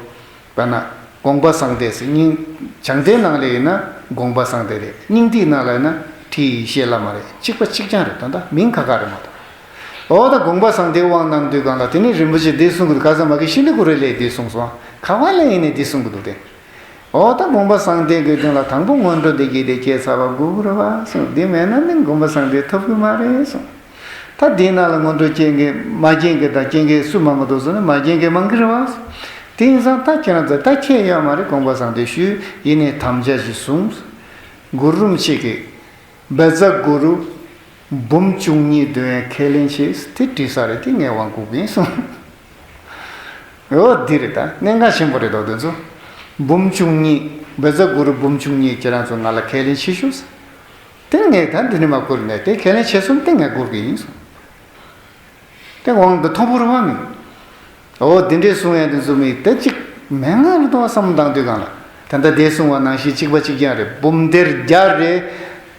དཔེར་ན་དགོངས་པ་གསང་བདེ་ཟེར། སྙིང་བྱང་བདེན་ནང་ལ་ཡིན་ན་དགོངས་པ་གསང་བདེ་རེད། སྙིང་ཐིག་ནང་ལ་ཡིན་ན་ཁྲིད་ཡེ་ཤེས་བླ་མ་རེད། གཅིག་པ་གཅིག་རྐྱང་རེད། ད་ལྟ་མིང་ཁ་ཁ་རེད་མ་གཏོགས། འོ་ད་དགོངས་པ་གསང་བདེ་དབང་གནང་དུས་གང་ལ་དེ་ནི་རིན་པོ་ཆེས་འདི་གསུང་གི་འདུག་ག་ས་མ་གི་ཤི་ལི་ཀུ་རེ་ལས་འདི་གསུངས་སོང་། ག་བ་ལ་ཡིན་ནས་འདི་གསུང་གི་འདུག་སྟེ། འོ་ད་དགོངས་པ་གསང་བདེ་གི་དོན་ལ་དང་པོ་སྔོན་འགྲོ་འདི་གི་དེ་སྐྱེས་ཚར་བ་དགོས་ཀྱི་རེད་བ་གསུངས། འདི་མེད་ན་ནི་དགོངས་པ་གསང་བདེ་ཐོབ་ཀྱི་མ་རེད་གསུངས། ད་འདིའི་ནང་ལ་སྔོན་འགྲོ་སྐྱེ་མཁན་མ་སྐྱེ་མཁན་དང་སྐྱེ་མཁན་སུ་མང་པོ་འདུག་ཟེར་ན་མ་སྐྱེ་མཁན་མང་གི་རེད་བ། དེ་ཡིན་ཙང་ད་ཁྱེད་རང་ཚོ་ད་ཁྱད་ཡོད་མ་རེད། དགོངས་པ་གསང་བདེ་ཞུས་ཡིན་ནའི་དམ་བཅའ་ཞིག་བཟུང་། གུ་རུ་རིན་པོ་ཆེ་གིས་བཛྲ་གུ་རུ་འབུམ་བཅུ་གཉིས་འདོན་ཡས་ཁས་ལེན་བྱས། དེ་བྲིས་ས་རེད། དེ་ངས་དབང་བསྐུར་གི་ཡིན་གསུངས། འོ་འདི་རེད། ད་གནད་འགག་ཆེན་པོ་རེད་དོ། དེ་ཚོ་འབུམ་བཅུ་གཉིས། བཛྲ་གུ་རུ་འབུམ་བཅུ་གཉིས་ཁྱེད་རང་ཚོ་ང་ལ་ཁས་ལེན་བྱེད་ཤོག་ཟེར། དེ་ངས་ད་འདི་ནས་མ་བསྐུར་ནས་དེ་ཁས་ལེན་བྱེད་སོང་། དེ་ངས་བསྐུར་གི་ཡིན་གསུངས། དེ་དབང་དུ་ཐོབ་པོ་རུ་བ་མིན། འོ་དེ་འདྲའི་གསུང་ཡ་དེ་ཚོ་མི་དེ་གཅིག་མན་ངག་རེད་དོ་བསམ་བློ་བཏང་དུས་གང་ལ། ད་ལྟ་དེ་གསུང་བ་ནང་བཞིན་གཅིག་པ་གཅིག་རྐྱང་རེད། འབུམ་ཐེར་བརྒྱ་རེ་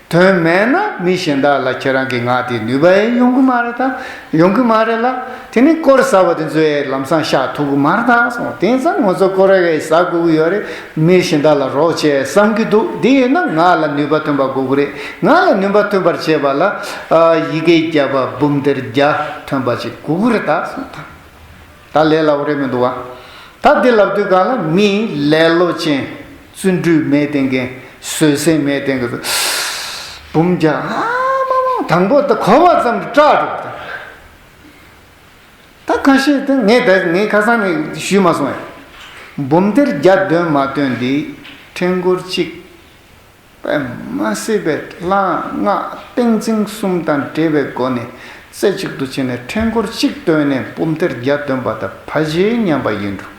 དོན་མེད་ན་མི་གཞན་དག་ལ་ཁྱེད་རང་གི་ངག་དེ་ནུས་པ་ཡང་ཡོང་གི་མ་རེད་ད། ཡོང་གི་མ་རེད་ལ། དེ་ནི་དཀོར་ཟ་བ་དེ་ཚོས་ལམ་སང་བཤགས་ཐུབ་གི་མ་རེད་ད་གསུངས། དེང་སང་ང་ཚོ་དཀོར་ར་གས་ཟ་དགོས་ཀྱི་ཡོད་རེད། མི་གཞན་དག་ལ་རོགས་བྱས་བསམ་གྱི་འདུག་དེ་ཡིན་ན་ངག་ལ་ནུས་པ་ཐོན་པ་དགོས་ཀྱི་རེད། ངག་ལ་ནུས་པ་ཐོན་པར་བྱེད་པ་ལ་ཨ་ཡི་གེ་བརྒྱ་པ་འབུམ་ཐེར་བརྒྱ་ཐོན་པ་ཅིག་དགོས་ཀྱི་རེད་ད་གསུངས། ད་ལས་སླ་པོ་རེད་མི་འདུག་བ། ད་འདི་ལབ་དུས་གང་ལ་མི་ལེ་ལོ་ཅན། བརྩོན་འགྲུས་མེད་བསྡད་མཁན། བཟོད་བསྲན་མེད་བསྡད་མཁན་ཚོ་འབུམ་བརྒྱ། ཨ་མ་མ་དང་པོ་ད་གོ་བ་ཙམ་དུ་སྐྲག་འགྲོ་བ་དང་། ད་ཁ་ཤས་དེ་ངས་ད་ངས་ཁ་སང་ནས་ཞུས་མ་སོང་ཡ། འབུམ་ཐེར་བརྒྱ་འདོན་མ་འདོན་འདི་ཕྲེང་སྐོར་གཅིག་པས་མ་སྲིད་པའི་ལྷ་སྔགས་ཏིང་འཛིན་གསུམ་དང་འབྲེལ་བའི་སྒོ་ནས་རྩེ་གཅིག་ཏུ་བྱས་ནས་ཕྲེང་སྐོར་གཅིག་འདོན་ནས་འབུམ་ཐེར་བརྒྱ་འདོན་པ་དང་ཕལ་ཆེར་མཉམ་པ་ཡིན་འགྲོ།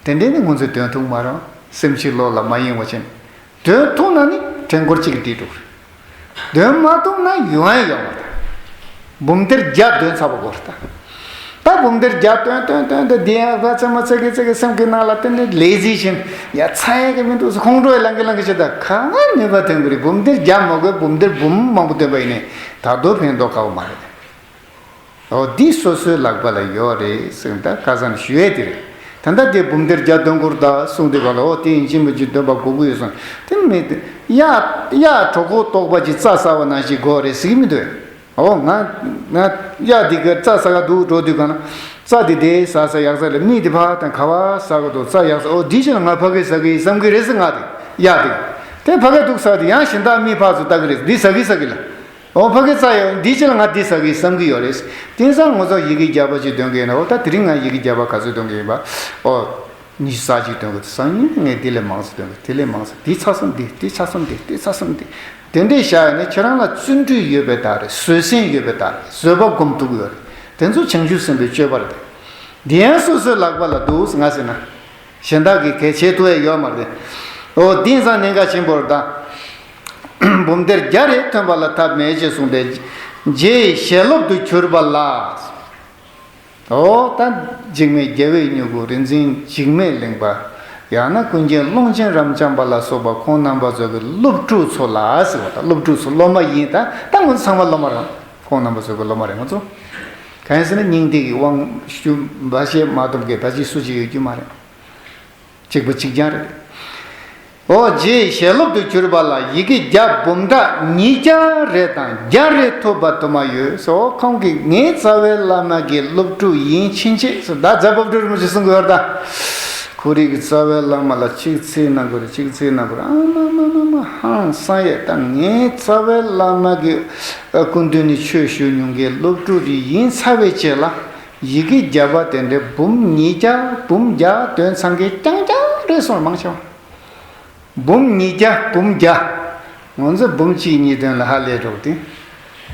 དེ་འདྲས་ནི་ང་ཚོས་འདོན་ཐུབ་མ་རེད། སེམས་ཤིང་ལོ་ལ་མ་ཡེངས་པ་བྱས་ནས། འདོན་ཐུབ་ན་ནི་ཕྲེང་སྐོར་གཅིག་འགྲིག་འགྲོ་གི་རེད། འདོན་མ་ཐུབ་ན་ཡོང་ཡ་ཡོད་མ་རེད། འབུམ་ཐེར་བརྒྱ་འདོན་ཚར་བ་དགོས་རེད་ད། ད་འབུམ་ཐེར་བརྒྱ་འདོན་འདོན་འདོན་འདོན་འདི་ཡང་ར་ཚ་མ་ཚ་གི་ཚ་གི་སེམས་ཀྱི་ནང་ལ་དེ་ནི་ལེ་ཟི་བྱས་ནས་ཡ་ཚ་ཡ་གི་མི་འདུག་ཟེར་ཁོང་ཁྲོ་ཡི་ལང་གི་ལང་གི་བྱེད། ད་ག་ང་ནུས་པ་ཐོན་གི་རེད། འབུམ་ཐེར་བརྒྱ་མ་དགོས། འབུམ་ཐེར་འབུམ་མང་པོ་འདོན་པ་ཡིན་ནའི་ད་དུང་ཕན་ཐོགས་ཁ་བོ་མ་རེད། འོ་འདི་སོ་སོའི་ལག་པ་ལ་ཡོད་རེད་ཟེར་ད་ཁ་སང་ཞུ་ཡས་དེ་རེད། ད་ལྟ་དེ་འབུམ་ཐེར་བརྒྱ་འདོན་དགོས་རེད་ད་གསུངས་དུས་ག་ལ་འོ་དེ་ཡིན་གཅིག་མིན་གཅིག་འདོན་པ་དགོས་ཀྱི་ཡོད་གསུངས། དེ་མི་དེ་གཡག་གཡག་གྲོད་ཁོག་ལྟོགས་པ་ཅིག་རྩྭ་ཟ་བ་ནང་བཞིན་དགོས་རེད་ཟེར་གྱི་མི་འདུག་འོ་ང་ང་གཡག་འདི་ག་རྩྭ་ཟ་ག་འདུག་འགྲོ་དུས་ག་ན་རྩྭ་འདི་དེ་ཟ་ཟ་ཡག་ས་རེད། མི་འདི་ཕ་དང་ག་བ་ཟ་ག་འདུག་རྩྭ་ཡག་ས། འོ་འདི་ཕྱིར་ང་ཕ་གི་ཟ་གི་ཡིན་བསམ་གི་རེད་ཟེར། ང་དེ་གཡག་དེ་དེ་ཕ་གི་འདུག་ས་དེ་ཡང་གཞན་དག་མི་ཕ་ཚོ་ལྟ་གི་རེད། འདི་ཟ་གི་ཟ་གི་ལ། འོ་ཕ་གི་རྩྭ་ཡོད་འདི་ཕྱིར་ང་འདི་ཟ་གི་བསམ་གི་ཡོད་རེད། དེང་སང་ང་ཚོ་ཡི་གེ་བརྒྱ་པ་ཅིག་འདོན་གི་ཡོད་ན། འོ་ད་དེ་རིང་ང་ཡི་གེ་བརྒྱ་པ་ག་ཚོད་འདོན་གི་ཡིན་པ། འོ་ཉི་ཤུ་རྩ་གཅིག་འདོན་གི་འདུག་སང་ཉིན་ངས་དེ་ལས་མང་ཙམ་འདོན་གི། དེ་ལས་མང་ཙམ། འདི་ཚར་སོང་། འདི་འདི་ཚར་སོང་། འདི་འདི་ཚར་སོང་། འདི་དེ་འདྲས་བཞག་ཡོད་ན་ཁྱེད་རང་ལ་བརྩོན་འགྲུས་ཡོད་པའི་རྟགས་རེད། བཟོད་བསྲན་ཡོད་པའི་རྟགས་རེད། བཟོད་པ་སྒོམ་ཐུབ་ཀྱི་ཡོད་རེད། དེ་ཚོ་བྱང་ཆུབ་སེམས་དཔའི་སྤྱོད་པ་རེད། འདི་ཡང་སོ་སོའི་ལག་པ་ལ་འདུག་ང་ཟེར་ན། གཞན་དག་གིས་གལ་ཆེ་ཐུབ་ཡ་ཡོད་མ་རེད། འོ་དེང་སང་གནད་འགག་ཆེན་པོ་རེད་ད། འབུམ་ཐེར་བརྒྱ་རེ་ཐོན་པ་ལ་ཐབས་མེད་ཅེས་གསུངས་པས་རྗེ་ཡི་ཞལ་སློབ་ཏུ་གྱུར་པ་ལ། འོ་ད་འཇིགས་མེད་རྒྱལ་བའི་མྱུ་གུ། རིག་འཛིན་འཇིགས་མེད་གླིང་པ། ཡང་ན་ཀུན་མཁྱེན་ཀློང་ཆེན་རབ་འབྱམས་པ་ལ་སོགས་པ་ཁོང་རྣམ་པ་ཚོ་གི་སློབ་ཕྲུག་ཚོ་ལ་ཟེར་བ་དང་། སློབ་ཕྲུག་ཚོ་སློབ་མ་ཡིན། ད་ད་ང་ཚོ་ཚང་མ་སློབ་མ་རེད། ཁོང་རྣམ་པ་ཚོ་གི་སློབ་མ་རེད་ང་ཚོ། གང་ཡིན་ཟེར་ན་སྙིང་ཐིག་གི་དབང་ཞུ་འབའ་ཞེ་མ་སྡོམ་གི་ད་ཅི་སུ་ཅིག་ཡོད་རྒྱུ་མ་རེད། གཅིག་པ་གཅིག་རྐྱང་རེད། འོ་རྗེའི་ཞལ་སློབ་ཏུ་གྱུར་པ་ལ་ཡི་གེ་བརྒྱ་འབུམ་ཕྲག་ཉིས་བརྒྱ་རེ་དང་བརྒྱ་རེ་ཐོབ་པ་དུ་མ་ཡོད། སོ་ཁོང་གིས་ངའི་རྩ་བའི་བླ་མ་གི་སློབ་ཕྲུག་ཡིན་ཕྱིན་ཆད་སོ། ད་རྫ་བབ་སྒྲུབ་རིན་པོ་ཆེ་གསུང་གི་ཡོད་རེད་ད། ཁོ་རང་གི་རྩ་བའི་བླ་མ་ལ་གཅིག་ཚིག་གནང་དགོས་རེད། གཅིག་ཚིག་གནང་དགོས་རེད། ཨ་མ་མ་མ་མ་ཧང་སང་ཡས། ད་ངའི་རྩ་བའི་བླ་མ་གི་སྐུ་མདུན་ནས་ཆོས་ཞུ་མྱོང་མཁན་སློབ་ཕྲུག་རེ་ཡིན་ཚར་བའི་རྗེས་ལ། ཡི་གེ་བརྒྱ་པ་དེ་འདྲའི་འབུམ་ཉིས་བརྒྱ་འབུམ་བརྒྱ་འདོན་ཚང་མཁན་རྐྱང་རྐྱང་རེད་སོང་མང་ཆེ་བ། འབུམ་ཉིས་བརྒྱ་འབུམ་བརྒྱ། ང་ཚོ་འབུམ་གཅིག་གཉིས་འདོན་ལ་ཧ་ལས་འགྲོ་གི། དེ་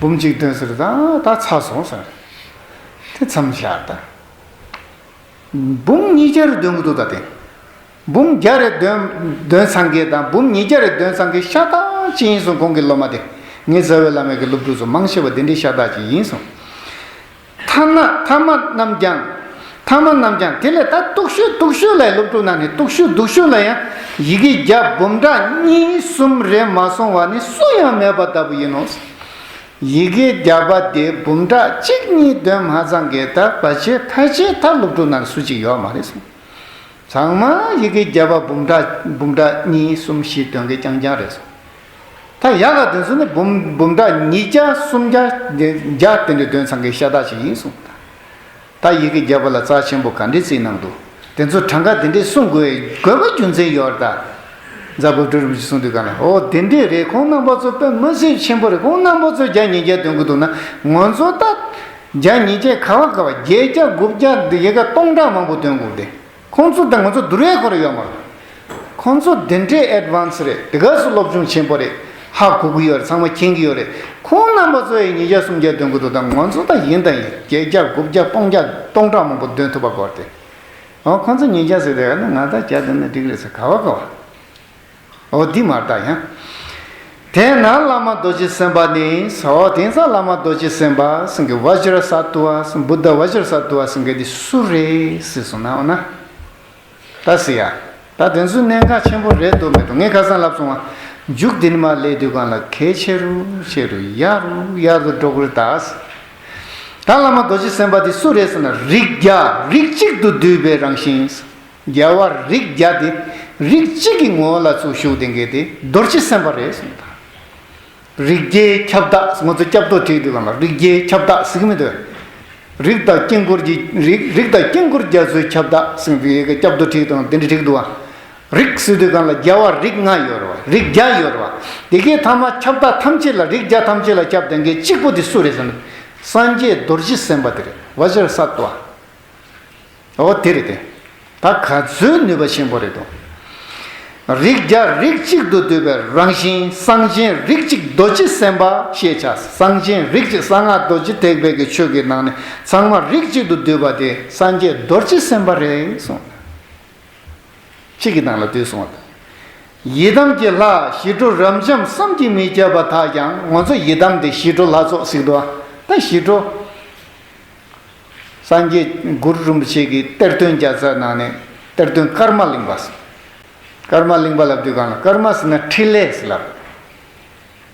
འབུམ་གཅིག་འདོན་ཟེར་ད་ད་ཚར་སོང་ཟེར། དེ་མཚམས་བཞག་ད། འབུམ་ཉིས་བརྒྱ་རེ་འདོན་གི་འདུག་ད་དེ། འབུམ་བརྒྱ་རེ་འདོན་འདོན་ཚང་མཁན་དང་འབུམ་ཉིས་བརྒྱ་རེ་འདོན་ཚང་མཁན་ཤ་སྟག་ཅིག་ཡིན་སོང་། ཁོང་གི་སློབ་མ་དེ་ངའི་རྩ་བའི་བླ་མའི་གི་སློབ་ཕྲུག་ཚོ་མང་ཆེ་བ་དེ་འདྲའི་ཤ་སྟག་ཅིག་ཡིན་སོང་། ཐ་ན་ཐ་མ་རྣམས་ཀྱང་། ཐ་མ་རྣམས་ཀྱང་དེ་ལས་ད་སྡུག་ཤོས་སྡུག་ཤོས་ལ་སློབ་ཕྲུག་ནང་ནས་སྡུག་ཤོས་སྡུག་ཤོས་ལ་ཡང་ཡི་གེ་བརྒྱ་འབུམ་ཕྲག་གཉིས་གསུམ་རེ་མ་སོང་བ་ནི་སུ་ཡང་མེད་པ་ལྟ་བུ་ཡིན་ནོ། ཡི་གེ་བརྒྱ་པ་དེ་འབུམ་ཕྲག་གཅིག་གཉིས་འདོན་མ་ཚང་མཁན་ད་བར་ཆད་ཕལ་ཆེར་ད་སློབ་ཕྲུག་ནང་སུ་གཅིག་ཡོད་མ་རེད་སོང་། ཚང་མ་ཡི་གེ་བརྒྱ་པ་འབུམ་ཕྲག་འབུམ་ཕྲག་གཉིས་གསུམ་བཞི་འདོན་མཁན་རྐྱང་རྐྱང་རེད་སོང་། ད་ཡག་ག་དེ་ཚོ་ནི་འབུམ་འབུམ་ཕྲག་ཉིས་བརྒྱ་སུམ་བརྒྱ་བརྒྱ་དེ་འདྲ་འདོན་ཚང་མཁན་ཤ་སྟག་ཅིག་ཡིན་སོང་། ད་ཡི་གེ་བརྒྱ་པ་ལ་རྩ་ཆེན་པོ་ག་འདྲས་བརྩིས་གནང་འདུག་དེ་ཚོ་གྲངས་ཀ་དེ་འདྲས་གསུང་དགོས་དགོས་པ་རྒྱུ་མཚན་ཡོད་རེད་ད། རྫ་བབ་སྒྲུབ་རིན་པོ་ཆེ་གསུང་དུས་གང་ལ། འོ་དེ་འདྲས་རེད། ཁོང་རྣམ་པ་ཚོ་དཔེ་མི་སྲིད་ཆེན་པོ་རེད། ཁོང་རྣམ་པ་ཚོ་བརྒྱ་ཉིས་བརྒྱ་འདོན་གི་འདུག་ན་ང་ཚོ་ད་བརྒྱ་ཉིས་བརྒྱ་ག་བ་ག་བ་བརྒྱད་བརྒྱ་དགུ་བརྒྱ་ཡི་གེ་སྟོང་ཕྲག་མང་པོ་འདོན་དགོས་ཏེ། ཁོང་ཚོ་དང་ང་ཚོ་བསྡུར་བའི་ཁོ་ར་ཡོད་མ་རེད། ཁོང་ཚོ་དེ་འདྲའི་ཨེཌ་ཝན་སི་རེད། དེ་ག་སུ་སློབ་སྦྱོང་ཆེན་པོ་རེད། ཧ་གོ་གི་ཡོད་རེད། ཚང་མ་མཁྱེན་གི་ཡོད་རེད། ཁོང་རྣམ་པ་ཚོ་ཡི་ཉིས་བརྒྱ་སུམ་བརྒྱ་འདོན་གི་འདུག་ད་ང་ཚོ་ད་ཡིན་ད་ཡིན་བརྒྱད་བརྒྱ་དགུ་བརྒྱ་སྟོང་བརྒྱ་སྟོང་ཕྲག་མང་པོ་འདོན་ཐུབ་པ་དགོས་ཏེ། འོ་ཁོང་ཚོ་ཉིས་བརྒྱ་ཟེར་དེ་ག་ན་ང་ད་བརྒྱ་འདོན་ན་འགྲིག་རེད་ཟེར་ག་བ་ག་བ། འོ་འདི་མ་རེད་ད་ཡང་། དེས་ན་བླ་མ་རྡོ་རྗེ་སེམས་དཔའ་ནི་ཟེར། འོ་དེང་སང་བླ་མ་རྡོ་རྗེ་སེམས་དཔའ་སེང་གེ་བཛྲ་སཏྭ་སེང་བུདྡྷ་བཛྲ་སཏྭ་སེང་གེ་འདི་སུ་རེད་ཟེར་སོང་ན་འོ་ན། ད་ཟེར་ཡ། ད་དེ་ཚོ་གནད་འགག་ཆེན་པོ་རེད་འདུག་མི་འདུག་ངས་ཁ་སང་ལབ་སོང་བ། མཇུག་འདི་ནས་མར་སླེབས་དུས་སྒང་ལ་གལ་ཆེ་རུ་ཆེ་རུ་ཡག་རུ་ཡག་རུ་འགྲོ་གི་རེད་ད། ད་བླ་མ་རྡོ་རྗེ་སེམས་དཔའ་དེ་སུ་རེད་ཟེར་ན་རིགས་བརྒྱ་རིགས་གཅིག་ཏུ་འདུས་པའི་རང་བཞིན། རྒྱལ་བ་རིགས་བརྒྱ་དེ་རིགས་གཅིག་གི་ངོ་བོ་ལ་ཚུར་བཞུགས་བསྡད་མཁན་དེ་རྡོ་རྗེ་སེམས་དཔའ་རེད་གསུངས་ད། རིགས་བརྒྱའི་ཁྱབ་བདག་ང་ཚོ་སྐྱབས་འགྲོ་བྲིས་དུས་སྒང་ལ་རིགས་བརྒྱའི་ཁྱབ་བདག་ཟེར་གི་མི་འདུག་རིགས་དང་དཀྱིལ་འཁོར་གྱི་རིགས་རིགས་དང་དཀྱིལ་འཁོར་རྒྱ་མཚོའི་ཁྱབ་བདག་ཟེར་བའི་སྐྱབས་འགྲོ་བྲིས་དང་དེ་འདྲ་བྲིས་འདུག་བ། རིགས་ཟེར་དུས་སྒང་ལ་རྒྱལ་བ་རིགས་ལྔ་ཡོད་རེད་བ། རིགས་བརྒྱ་ཡོད་རེད་བ། དེ་གའི་ཐ་མ་ཁྱབ་བདག་ཐམས་ཅད་ལ་རིགས་བརྒྱ་ཐམས་ཅད་ལ་ཁྱབ་བསྡད་མཁན་གཅིག་པོ་དེ་སུ་རེད་ཟེར་ན། སངས་རྒྱས་རྡོ་རྗེ་སེམས་དཔའ་དེ་རེད། བཛྲ་སཏྭ། འོ་དེ་རེད་དེ། ད་ག་ཚོད་ནུས་པ་ཆེན་པོ་རེད་དོ། རིགས་བརྒྱ་རིགས་གཅིག་ཏུ་འདུས་པའི་རང་བཞིན་སངས་རྒྱས་རིགས་གཅིག་རྡོ་རྗེ་སེམས་དཔའ་ཞེས་བྱ། སངས་རྒྱས་རིགས་གཅིག་གསང་སྔགས་རྡོ་རྗེ་ཐེག་པའི་གི་ཆོས་ཀྱི་ནང་ནས་ཚང་མ་རིགས་གཅིག་ཏུ་འདུས་པ་དེ་སངས་རྒྱས་རྡོ་རྗེ་སེམས་དཔའ་རེད་གསུངས། གཅིག་གི་ནང་ལ་འདུས་སོང་བ་དང་། ཡི་དམ་གྱི་ལྷ་ཞི་ཁྲོ་རབ་འབྱམས་བསམ་གྱིས་མི་ཁྱབ་པ་དག་ཀྱང་། ང་ཚོ་ཡི་དམ་དེ་ཞི་ཁྲོ་ལྷ་ཚོགས་ཟེར་གི་འདུག་བ། ད་ཞི་ཁྲོ། སངས་རྒྱས་གུ་རུ་རིན་པོ་ཆེ་གི་གཏེར་སྟོན་བརྒྱ་རྩ་ནང་ནས་གཏེར་སྟོན་ཀརྨ་གླིང་པ་ཟེར། ཀརྨ་གླིང་པ་ལབ་དུས་སྒང་ལ་ཀརྨ་ཟེར་ན་འཕྲིན་ལས་ཟེར་ལབ།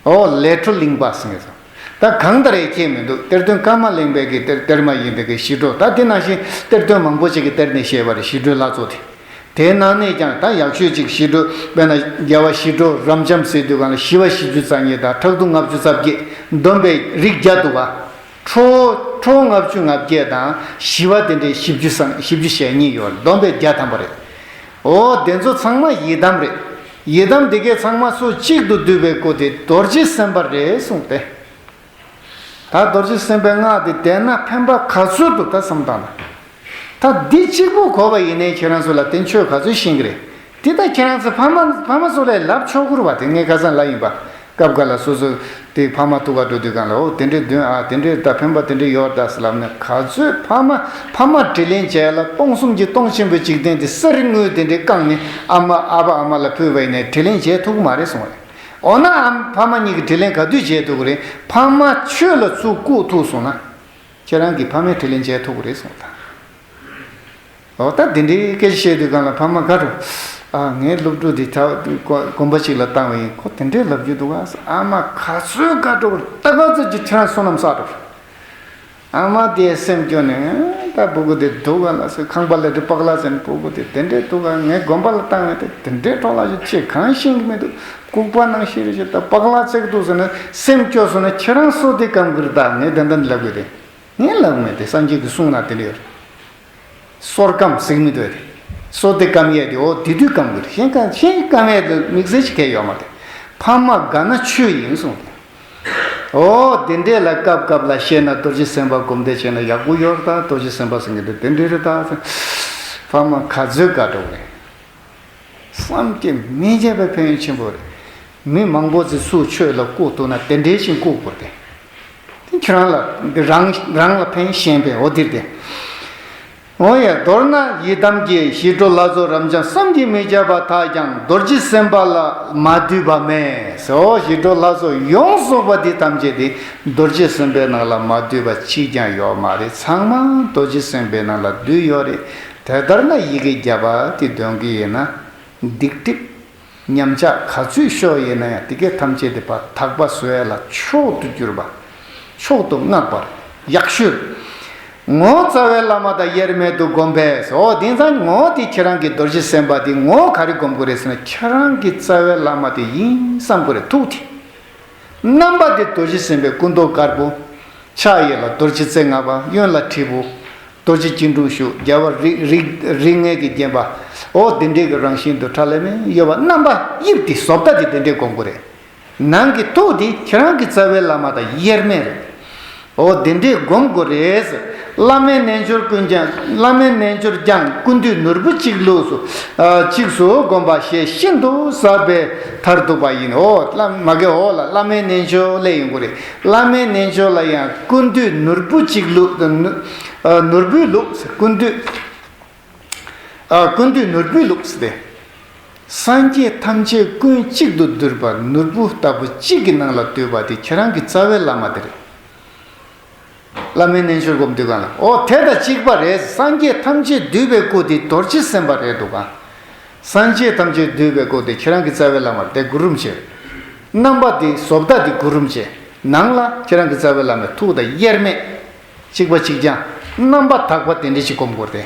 འོ་ལས་འཕྲོ་གླིང་པ་ཟེར་ངེས་སོ། ད་གང་ལྟར་ཡང་ཁྱད་མི་འདུག་གཏེར་སྟོན་ཀརྨ་གླིང་པའི་གི་གཏེར་གཏེར་མ་ཡིན་པའི་གི་ཞི་ཁྲོ། ད་དེ་ནང་བཞིན་གཏེར་སྟོན་མང་པོ་ཅིག་གི་གཏེར་ནས་བཤད་པ་རེད། ཞི་ཁྲོའི་ལྷ་ཚོགས་དེ། དེའི་ནང་ནས་ཀྱང་ད་ཡག་ཤོས་ཅིག་ཞི་ཁྲོ་དཔེར་ན་རྒྱལ་བ་ཞི་ཁྲོ་རབ་འབྱམས་ཟེར་དུས་སྒང་ལ་ཞི་བ་བཞི་བཅུ་རྩ་གཉིས་དང་ཁྲག་འཐུང་ལྔ་བཅུ་རྩ་བརྒྱད། བསྡོམས་པས་རིགས་བརྒྱ་འདུག་བ། ཁྲོ་བོ་ཁྲོ་བོ་ལྔ་བཅུ་ང་བརྒྱད་དང་ཞི་བ་དེ་འདྲའི་བཞི་བཅུ་ཙམ་བཞི་བཅུ་ཞེ་གཉིས་ཡོད། བསྡོམས་པས་བརྒྱ་ཐམ་པ་རེད། འོ་དེ་ཚོ་ཚང་མ་ཡི་དམ་རེད། ཡི་དམ་དེ་གའི་ཚང་མ་སོ་གཅིག་ཏུ་འདུས་པའི་སྐུ་དེ་རྡོ་རྗེ་སེམས་དཔའ་རེད་གསུངས་ཏེ། ད་རྡོ་རྗེ་སེམས་དཔའི་སྔགས་དེ་བཟླས་ན་ཕན་པ་ག་ཚོད་འདུག་ད་བསམ་བཏང་ན། ད་འདི་གཅིག་པུ་གོ་བ་ཡིན་ནའི་ཁྱེད་རང་ཚོ་ལ་དེ་ཆོས་ག་ཚོད་ཤེས་ཀྱི་རེད། དེ་ད་ཁྱེད་རང་ཚོ་ཕ་མ་ཕ་མ་ཚོ་ལས་ལབ་ཆོག་གི་རེད་བ། དེ་ངས་ཁ་སང་ལབ་ཡིན་པ། སྐབས་འགའ་ལ་སོ་སོ་དེ་ཕ་མ་ཐུག་ག་འགྲོ་དུས་སྒང་ལ་འོ་དེ་འདྲའི་འདོན་ཨ་དེ་འདྲའི་ད་ཕན་པ་དེ་འདྲའི་ཡོད་ད་ཟེར་ལབ་ནས་ག་ཚོད་ཕ་མ་ཕ་མ་དྲིན་ལན་འཇལ་ལ་སྟོང་གསུམ་གྱི་སྟོང་ཆེན་པོའི་འཇིག་རྟེན་དེ་གསེར་དངུལ་དེ་འདྲའི་བཀང་ནས་ཨ་མ་ཨ་ཕ་ཨ་མ་ལ་ཕུལ་བ་ཡིན་ནའི་དྲིན་ལན་འཇལ་ཐུབ་ཀྱི་མ་རེད་གསུངས་པ་རེད། འོ་ན་ཨ་ཕ་མ་གཉིས་ཀྱི་དྲིན་ལན་ག་དུས་འཇལ་ཐུབ་ཀྱི་རེད། ཕ་མ་ཆོས་ལ་ཚུར་བཀུག་ཐུབ་སོང་ན། ཁྱེད་རང་གི་ཕ་མའི་དྲིན་ལན་འཇལ་ཐུབ་ཀྱི་རེད་གསུངས་དང་། འོ་ད་དེ་འདྲའི་སྐད་ཆ་བཤད་དུས་སྒང་ལ་ཕ་མ་དགའ་འགྲོ། ཨ་ངའི་སློབ་ཕྲུག་འདི་ད་དགོན་པ་གཅིག་ལ་བཏང་བ་ཡིན། ཁོ་དེ་འདྲའི་ལབ་རྒྱུ་འདུག་ག་ཨ་མ་ག་ཚོད་དགའ་འགྲོ། ད་ག་ཚོད་ཀྱི་ཁྱེད་རང་བསོད་ནམས་བསགས་འགྲོ། ཨ་མ་དེའི་སེམས་སྐྱོ་ནས་ད་སྤུ་གུ་དེ་སྡུག་ག་ལ་སོ་ཁང་པ་ལ་དེ་པག་ལ་ཟན་སྤུ་གུ་དེ་དེ་འདྲའི་སྡུག་ག་ངའི་དགོན་པ་ལ་བཏང་བས་དེ་དེ་འདྲའི་གྲོགས་ལ་ཞིག་ཅེས་གང་ཤེས་ཀྱི་མི་འདུག་ལྐུགས་པ་ནང་བཞིན་རེད་ཞེས་ད་པག་ལ་བརྩེགས་འདུག་ཟེར་ནས་སེམས་སྐྱོ་སོང་ན་ཁྱེད་རང་སོ་དེ་སྐམ་གི་རེད། ད་ངས་དེ་འདྲ་ལབ་དགོས་དེ་ངས་ལབ་མེད་དེ་སངས་རྒྱས་ཀྱི་གསུང་ན་དེ་འདྲ་ཡོད་རེད། སོར་སྐམ་ཟེར་མི་འདུག་དེ། སོ་དེ་སྐམ་ཡས་དེ་འོ་དེ་དུས་སྐམ་གི་རེད། གཞན་གང་གཞན་སྐམ་ཡས་དེ་དམིགས་བསལ་ཞིག་གས་ཡོད་མ་རེད། ཕ་མ་དགའ་ན་ཆོས་ཡིན་གསུངས་ཏེ། འོ་དེ་འདྲས་ལ་སྐབས་སྐབས་ལ་བཤད་ན་རྡོ་རྗེ་སེམས་དཔའ་སྒོམ་བཟླས་བྱས་ན་ཡག་པོ་ཡོད་རེད་ད། རྡོ་རྗེ་སེམས་དཔའ་ཟེར་མཁན་དེ་དེ་འདྲས་རེད་ད། ཕ་མ་ག་ཚོད་དགའ་འགྲོ་རེད། བསམ་གྱིས་མི་ཁྱབ་པའི་ཕན་ཡོན་ཆེན་པོ་རེད། མི་མང་པོ་ཅིག་སུ་ཆོས་ལ་བཀུག་ཐུབ་ན་དེ་འདྲས་ཤིག་བཀུག་དགོས་ཏེ། དེ་ཁྱེད་རང་ལ་འདི་རང་རང་ལ་ཕན་གཞན་ཕན་འོ་འདིར་ཏེ། འོ་ཡ་མདོར་ན་ཡི་དམ་གྱི་ཞི་ཁྲོ་ལྷ་ཚོགས་རབ་འབྱམས་བསམ་གྱིས་མི་ཁྱབ་པ་དག་ཀྱང་རྡོ་རྗེ་སེམས་དཔའ་ལ་མ་འདུས་པ་མེད། འོ་ཞི་ཁྲོ་ལྷ་ཚོགས་ཡོངས་སུ་རྫོགས་པ་འདི་ཐམས་ཅད་དེ་རྡོ་རྗེ་སེམས་དཔའི་ནང་ལ་མ་འདུས་པ་གཅིག་ཀྱང་ཡོད་མ་རེད། ཚང་མ་རྡོ་རྗེ་སེམས་དཔའི་ནང་ལ་འདུས་ཡོད་རེད། དེ་ལྟར་ན་ཡི་གེ་བརྒྱ་པ་དེ་འདོན་གྱི་ཡིན་ན། སྡིག་སྒྲིབ་ཉམས་ཆག་ག་ཚོད་ཤོར་ཡིན་ན་ཡང་དེ་གའི་ཐམས་ཅད་དེ་ཕར་དག་པ་བཟོ་ཡ་ལ་མཆོག་ཏུ་གྱུར་པ། མཆོག་ཏུ་བསྔགས་པར་ཡག་ཤོས། ངོ་བོ་རྩ་བའི་བླ་མ་དང་དབྱེར་མེད་དུ་བསྒོམ་པས། འོ་དེང་སང་ངོ་བོ་དེ་ཁྱེད་རང་གི་རྡོ་རྗེ་སེམས་དཔའ་དེ་ངོ་བོ་ག་རེ་བསྒོམ་དགོས་རེད་ཟེར་ན་ཁྱེད་རང་གི་རྩ་བའི་བླ་མ་དེ་ཡིན་བསམ་དགོས་རེད། ཐུགས་དེ། རྣམ་པ་དེ་རྡོ་རྗེ་སེམས་དཔའི་སྐུ་མདོག་དཀར་པོ། ཕྱག་གཡས་ལ་རྡོ་རྗེ་རྩེ་ལྔ་པ། གཡོན་ལ་དྲིལ་བུ། རྡོ་རྗེ་སྐྱིལ་ཀྲུང་བཞུགས། རྒྱལ་བ་རིགས་རིགས་རིགས་ལྔའི་གི་བརྒྱན་པ། འོ་དེ་འདྲའི་གི་རང་བཞིན་དུ་ཁྲ་ལམ་མེ་ཡོད་པ། རྣམ་པ་དབྱིབས་དེ་བཟོ་ལྟ་དེ་དེ་འདྲའི་བསྒོམ་དགོས་རེད། ནང་གི་ཐུགས་དེ་ཁྱེད་རང་གི་རྩ་བའི་བླ་མ་དང་དབྱེར་མེད་རེད། འོ་དེ་འདྲའི་བསྒོམ་དགོས་རེད། བླ་མའི་རྣལ་འབྱོར་ཀུན་ཀྱང་། བླ་མའི་རྣལ་འབྱོར་ཀྱང་ཀུན་འདུས་ནོར་བུ་གཅིག་ལུགས་སུ། ཨ་གཅིག་སུ་བསྒོམ་པ་ཞེས་ཤིན་ཏུ་ཟབ་པའི་མཐར་ཐུག་པ་ཡིན། འོ་བླ་མ་གི་འོ་ལ་བླ་མའི་རྣལ་འབྱོར་ལས་ཡོང་གི་རེད། བླ་མའི་རྣལ་འབྱོར་ལ་ཡང་ཀུན་འདུས་ནོར་བུ་གཅིག་ལུགས། ནོ་ཨ་ནོར་བུའི་ལུགས། ཀུན་འདུས་ཨ་ཀུན་འདུས་ནོར་བུའི་ལུགས་ཟེར་ཏེ། སངས་རྒྱས་ཐམས་ཅད་ཀུན་གཅིག་ཏུ་བསྡུས་པ་ནོར་བུ་ལྟ་བུ་གཅིག་གི་ནང་ལ་འདུས་པ་དེ་ཁྱེད་རང་གི་རྩ་བའི་བླ་མ་དེ་རེད། བླ་མའི་རྣལ་འབྱོར་སྒོམ་དུས་སྒང་ལ། འོ་དེ་དང་གཅིག་པ་རེད། སངས་རྒྱས་ཐམས་ཅད་འདུས་པའི་སྐུ་དེ་རྡོ་རྗེ་སེམས་དཔའ་རེད་འདུག་ག་སངས་རྒྱས་ཐམས་ཅད་འདུས་པའི་སྐུ་དེ་ཁྱེད་རང་གི་རྩ་བའི་བླ་མ་དེ་གུ་རུ་རིན་པོ་ཆེ་རེད། རྣམ་པ་དེ་བཟོ་ལྟ་དེ་གུ་རུ་རིན་པོ་ཆེ། ནང་ལ་ཁྱེད་རང་གི་རྩ་བའི་བླ་མའི་ཐུགས་དང་དབྱེར་མེད། གཅིག་པ་གཅིག་རྐྱང་། རྣམ་པ་དག་པ་དེ་འདྲ་ཞིག་སྒོམ་དགོས་ཏེ།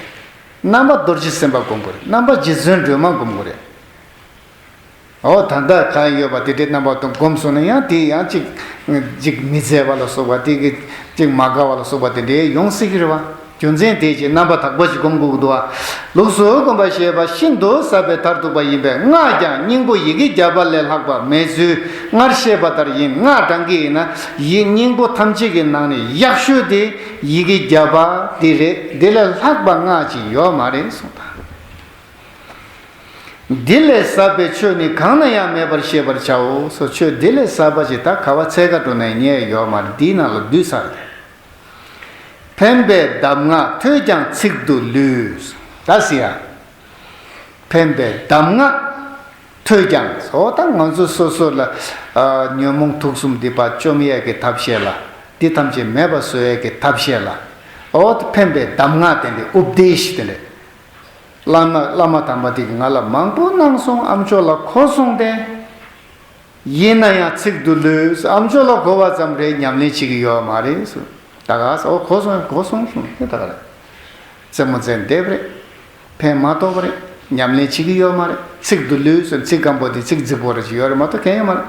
རྣམ་པ་རྡོ་རྗེ་སེམས་དཔའ་སྒོམ་དགོས་རེད། རྣམ་པ་རྗེ་བཙུན་སྒྲོལ་མ་སྒོམ་དགོས་རེད། འོ་ད་ལྟ་གང་ཡོད་པ་དེ་འདྲའི་རྣམ་པ་དང་སྒོམ་སོང་ན་ཡང་དེ་ཡང་ཅིག་ཅིག་མི་མཛེས་པ་ལ་སོགས་པ་དེ་གི་ཅིག་མ་དགའ་བ་ལ་སོགས་པ་དེ་འདྲའི་ཡོང་སྲིད་ཀྱི་རེད་བ། རྒྱུ་མཚན་དེ་ཅིག་རྣམ་པ་དག་པ་ཞིག་སྒོམ་དགོས་ཀྱི་འདུག་བ། ལུགས་སུ་བསྒོམ་པ་ཞེས་པ་ཤིན་ཏུ་ཟབ་པའི་མཐར་ཐུག་པ་ཡིན་པས་སྔགས་ཀྱང་སྙིང་པོ་ཡི་གེ་བརྒྱ་པ་ལས་ལྷག་པ་མེད་ཚུལ་སྔར་བཤད་པ་ལྟར་ཡིན། སྔགས་བགྲང་གི་ཡིན་ན་ཡི་སྙིང་པོ་ཐམས་ཅད་ཀྱི་ནང་ནས་ཡག་ཤོས་དེ་ཡི་གེ་བརྒྱ་པ་དེ་རེད། དེ་ལས་ལྷག་པ་སྔགས་ཅིག་ཡོད་མ་རེད་གསུངས་དང་། འདི་ལས་ཟབ་པའི་ཆོས་ནི་གང་ན་ཡང་མེད་པར་ཤེས་པར་བྱའོ། སོ་ཆོས་འདི་ལས་ཟབ་པ་ཞིག་ད་ག་བ་འཚོལ་ག་འགྲོ་ན་རྙེད་ཡོད་མ་རེད། འདིའི་ནང་ལ་འདུས་ཚར་རེད། ཕན་པའི་གདམས་ངག་ཐོས་ཀྱང་ཚིག་ཏུ་ལུས། ད་ཟེར་ཡ། ཕན་པའི་གདམས་ངག་ཐོས་ཀྱང་། འོ་ད་ང་ཚོ་སོ་སོ་ལ་ཨ་ཉོན་མོངས་དུག་གསུམ་འདི་པ་བཅོམ་ཡས་ཀྱི་ཐབས་ཤེས་ལ། འདི་ཐམས་ཅད་མེད་པ་བཟོ་ཡས་ཀྱི་ཐབས་ཤེས་ལ། འོ་ད་ཕན་པའི་གདམས་ངག་དེ་འདྲའི་ཨུ་པ་དེ་ཤི་དེ་འདྲའི། བླ་མ་བླ་མ་དམ་པ་དེ་གིས་ང་ལ་མང་པོ་གནང་སོང་། ཨ་མཆོག་ལ་གོ་སོང་སྟེ། ཡིན་ན་ཡང་ཚིག་ཏུ་ལུས། ཨ་མཆོག་ལ་གོ་བ་ཙམ་རེ་ཉམས་ལེན་བྱེད་ཀྱི་ཡོད་མ་རེད་ཟེར། ད་ག་ས་འོ་གོ་སོང་གོ་སོང་གསུངས་ནས་ད་ག་རེད། རྩེད་མོ་རྩེ་བསྡད་པ་རེད། ཕན་མ་ཐོགས་པ་རེད། ཉམས་ལེན་བྱེད་ཀྱི་ཡོད་མ་རེད། ཚིག་ཏུ་ལུས་ཟེར་ཚིག་སྐམ་པོ་དེ་ཚིག་རྫིག་པོ་རེ་ཅིག་ཡོད་རེད་མ་གཏོགས་གང་ཡང་མ་རེད།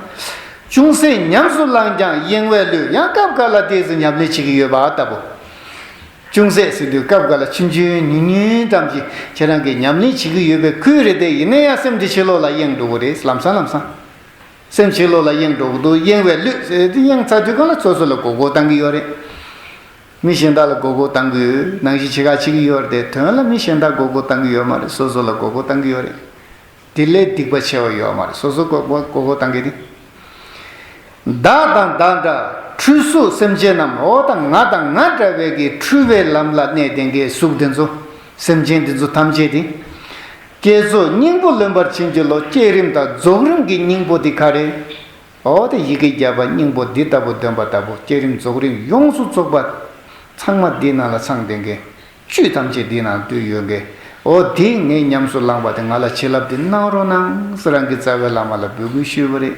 ཅུང་ཟད་ཉམས་སུ་བླངས་ཀྱང་གཡེང་བས་བསླུས། ཡང་སྐབས་འགའ་ལ་དེ་ཚོ་ཉམས་ལེན་བྱེད་ཀྱི་ཡོད་པ་ལྟ་བུ། ཅུང་ཟད་ཟེར་དུས་སྐབས་འགའ་ལ་ཆུང་ཆུང་ཉུང་ཉུང་ཙམ་ཞིག་ཁྱེད་རང་གིས་ཉམས་ལེན་བྱེད་ཀྱི་ཡོད་པའི་ཁུལ་རེད་དེ། ཡིན་ན་ཡང་སེམས་དེ་ཕྱི་ལོགས་ལ་གཡེང་འགྲོ་གི་རེད། ལམ་སང་ལམ་སང་། སེམས་ཕྱི་ལོགས་ལ་གཡེང་འགྲོ་གི་འདུག་གཡེང་བས་བསླུས་ཟེར་དུས་གཡེང་ཚར་དུས་སྒང་ལ་སོ་སོ་ལ་མགོ་སྐོར་བཏང་གི་ཡོད་རེད། མི་གཞན་དག་ལ་མགོ་སྐོར་བཏང་གི་ཡོད། ནང་བཞིན་བྱེད་ཁ་བྱེད་ཀྱི་ཡོད་རེད་དེ། དོན་ལ་མི་གཞན་དག་མགོ་སྐོར་བཏང་གི་ཡོད་མ་རེད། སོ་སོ་ལ་མགོ་སྐོར་བཏང་གི་ཡོད་རེད། དེ་ལས་སྡིག་པ་ཆེ་བ་ཡོད་མ་རེད། སོ་སོ་མགོ་སྐོར་མགོ་སྐོར་བཏང་གི་དེ། བདག་དང་བདག་འདྲ་འཁྲུལ་གཟུགས་སེམས་ཅན་རྣམས། འོ་ད་ང་དང་ང་འདྲ་བའི་གི་འཁྲུལ་བའི་ལམ་ལ་གནས་ལྡན་གྱི་གཟུགས་འདི་ཚོ། སེམས་ཅན་འདི་ཚོ་ཐམས་ཅད་དེ། བསྐྱེད་རྫོགས་སྙིང་པོ་ལོན་པར་བྱིན་གྱིས་རློབས། བསྐྱེད་རིམ་དང་རྫོགས་རིམ་གྱི་སྙིང་པོ་འདི་ག་རེ། འོ་དེ་ཡི་གེ་བརྒྱ་པ་སྙིང་པོ་འདི་ལྟ་བུ་འདོན་པ་ལྟ་བུ་བསྐྱེད་རིམ་རྫོགས་རིམ་ཡོངས་སུ་རྫོགས་པ། ཚང་མ་འདི་ནང་ལ་ཚང་བསྡད་མཁན། བཅུད་ཐམས་ཅད་འདི་ནང་འདུས་ཡོད་མཁན། འོ་འདི་ངས་ཉམས་སུ་བླངས་པ་དེ་ང་ལ་བྱིན་རླབས་དེ་གནང་རོགས་གནང་ཟེར་རང་གི་རྩ་བའི་བླ་མ་ལ་འབོད་སྐུལ་ཞུས་པ་རེད།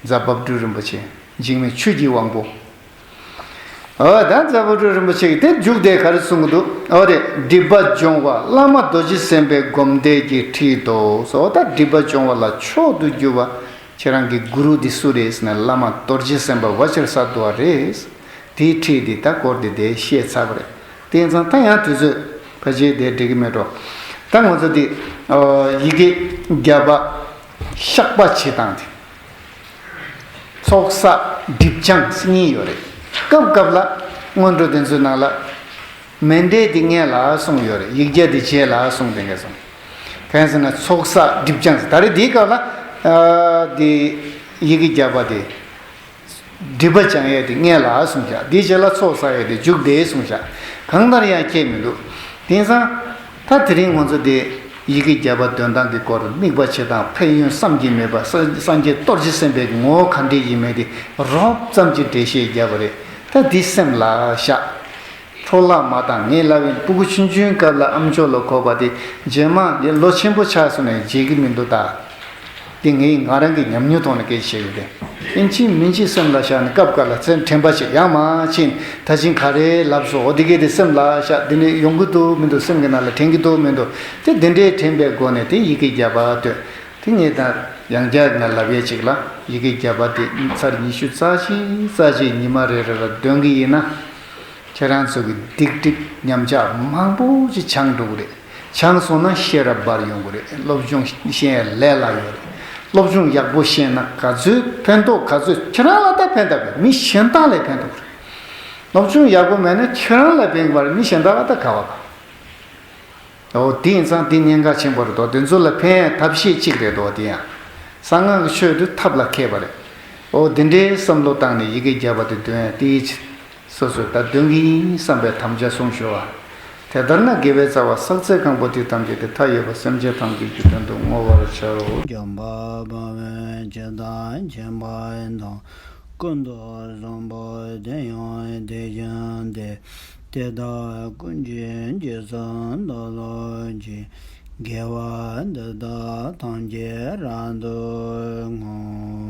རྫ་བབས་སྤྲུལ་རིན་པོ་ཆེ། འཇིགས་མེད་ཆོས་ཀྱི་དབང་པོ། འོ་ད་རྫ་བབས་སྤྲུལ་རིན་པོ་ཆེ་གིས་དེ་མཇུག་དེ་ག་རེ་གསུང་གི་འདུག་འོ་རེད། སྒྲིབ་པ་སྦྱོང་བ་བླ་མ་རྡོ་རྗེ་སེམས་དཔའི་སྒོམ་བཟླས་ཀྱི་ཁྲིད་དོ། འོ་ད་སྒྲིབ་པ་སྦྱོང་བ་ལ་མཆོག་ཏུ་གྱུར་པ་ཁྱེད་རང་གི་གུ་རུ་འདི་སུ་རེད་ཟེར་ན་བླ་མ་རྡོ་རྗེ་སེམས་དཔའ་བཛྲ་ས་ཏྭ་རེད། དེའི་ཁྲིད་དེ་ད་སྐོར་དེ་དེ་བཤད་ཚར་བ་རེད། དེ་ཡིན་ཙང་ད་ཡང་དུས་ཚོད་ཕལ་ཆེར་དེ་འགྲིག་གི་མེད་འགྲོ། ད་ང་ཚོ་དེ་ཡི་གེ་བརྒྱ་པ་བཤགས་པ་བྱེད་སྟངས་དེ། ཚོགས་བསགས་སྒྲིབ་སྦྱང་གཉིས་ཡོད་རེད། སྐབས་སྐབས་ལ་སྔོན་འགྲོ་དེ་ཚོའི་ནང་ལ་མཎྜལ་དེ་སྔོན་ལ་གསུངས་ཡོད་རེད། ཡིག་བརྒྱ་དེ་རྗེས་ལ་གསུངས་དེ་འགས་སོང་། གང་ཟེར་ན་ཚོགས་བསགས་སྒྲིབ་སྦྱང་ཟེར། ད་རེས་འདིའི་སྐབས་ལ་ཨ་དེ་ཡི་གེ་བརྒྱ་པ་དེ། སྒྲིབ་པ་སྦྱང་ཡས་དེ་སྔོན་ལ་གསུངས་བཞག་དེའི་རྗེས་ལ་ཚོགས་བསགས་ཡས་དེ་མཇུག་དེ་གསུངས་བཞག་གང་ལྟར་ཡང་ཁྱད་མི་འདུག་དེང་སང་ད་དེ་རིང་ང་ཚོ་དེ་ཡི་གེ་བརྒྱ་པ་འདོན་སྟངས་ཀྱི་སྐོར་དམིགས་པ་བྱེད་སྟངས་ཕན་ཡོན་བསམ་གྱིས་མེད་པ། སངས་རྒྱས་རྡོ་རྗེ་སེམས་དཔའི་ངོ་བོ་ག་འདྲས་ཡིན་མིན་དེ་རོབ་ཙམ་གྱི་འགྲེལ་བཤད་བརྒྱབ་པ་རེད། ད་འདི་སེམས་ལ་བཞག་འཕྲོ་བརླག་མ་བཏང་། ངས་ལབ་ཡིན། སྤུ་གུ་ཆུང་ཆུང་སྐབས་ལ་ཨ་མཆོག་ལ་གོ་བ་དེ་རྗེས་མ་ལོ་ཆེན་པོ་ཆགས་སོང་ནས་བརྗེད་ཀྱི་མི་འདུག་ད། དེ་ངས་ང་རང་གི་ཉམས་མྱོང་ཐོག་ནས་སྐད་ཆ་བཤད་ཀྱི་རེད། ཨིན་ཅི་མིན་ཅི་སེམས་ལ་བཞག་ནས་སྐབས་འགའ་ལ་སེམས་དྲན་པ་ཞིག་ཡང་མ་ཕྱིན། ད་ཕྱིན་ག་རེ་ལབ་སོང་། འོ་དེ་གས་དེ་སེམས་ལ་བཞག་དེ་ནས་ཡོང་གི་འདུག་མི་འདུག་སེམས་ཀྱི་ནང་ལ་དྲན་གྱི་འདུག་མི་འདུག་དེ་དེ་འདྲའི་དྲན་པའི་སྒོ་ནས་དེ་ཡི་གེ་བརྒྱ་པ་འདོན། དེ་ངས་ད་ཡང་བསྐྱར་ང་ལབ་ཡས་ཅིག་ལ། ཡི་གེ་བརྒྱ་པ་དེ་ཚར་ཉི་ཤུ་རྩ་གཅིག་རྩ་གཅིག་ཉི་མ་རེ་རེ་ལ་འདོན་གྱི་ཡིན་ན། ཁྱེད་རང་ཚོ་གི་སྡིག་སྒྲིབ་ཉམས་ཆག་མང་པོ་ཅིག་བྱང་འགྲོ་གི་རེད། བྱང་སོང་ན་ཤེས་རབ་འབར་ཡོང་གི་རེད། སློབ་སྦྱོང་ཤེས་ཡ་ལས་སླ་ཡོད་རེད། སློབ་སྦྱོང་ཡག་པོ་ཤེས་ན་ག་ཚོད་ཕན་ཐོགས། ག་ཚོད་ཁྱེད་རང་ལ་ད་ཕན་ཐོགས་རེད། མི་གཞན་དག་ལ་ཕན་ཐོགས་རེད། སློབ་སྦྱོང་ཡག་པོ་མེད་ན་ཁྱེད་རང་ལ་ཕན་གི་མ་རེད། མི་གཞན་དག་ལ་ད་ག་བ་ག་འོ་དེ་ཡིན་ཙང་དེ་གནད་འགག་ཆེན་པོ་རེད་དོ། དེ་ཚོ་ལ་ཕན་ཐབས་ཤེས་གཅིག་རེད་དོ། དེ་ཡང་གསང་སྔགས་ཀྱི་ཆོས་དེ་ཐབས་ལ་མཁས་པ་རེད། འོ་དེ་འདྲའི་བསམ་བློ་བཏང་ནས་ཡི་གེ་བརྒྱ་པ་དེ་འདོན་ཡ་དེའི་ཕྱིར། སོ་སོས་ད་འདོན་གྱི་ཡིན་བསམ་པའི་དམ་བཅའ་བཟུང་ཤོག་ཨ། དེ་ལྟར་ན་དགེ་བའི་རྩ་བ་བསགས་ཚད་གང་པོ་དེ་ཐམས་ཅད་དེ་མཐའ་ཡས་པ་སེམས་ཅན་ཐམས་ཅད་ཀྱི་དོན་དུ་བསྔོ་བར་བྱའོ། འཇམ་དཔལ་དཔའ་བོས་ཇི་ལྟར་མཁྱེན་པ་དང་། ཀུན་ཏུ་བཟང་པོ་དེ་ཡང་དེ་བཞིན་ཏེ། དེ་དག་ཀུན་གྱི་རྗེས་སུ་བདག་སློབ་ཅིང་། དགེ་བ་འདི་དག་ཐམས་ཅད་རབ་ཏུ་བསྔོ།